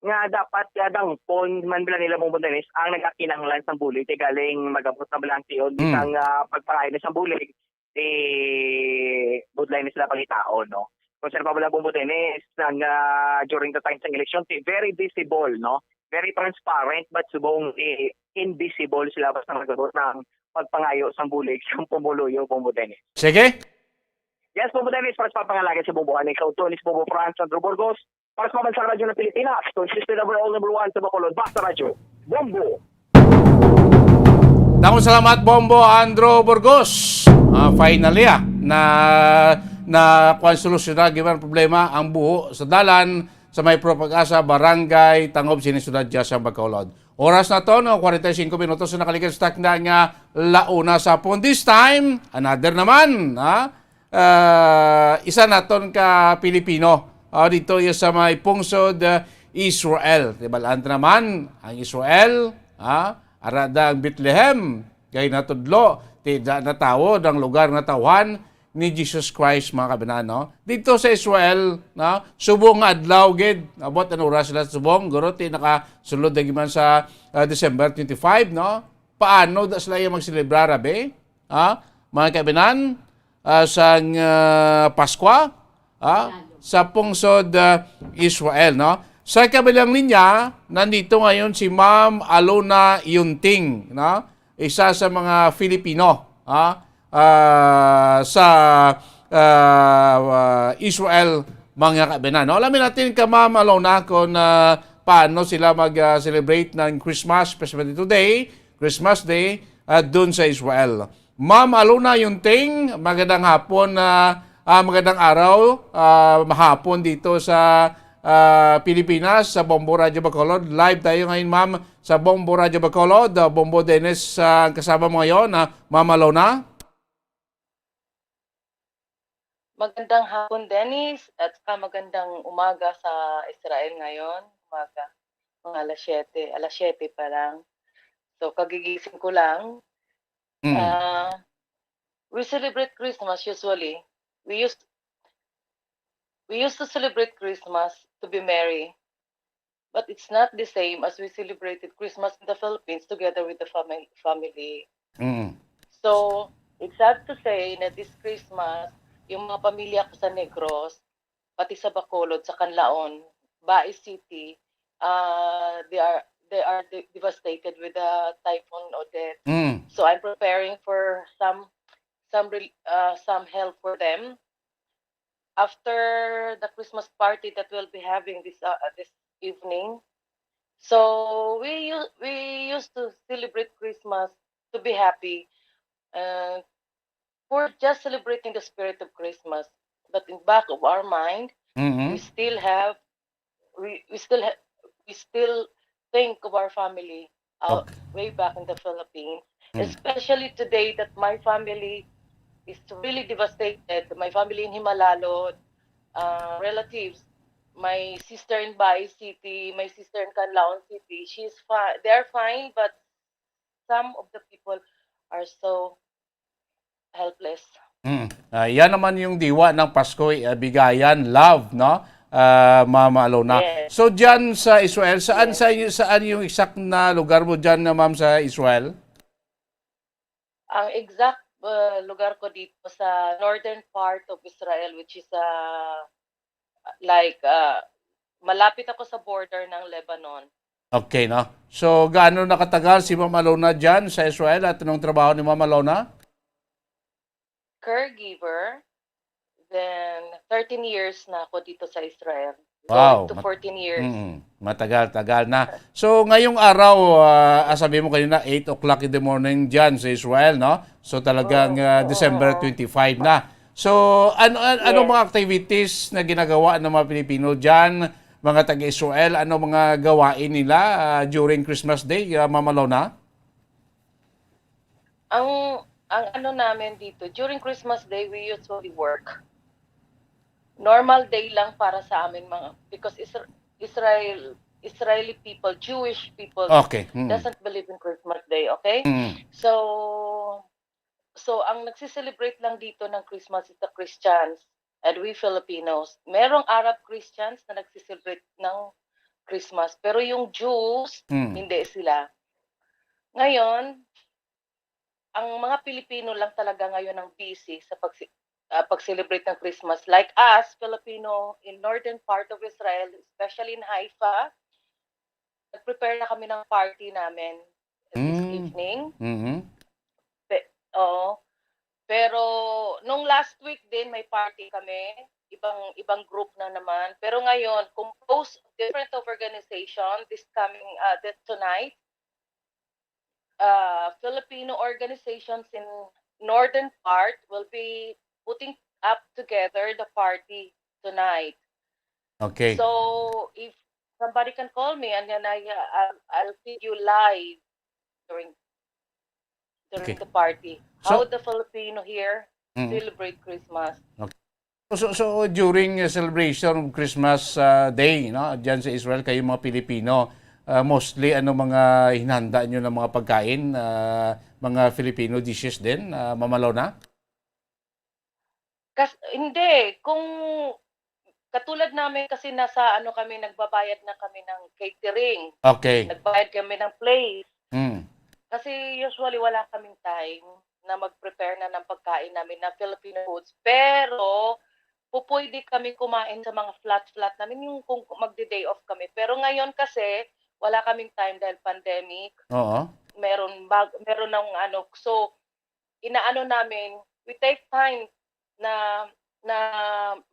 nga dapat, ah, dangpon man bala nila, Bombo Dennis, ang nagakinahanglan sang bulig, kay galing magabot na bala ang tion, Mm. bisang, ah, pagpalain na sang bulig, eh, budlay na sila pangitaon, no? Kung saan pa bala, Bombo Dennis, ang, ah, during the time sang election, ti very visible, no? Very transparent, but subong, eh, invisible sila basta magabot ng pagpangayo sang bulig sang pumuluyo, Bombo Dennis. Sige. Yes, Bombo Dennis, para sa pangalaga sa bubuhan, ikaw, Tony sa Bombo France, Sandro Burgos, para sa Pambansang Radyo ng Pilipinas, consistent number all, number one sa Bacolod, Basta Radyo, Bombo. Dakong salamat, Bombo Andrew Burgos. Ah, finally, ah, na, na kuwan, solusyon na, given problema ang buho sa dalan sa may Pro Pag-asa, Barangay Tangob, sini siyudad dya sa Bacolod. Oras na to, no, kwarenta y cinco minutos na nakalikan sa takna nga launa sa hapon. This time, another naman, ha? Ah, isa naton ka Pilipino, ah, dito iya sa may pungsod, ah, Israel. Di ba, naman ang Israel, ha? Ara da ang Bethlehem, kay natudlo, ti da natawod ang lugar nga tawhan ni Jesus Christ, mga kabinan, no? Dito sa Israel, no? Subong nga adlaw gid, abot ang oras sila subong, guro, ti nakasulod lagi man sa, ah, December twenty-five, no? Paano da sila iya magselebrar, abi? Ha? Mga kabinan, ah, sang, ah, Paskwa, ha? Sa pungsod, ah, Israel, no? Sa kabilang linya, nandito ngayon si Ma'am Alona Yunting, no? Isa sa mga Filipino, ha? Ah, sa, ah, ah, Israel, mga kabinan, no? Alamin natin ka Ma'am Alona kung, ah, paano sila mag, ah, celebrate ng Christmas, especially today, Christmas Day, ah, dun sa Israel. Ma'am Alona Yunting, magandang hapon, ah, ah, magandang araw, ah, mahapon dito sa, ah, Pilipinas, sa Bombo Radyo Bacolod. Live tayo ngayon, ma'am, sa Bombo Radyo Bacolod. Ah, Bombo Dennis, ah, ang kasama mo ngayon, ah, Ma'am Alona. Magandang hapon, Dennis, at saka magandang umaga sa Israel ngayon. Umaga, mga alas siyete, alas siyete pa lang. So, kagigising ko lang. Mm. Ah, we celebrate Christmas usually. We used, we used to celebrate Christmas to be merry. But it's not the same as we celebrated Christmas in the Philippines together with the fami-, family. Mm. So, it's sad to say na this Christmas, yung mga pamilya ko sa Negros, pati sa Bacolod, sa Canlaon, Bais City, ah, they are, they are de-, devastated with the Typhoon Odette. Mm. So, I'm preparing for some, some rel-, ah, some help for them after the Christmas party that we'll be having this, uh, uh, this evening. So we u-, we used to celebrate Christmas to be happy, and for just celebrating the spirit of Christmas. But in back of our mind, Mm-hmm. we still have, we, we still ha-, we still think of our family, uh, Okay. way back in the Philippines. Mm. Especially today that my family is really devastated. My family in Himalalod, uh, relatives, my sister in Bais City, my sister in Canlaon City, she's fi-, they're fine, but some of the people are so helpless. Mm. Ah, yan naman yung diwa ng Pasko, eh, bigayan, love, no? Ah, Mama Alona. Yes. So, dyan sa Israel, saan, Yes. sa, saan yung exact na lugar mo dyan, na, ma'am, sa Israel? Ang exact, uh, lugar ko dito sa northern part of Israel, which is, uh, like, uh, malapit ako sa border ng Lebanon. Okay, no? So, gaano nakatagal si Ma'am Alona dyan sa Israel at anong trabaho ni Ma'am Alona? Caregiver. Then, thirteen years na ako dito sa Israel. Wow, Going to mat-, fourteen years. Mm, matagal-tagal na. So, ngayong araw, ah, ah, sabi mo kanina, eight o'clock in the morning dyan sa Israel, no? So, talagang, Oo, ah, oo, December oo. twenty-five na. So, ano, an-, anong Yes. mga activities na ginagawa ng mga Pilipino dyan, mga taga-Israel? Ano mga gawain nila, ah, during Christmas Day, ah, Ma'am Alona? Ang, ang ano namin dito, during Christmas Day, we usually work. Normal day lang para sa amin, mga, because Isra-, Israel, Israeli people, Jewish people Okay. Mm. doesn't believe in Christmas Day, okay? Mm. So, so ang nagse-celebrate lang dito ng Christmas is the Christians and we Filipinos. Merong Arab Christians na nagse-celebrate ng Christmas, pero yung Jews, Mm. hindi sila. Ngayon, ang mga Pilipino lang talaga ngayon ang busy sa pagsi-, ah, pag-celebrate ng Christmas. Like us, Filipino in northern part of Israel, especially in Haifa, nag-prepare na kami ng party namin this Mm. evening. Mm-hmm. Oo. Pero nung last week din, may party kami. Ibang, ibang group na naman. Pero ngayon, composed of different of organization, this coming, uh, this tonight, uh, Filipino organizations in northern part will be putting up together the party tonight. Okay. So if somebody can call me and then I, uh, I'll, I'll feed you live during during Okay. the party. So- How the Filipino here Mm. celebrate Christmas. So, so during uh, celebration of Christmas uh, Day, no, diyan sa Israel, kayo mga Pilipino, uh, mostly ano mga hinanda nyo ng mga pagkain, uh, mga Filipino dishes din, uh, Ma'am Alona? Kas hindi, kung katulad namin kasi nasa ano kami, nagbabayad na kami ng catering. Okay. Nagbayad kami ng place. Mm. Kasi usually wala kaming time na mag-prepare na ng pagkain namin na Filipino foods. Pero pupwede kami kumain sa mga flat-flat namin, yung kung magde-day off kami. Pero ngayon kasi wala kaming time dahil pandemic. Oo. Meron bag, meron ng ano. So inaano namin, we take time na na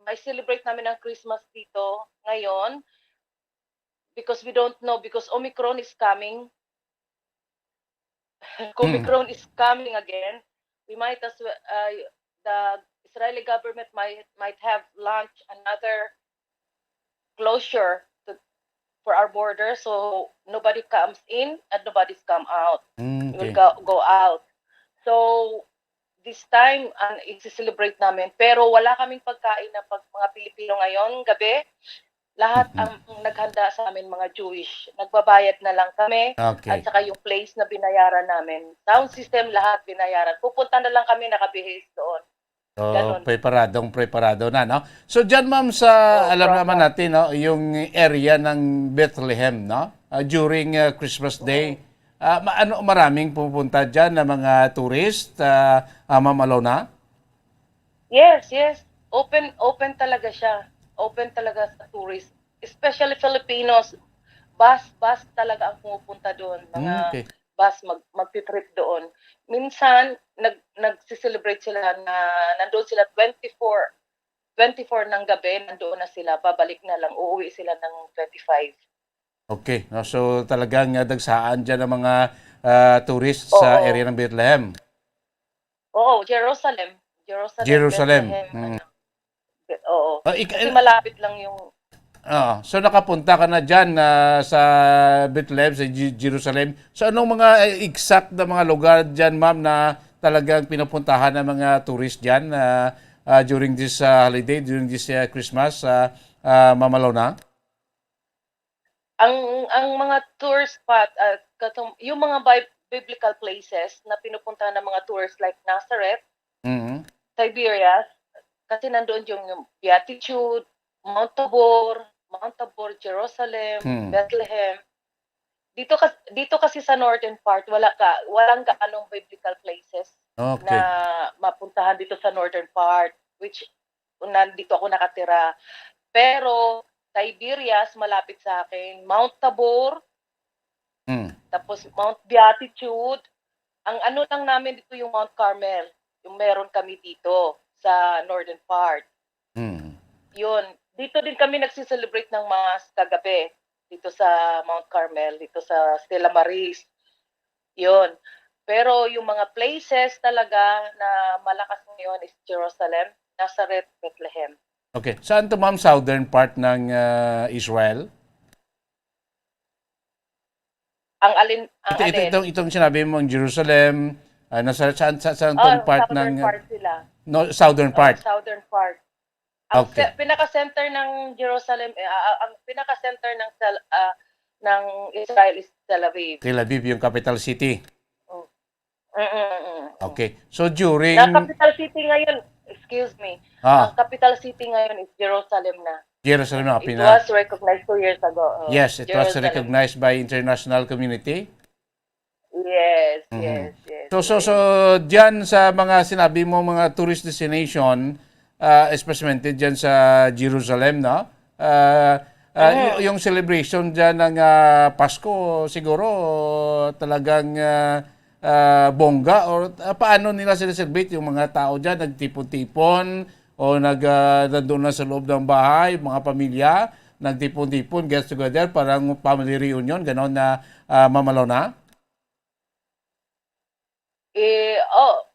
may celebrate namin ang Christmas dito ngayon because we don't know, because Omicron is coming. Omicron is coming again. We might as well, uh, the Israeli government might might have launched another closure to, for our border, so nobody comes in and nobody's come out. Mm, Will okay. go, go out. So this time, ang i-celebrate namin, pero wala kaming pagkain na pag mga Pilipino ngayon gabi. Lahat Mhm. ang naghanda sa amin mga Jewish. Nagbabayad na lang kami Okay. at saka yung place na binayaran namin. Sound system, lahat binayaran. Pupunta na lang kami nakabihis doon. Oh, Ganon. Preparadong preparado na, no? So, dyan, ma'am, sa Oh, alam proper. naman natin, no, yung area ng Bethlehem, no? Ah, during ah, Christmas Day, ah, ma- ano, maraming pupunta dyan na mga tourist, ah, ah, Ma'am Alona? Yes, yes. Open, open talaga siya. Open talaga sa tourist. Especially Filipinos. Bus, bus talaga ang pumupunta doon. Mga Mm, okay. bus mag, magti-trip doon. Minsan, nag, nagsi-celebrate sila na nandoon sila twenty-four, twenty-four ng gabi, nandoon na sila. Babalik na lang, uuwi sila ng twenty-five. Okay, no? So talagang ah, dagsaan dyan ang mga ah, tourist sa Oo. area ng Bethlehem. Oo, Jerusalem. Jerusalem, Jerusalem. Bethlehem, Mm. ano. Oh, ik- Kasi malapit lang yung Ah, so nakapunta ka na dyan ah, sa Bethlehem, sa Ju- Jerusalem. So anong mga eh, exact na mga lugar dyan, ma'am, na talagang pinupuntahan ng mga tourist dyan ah, ah, during this ah, holiday, during this ah, Christmas, ah, ah, Ma'am Alona? Ang ang mga tour spot, ah, katong, yung mga bi- biblical places na pinupuntahan ng mga tourists like Nazareth, Mhm. Tiberias, kasi nandoon yung, yung Beatitude, Mount Tabor, Mount Tabor, Jerusalem, Hmm. Bethlehem. Dito kasi, dito kasi sa northern part, wala ka, walang gaanong biblical places Okay. na mapuntahan dito sa northern part, which nandito ako nakatira. Pero Tiberias, malapit sa akin, Mount Tabor, Mm. tapos Mount Beatitude. Ang ano lang namin dito yung Mount Carmel, yung meron kami dito sa northern part. Mm. Yun, dito din kami nagsi-celebrate ng Mass kagabi dito sa Mount Carmel, dito sa Stella Maris. Yun. Pero yung mga places talaga na malakas ngayon is Jerusalem, Nazareth, Bethlehem. Okay. Saan to, ma'am? Southern part ng ah, Israel? Ang alin, ang Ito, ito, alin? itong, itong sinabi mo, ang Jerusalem, ah, nasa, saan, sa, saan Oh, tong part southern ng... part sila. No, southern Oh, part. Southern part. Ang Okay. se- pinaka-center ng Jerusalem, eh, ah, ang pinaka-center ng Tel- ah, ng Israel is Tel Aviv. Tel Aviv, yung capital city. Mm. Mm-mm, mm-mm. Okay. So during... Na capital city ngayon, excuse me, Ah, ang capital city ngayon is Jerusalem na. Jerusalem na It pina... was recognized two years ago. Oh, Yes, it was Jerusalem. recognized by international community. Yes, Mhm. yes, yes. So, so, so, diyan sa mga sinabi mo, mga tourist destination, ah, especially diyan sa Jerusalem, no? Ah, ah, Mhm. y- yung celebration diyan ng ah, Pasko, siguro talagang ah, ah, bongga, or, ah, paano nila sila celebrate? Yung mga tao dyan, nagtipon-tipon, o nag, ah, nandun lang sa loob ng bahay, mga pamilya, nagtipon-tipon, get together, parang family reunion, ganon na, ah, Ma'am Alona? Eh, oh,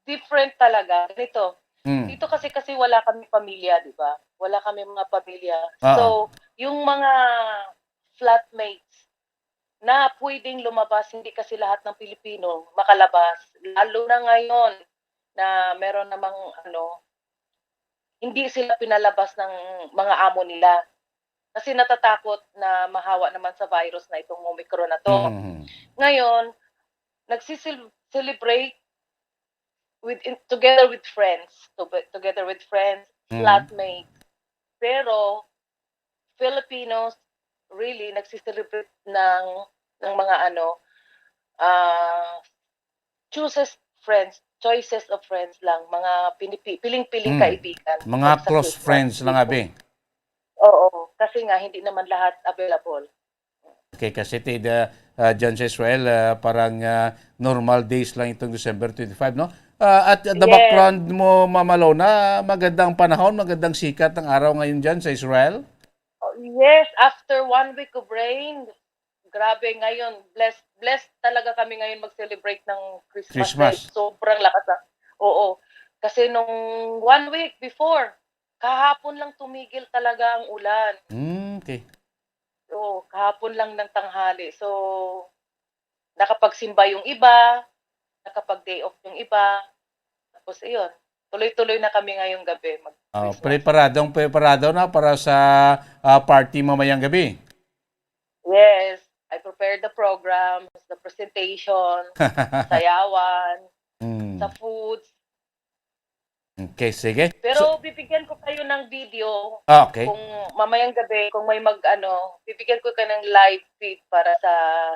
different talaga. Ganito, Mm. dito kasi, kasi wala kami pamilya, di ba? Wala kami mga pamilya. Oo. So, yung mga flatmates na pwedeng lumabas, hindi kasi lahat ng Pilipino makalabas. Lalo na ngayon na meron namang, ano, hindi sila pinalabas ng mga amo nila. Kasi natatakot na mahawa naman sa virus na itong Omicron na 'to. Mhm. Ngayon, nagsisil-, celebrate with, in, together with friends, to-, together with friends, Mhm. flatmates. Pero, Filipinos, really, nagsi-celebrate ng, ng mga ano, ah, chooses friends, choices of friends lang, mga pinipi-, piling-piling Mm. kaibigan Mga sa close Christmas friends lang, before. Abi. Oo, kasi nga hindi naman lahat available. Okay, kasi ti-, the, ah, dyan sa Israel, ah, parang, ah, normal days lang itong December twenty-five, no? Ah, at the Yes. background mo, Ma'am Alona, magandang panahon, magandang sikat ng araw ngayon dyan sa Israel? Oh, yes, after one week of rain, grabe ngayon, blessed, blessed talaga kami ngayon mag-celebrate ng Christmas Christmas. Dahil sobrang lakas na. Oo. Kasi nung one week before, kahapon lang tumigil talaga ang ulan. Mm, okay. Oo, kahapon lang ng tanghali. So, nakapagsimba yung iba, nakapag-day off yung iba. Tapos, ayun, tuloy-tuloy na kami ngayong gabi mag-Christmas. Oh, preparadong preparado na para sa, ah, party mamayang gabi. Yes, I prepared the programs, the presentation, sayawan, Mm. sa foods. Okay, sige. Pero So bibigyan ko kayo ng video Ah, okay. kung mamayang gabi, kung may mag-ano, bibigyan ko kayo ng live feed para sa,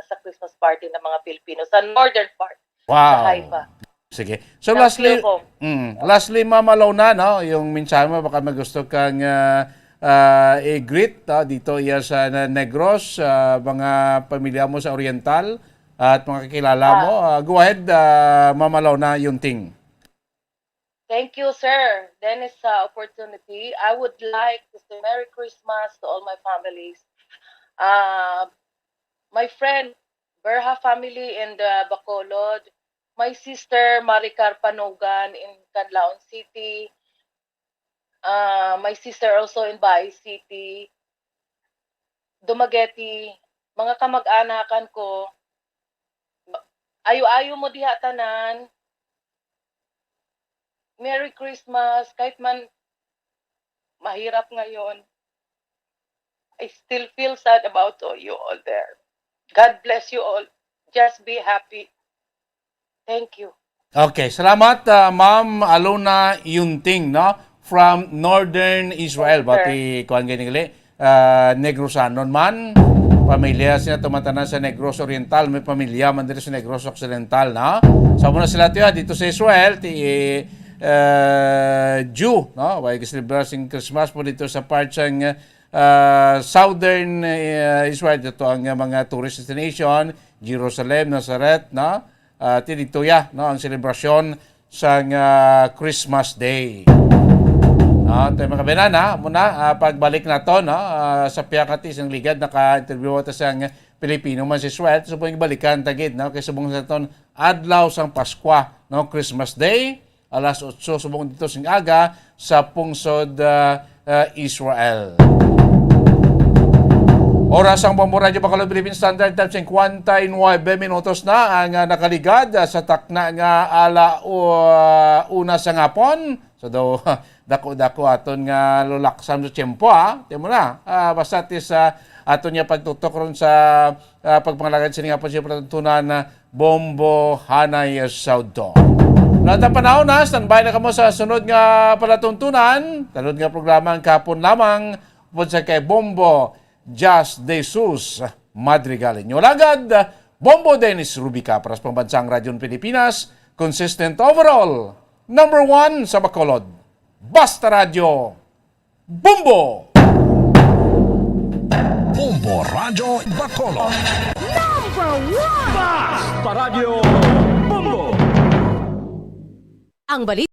sa Christmas party ng mga Pilipino sa northern part, sa Wow. Haifa. Sige. So, Sa lastly, Pilcom. mm, lastly, Ma'am Alona, no, yung mensahe mo, baka may gusto kang, ah, ah, i-greet, ah, dito iya sa na-, Negros, ah, mga pamilya mo sa Oriental, at mga kakilala Ah. mo. Ah, go ahead, ah, Ma'am Alona Yunting. Thank you, Sir Dennis, sa opportunity. I would like to say Merry Christmas to all my families. Ah, my friend, Berha family in the Bacolod. My sister, Maricar Panogan in Canlaon City. Ah, my sister also in Baay City. Dumaguete, mga kamag-anakan ko, ayo-ayo mo diha tanan. Merry Christmas, kahit man mahirap ngayon. I still feel sad about all you all there. God bless you all. Just be happy. Thank you. Okay, salamat, ah, Ma'am Alona Yunting, no? From Northern Israel. Yes, sir. Bati, kuwan gani gali, ah, Negrosanon man. Pamilya sila tumatanan sa Negros Oriental. May pamilya man diri sa Negros Occidental, no? Sa muna sila tiyo, dito sa Israel, ti, eh, Jew, no? Way giselebrar sing Christmas po dito sa part sang, ah, Southern, eh, Israel. Dito ang, ah, mga tourist destination, Jerusalem, Nazareth, no? Ah, ti dito ya, no, ang selebrasyon sang, ah, Christmas Day. No, tayo mga kabayan, ha? Muna, ah, pagbalik nato, no, ah, sa pihak natin sang ligad, naka-interview ta sang Pilipino man si Israel. Subong ibalikan ta gid, no, kay subong sa ton adlaw sang Paskwa, no, Christmas Day, alas otso subong dito sing aga sa pungsod, ah, ah, Israel. Oras ang Bombo Radyo Bacolod Philippine Standard Time, singkwenta y nuebe minutos na ang, ah, nakaligad, ah, sa takna nga ala, uh, una sa ngapon. So daw, dako-dako aton nga lulaksan sa tiyempo, ah. Timo na. Ah, basta ti sa aton nga pagtutok ron sa, ah, pagpangalagad sini nga pagsipatuntunan, ah, Bombo Hanay Saudo. Wala ta panahon na, standby na kamo sa sunod nga palatuntunan. Tanod nga programa ang kahapon lamang, upod sa kay Bombo Jas de Jesus Madrigal. Inyo alagad, Bombo Dennis Rubica para sa Pambansang Radyo Pilipinas, consistent overall, number one sa Bacolod. Basta Radyo, Bombo! Bombo Radyo Bacolod. Basta Radio Bombo! Ang balita.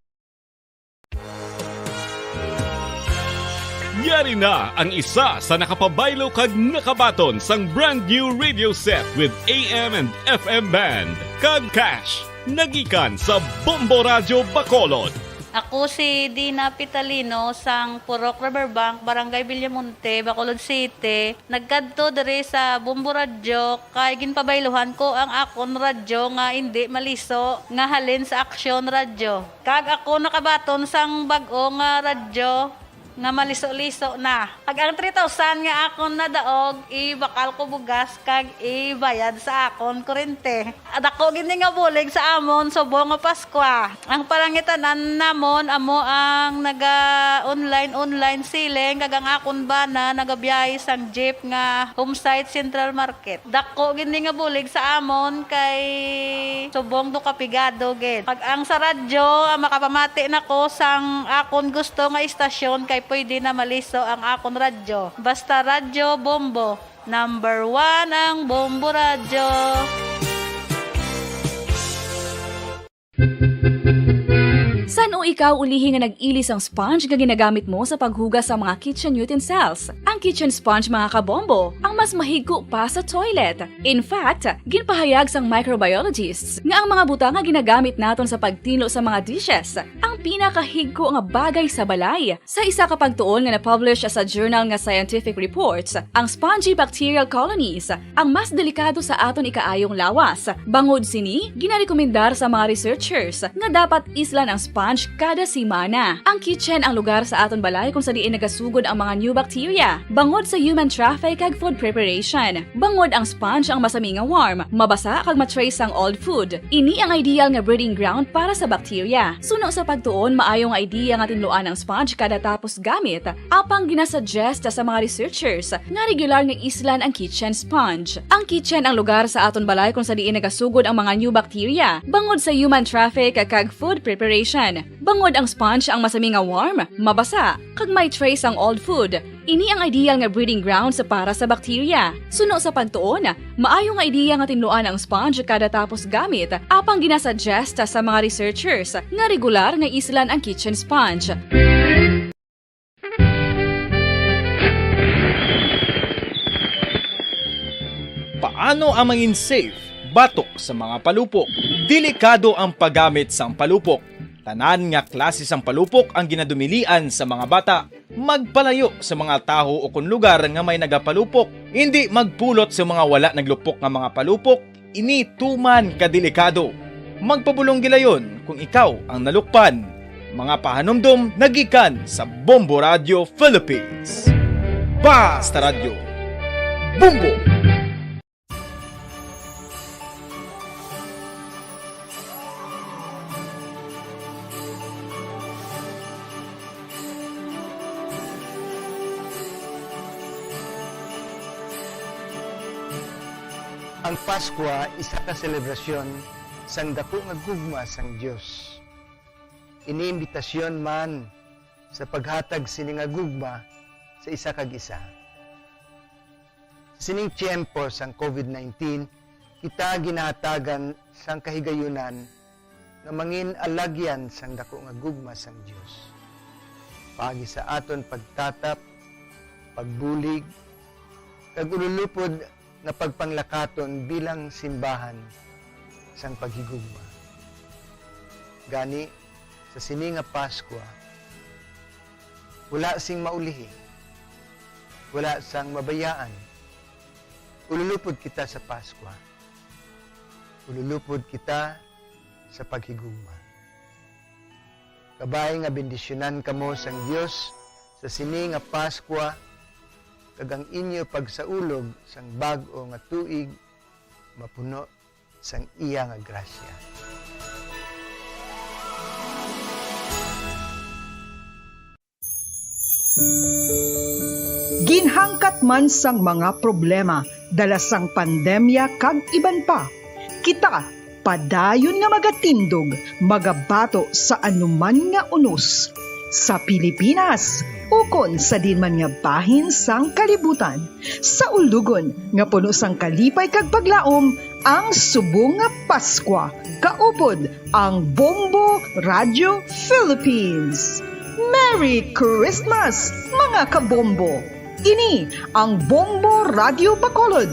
Yari na ang isa sa nakapabaylo kag nakabaton sang brand new radio set with A M and F M band kag cash, nagikan sa Bombo Radio Bacolod. Ako si Dina Pitalino sang Purok Riverbank, Barangay Villamonte, Bacolod City. Nagkadto diri sa Bombo Radyo kay ginpabayluhan ko ang akon radyo nga indi maliso nga halin sa Aksyon Radyo. Kag ako nakabaton sang bag-o nga radyo nga maliso-liso na. Kag ang three thousand nga akon nadaog, ibakal ko bugas kag ibayad sa akon kurente. Dako gid ni nga bulig sa amon subong nga Paskwa. Ang palangitan-an namon amo ang naga-online, online selling, kag ang akon bana nagabiyahe sang jeep nga Homesite Central Market. Dako gid ni nga bulig sa amon kay subong do ka pigado gid. Pag ang sa radyo, ang makapamati nako sang akon gusto nga istasyon kay pwede na maliso ang akon radyo. Basta Radyo Bombo. Number one ang Bombo Radyo. San-o ikaw ulihi nga nag-ili sang sponge nga ginagamit mo sa paghugas sa mga kitchen utensils? Ang kitchen sponge, mga kabombo, ang mas mahigko pa sa toilet. In fact, ginpahayag sang microbiologists nga ang mga butang nga ginagamit naton sa pagtinlo sa mga dishes ang pinakahigko nga bagay sa balay. Sa isa ka pagtuon nga na-publish sa journal nga Scientific Reports, ang spongy bacterial colonies ang mas delikado sa aton ikaayong lawas. Bangod sini, ginarekomendar sa mga researchers nga dapat islan ang sponge kada semana. Ang kitchen ang lugar sa aton balay kung sa diin nagasugod ang mga new bacteria, bangod sa human traffic kag food preparation. Bangod ang sponge ang masami nga warm, mabasa kag ma-trace sang old food. Ini ang ideal nga breeding ground para sa bacteria. Suno sa pagtuon, maayo nga idea nga tinluan ang sponge kada tapos gamit, apang ginasuggest sa mga researchers nga regular nga islan ang kitchen sponge. Ang kitchen ang lugar sa aton balay kung sa diin nagasugod ang mga new bacteria, bangod sa human traffic kag food preparation. Bangod ang sponge ang masami nga warm, mabasa, kag may trace ang old food. Ini ang ideal nga breeding ground sa para sa bacteria. Suno sa pagtuon, maayo nga idea nga tinluan ang sponge kada tapos gamit, apang ginasuggest sa mga researchers nga regular nga islan ang kitchen sponge. Paano ang mangin safe batok sa mga palupok? Delikado ang paggamit sang palupok. Tanan nga klase sang palupok ang ginadumilian sa mga bata. Magpalayo sa mga tawo o kon lugar nga may nagapalupok. Indi magpulot sa mga wala naglupok nga mga palupok. Ini tuman ka delikado. Magpabulong gilayon kung ikaw ang nalukpan. Mga pahanumdom nagikan sa Bombo Radio Philippines. Basta Radyo. Bombo! Ang Paskwa isa ka selebrasyon sang daku nga gugma sang Dios. Ini imbitasyon man sa paghatag sini nga gugma sa isa kag isa. Sa sining tiyempo sang COVID nineteen, kita ginahatagan sang kahigayunan nga mangin alagyan sang daku nga gugma sang Dios. Paagi sa aton pagtatap, pagbulig, kag ululupod nga pagpanglakaton bilang simbahan sang paghigugma. Gani, sa sini nga Paskwa, wala sing maulihi, wala sang mabayaan. Ululupod kita sa Paskwa. Ululupod kita sa paghigugma. Kabay nga bendisyonan kamo sang Dios sa sini nga Paskwa, kag ang inyo pagsaulog sang bag-o nga tuig mapuno sang iya nga grasya. Ginhangkat man sang mga problema dala sang pandemya kag iban pa, kita padayon nga magatindog, magabato sa anuman nga unos. Sa Pilipinas, ukon sa diin man nga bahin sang kalibutan, sa ulugon nga puno sang kalipay kag paglaom ang subong nga Paskwa, kaupod ang Bombo Radio Philippines. Merry Christmas, mga kabombo! Ini ang Bombo Radio Bacolod,